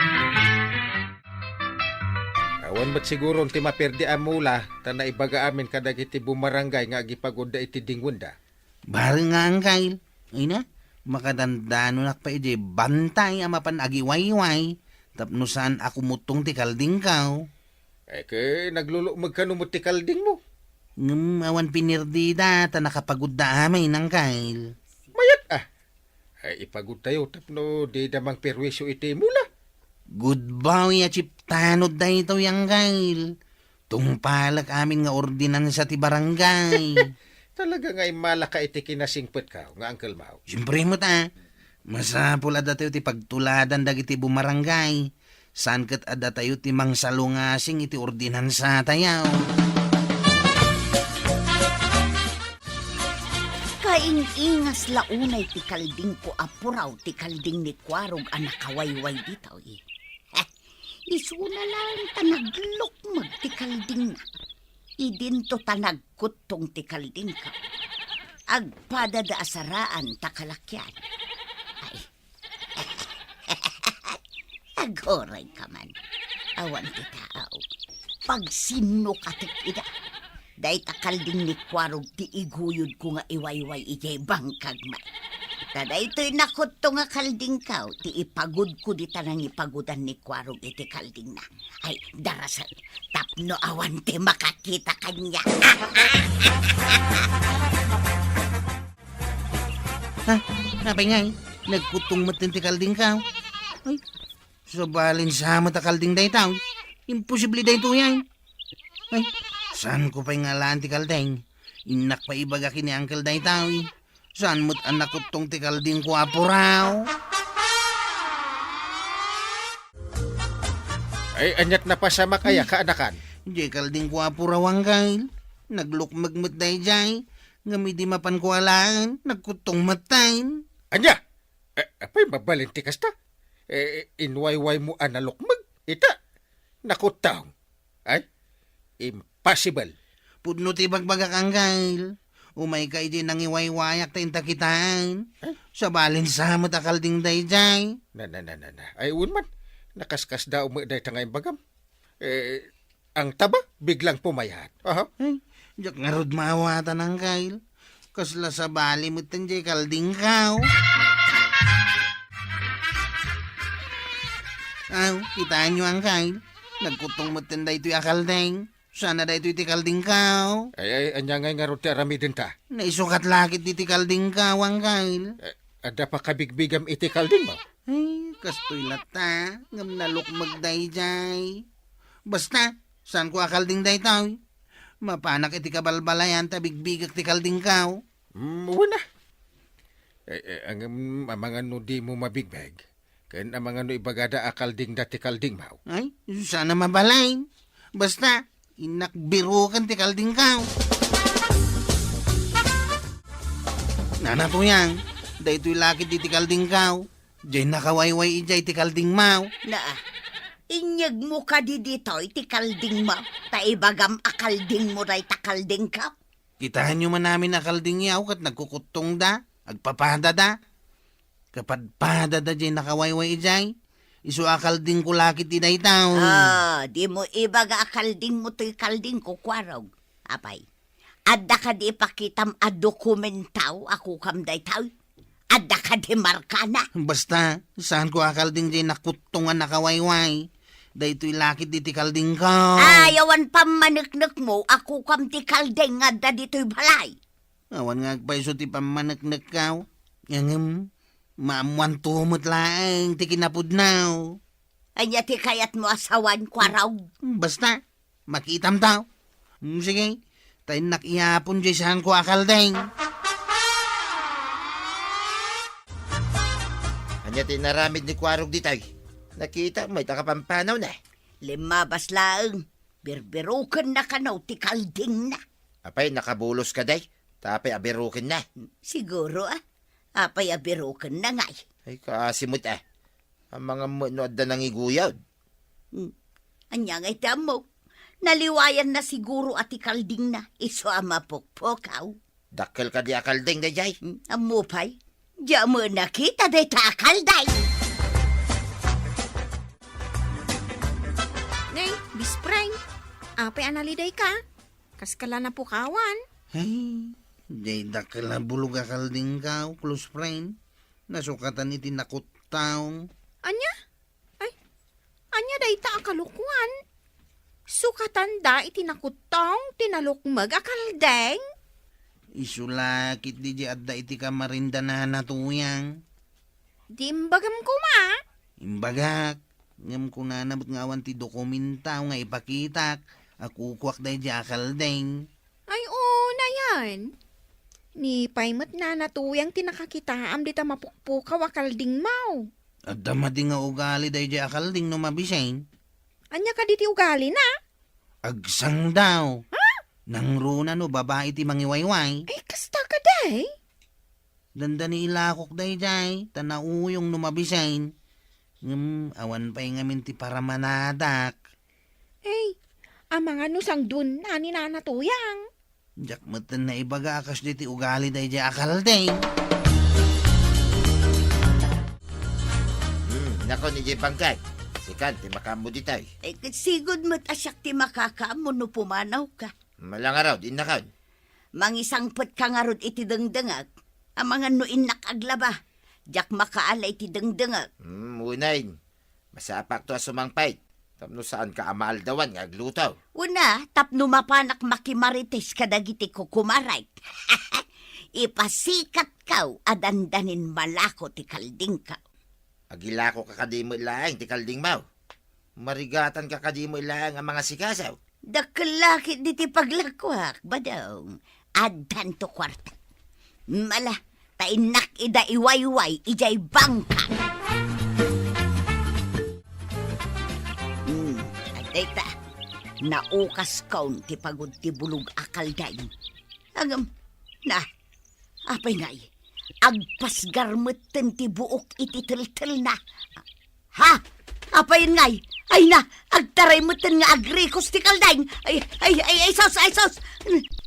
Awan met siguron ti maperdi a mula, ta naibaga amin kadagiti bumarangay nga agipagudda iti dingwenda. Bareng nga, Angkel. Ay na, makadandanonak pay idiay bantay a mapan agiwayway, tapno saan a kumuttong ti kaldingko. Ay, ket naglulukmeg kano met ti kaldingmo? Ngem awan pinerdida, ta nakapagudda amin, Angkel. Mayat a. Ay, ipagudtayo tapno dida mangperwisyo iti mula. Goodbye a chiptanod daytoy, Angkel. Tungpalek amin nga ordinansa ti barangay. Talaga nga immalaka iti kinasingpetko nga Angkel Mau. Siyempre met a. Masapul a datayo ti pagtuladan dagiti bumarangay. Saan ket a datayo ti mangsalungasing iti ordinansatayo. Kaing-ingas la unay ti kaldingko a puraw ti kalding ni Kuarog a nakawayway ditoy. Isuna laeng ta naglukmeg ti kaldingna. Idinto ta nagkuttong ti kaldingko. Agpadada a saraan ta kalakian. Ay. Aguray ka man. Awan ti tao. Pagsinno ka ket ida. Dayta kalding ni Kuarog ti iguyodko nga iwayway idiay bangkag met. Ta daytoy nakutto nga kaldingko ti ipagudko dita nangipagudan ni Kuarog iti kaldingna. Ay, darasen, tapno awan ti makakita kaniak. Ha? Apay ngay? Nagkuttong met ti kaldingko. Ay, sabalin sa met a kalding daytoy. Imposible daytoy ay. Ay, saanko pay nga alaan ti kalding? Innak pay ibaga ken ni Angkel daytoy. Saan met a nakuttong ti kaldingko a puraw? Ay, ania't napasamak aya, kaanakan? Diay kaldingko a puraw, Angkel. Naglukmeg met daydiay. Ngem idi mapanko alaen, nagkuttong metten. Ania? Eh, apay mabalin ti kasta? Eh, inwaywaymo a nalukmeg? Ita, nakuttong. Ay, impossible. Pudno ti ibagbagak, Angkel. Umayka idiay nangiwaywayak ta inta kitaen. Eh? Sabalin sa met a kalding daydiay. Na, na, na, na, na. Ay, wen man. Nakaskasdaaw met dayta nga imbagam. Eh, ang taba, biglang pumayat. Aha. Ay, diak ngarud maawatan, Angkel. Kasla sabali metten diay kaldingko. Aw, kitaenyo, Angkel. Nagkuttong metten daytoy a kalding. Saan a daytoy ti kaldingko? Ay, ay, ania ngay ngarud ti aramidenta? Naisukat la ketdi ti kaldingko, Angkel. Eh, adda pakabigbigam iti kaldingmo? Ay, kastoy latta, ngem nalukmeg daydiay. Basta, saanko a kalding daytoy. Mapanak iti kabalbalayan ta bigbigek ti kaldingko. Mm, wen a. Eh, eh, ngem amangan no dimo mabigbeg. Ken amangan no ibagada a kaldingda ti kaldingmo. Ay, saan a mabalin. Basta, innak biroken ti kaldingko. Nana Tuyang, daytoy la ketdi ti kaldingko. Diay nakawayway idiay ti kaldingmo. Naa. Inyegmo kadi ditoy ti kaldingmo, ta ibagam a kaldingmo dayta kaldingko. Kitaenyo man amin a kaldingyaw ket nagkukuttongda, agpapadada. Kapadpadada jay nakawayway idiay. Isu a kaldingko la ketdi dayta. Ah, dimo ibaga a kaldingmo toy kaldingko, Kuarog. Apay, adda kadi ipakitam a dokumentaw a kukam daytoy? Adda kadi markana? Basta, saanko a kalding jay nakuttong a nakawayway. Daytoy la ketdi ti kaldingko. Ay, awan pammaneknekmo a kukam ti kalding nga adda ditoy balay. Awan nga agpayso ti pammaneknekko. Ngem, maammoanto met laeng ti kinapudno. Ania ti kayatmo a sawen, Kuarog? Basta, makitamto. Mm, sige, ta innak iyapon jay saanko a kalding. Ania ti inaramid ni Kuarog ditoy? Nakita met a kapampanawna. Limmabas laeng. Birbirukenna kano ti kaldingna. Apay, nakabulos kadi? Ta apay a birukenna? Siguro, ah. Apay a birukenna ngay? Ay, kaasi met, ah. Amangan met no adda nangiguyod. Hmm. Ania ngay ti ammok? Naliwayanna siguro a ti kaldingna, isu a mapukpukaw. Dakkel kadi a kalding daydiay? Hmm, ammo pay? Diak met nakita dayta a kalding. Nay, best friend, apay a nalidayka? Kaskala napukawan? Ay, diay dakkel a bulog a kaldingko, close friend. Nasukatan iti nakuttong. Ania? Ay, ania dayta a kalokuan? Sukatanda iti nakuttong ti nalukmeg a kalding? Isu la ketdi diay adda iti kamarinda Nana Tuyang. Di imbagam koma? Imbagak. Ngem kunana met nga awan ti dokumentaw nga ipakitak a kukuak daydiay a kalding. Ay, oo, nayan. Ni pay met Nana Tuyang ti nakakitaam dita mapukpukaw a kaldingmo. Adda madi nga ugali daydiay a kalding no mabisin. Ania kadi ti ugalina? Agsangdaw. Ha? Nangruna no babai ti mangiwayway. Ay, kasta kadi? Dandani ilakok daydiay, ta nauyong no mabisin. Ngem awan pay ngamin ti paramanadak. Ay, amangan no sangdonna ni Nana Tuyang. Diak metten naibaga a kasdi ti ugali daydiay a kalding. Hmm, nako, ni Jay Bangkay. Sikan ti makaammo ditoy. Ay, ket sigud met a siak ti makakaammo no pumanawka. Mala ngarud, innakon. Mangisangpetka ngarud iti dengdengek. Amangan no innak aglaba. Diak makaala iti dengdengek. Hmm, unayen. Masapakto a sumangpet tapno saanka a maaldawan nga agluto. Una, tapno mapanak makimarites kadagiti kukumarek. Ipasikatko a dandanin malako ti kaldingko. Agilakoka kadi met laeng ti kaldingmo? Marigatanka kadi met laeng a mangasikaso? Dakkel la ketdi ti paglakoak, Badong. Addanto kuarta. Mala, ta innak ida iwayway idiay bangka. Hmm, adda ita. Naukaskon ti pagud ti bulog a kalding. Ngem, na, apay ngay, agpasgar metten ti buok iti teltelna. Ha? Apay ngay? Ay na, agtaray metten nga agrikos ti kalding. Ay, ay, ay, ay, sus, ay, sus.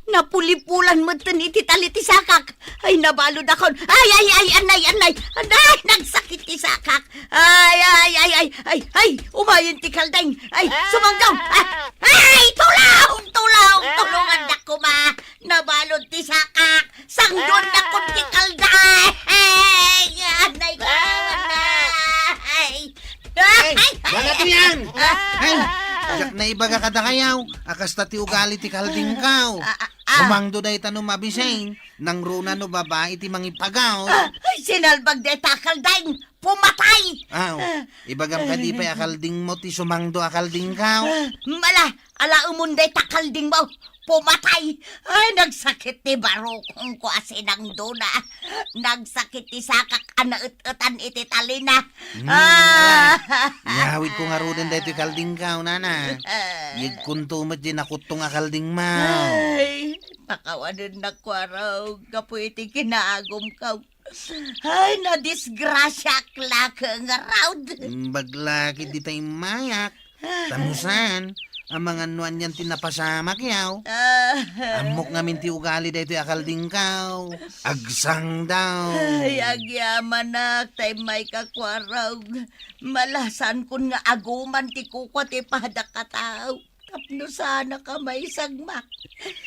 Napulipulan metten iti tali ti sakak. Ay, nabaludakon. Ay, ay, ay, anay, anay. Anay, nagsakit ti sakak. Ay, ay, ay, ay, ay, ay, umayen ti kalding. Ay, sumangdaw. Ah, ay, tulong, tulong, tulongandak koma. Nabalud ti sakak. Sangdonnakon ti kalding. Ay, anay ko, anay. Ay, Nana Tuyang! Ay, diak naibaga kadakayo a kasta ti ugali ti kaldingko. Ah, ah, ah. Sumangdo dayta no mabisin, nangruna no babai ti mangipagaw. Ah, ay, sinalbag dayta a kalding. Pumatay! Ah, ibagam kadi pay a kaldingmo ti sumangdo a kaldingko. Mala, alaemon dayta kaldingmo. Pumatay! Ay, nagsakit ti barukongko a sinangdona. Nagsakit ti sakak a naet-etan iti talina. Hmm, ah, ala. Iyawidko ngaruden daytoy kaldingko, nana. Yegkonto met diay nakuttong a kaldingmo. Ay, pakawanennak, Kuarog, gapu iti kinaagumko. Ay, nadisgrasiak la, Kong Raud. Bagla ket dita immayak. Tamusan, amangan no anian ti napasamak, yaw. Ah. Ammok ngamin ti ugali daytoy a kaldingkaw. Agsangdaw. Ay, agyamanak, tay may kakwaraw. Malasankon nga aguman ti kukua ti padak a tao. Tapno saan a ka maisagmak.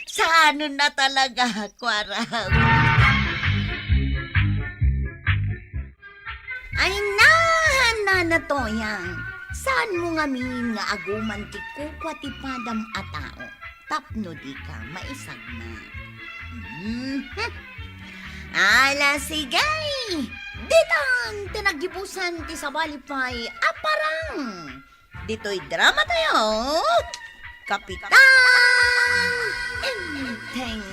Saan na talaga, kuarang. Ay, nahan na natoyang. Saan mo ngamin nga aguman ti kukua ti padam a tao? Tapno di ka maisagmak. Mhm. Ala, sige. Ditan ti naggibusan ti sabali pay a parang. Ditoy drama tayo, Kapitan Enteng.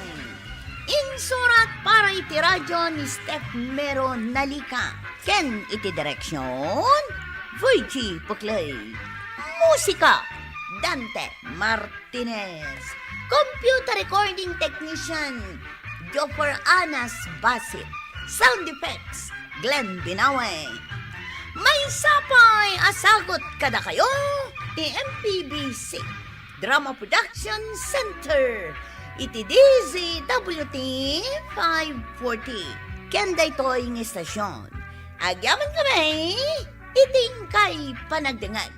Insurat para iti radyo ni Steph Mero Nalica ken iti direksyon, Virgie Puclay. Musika, Dante Martinez. Computer recording technician, Joffer Anas Basit. Sound effects, Glenn Binawe. Maysa pay a sagut kadakayo ti M P B C Drama Production Center iti D Z W T five forty. Ken daytoy nga istasyon, agyaman kami iti inkay panagdengngeg.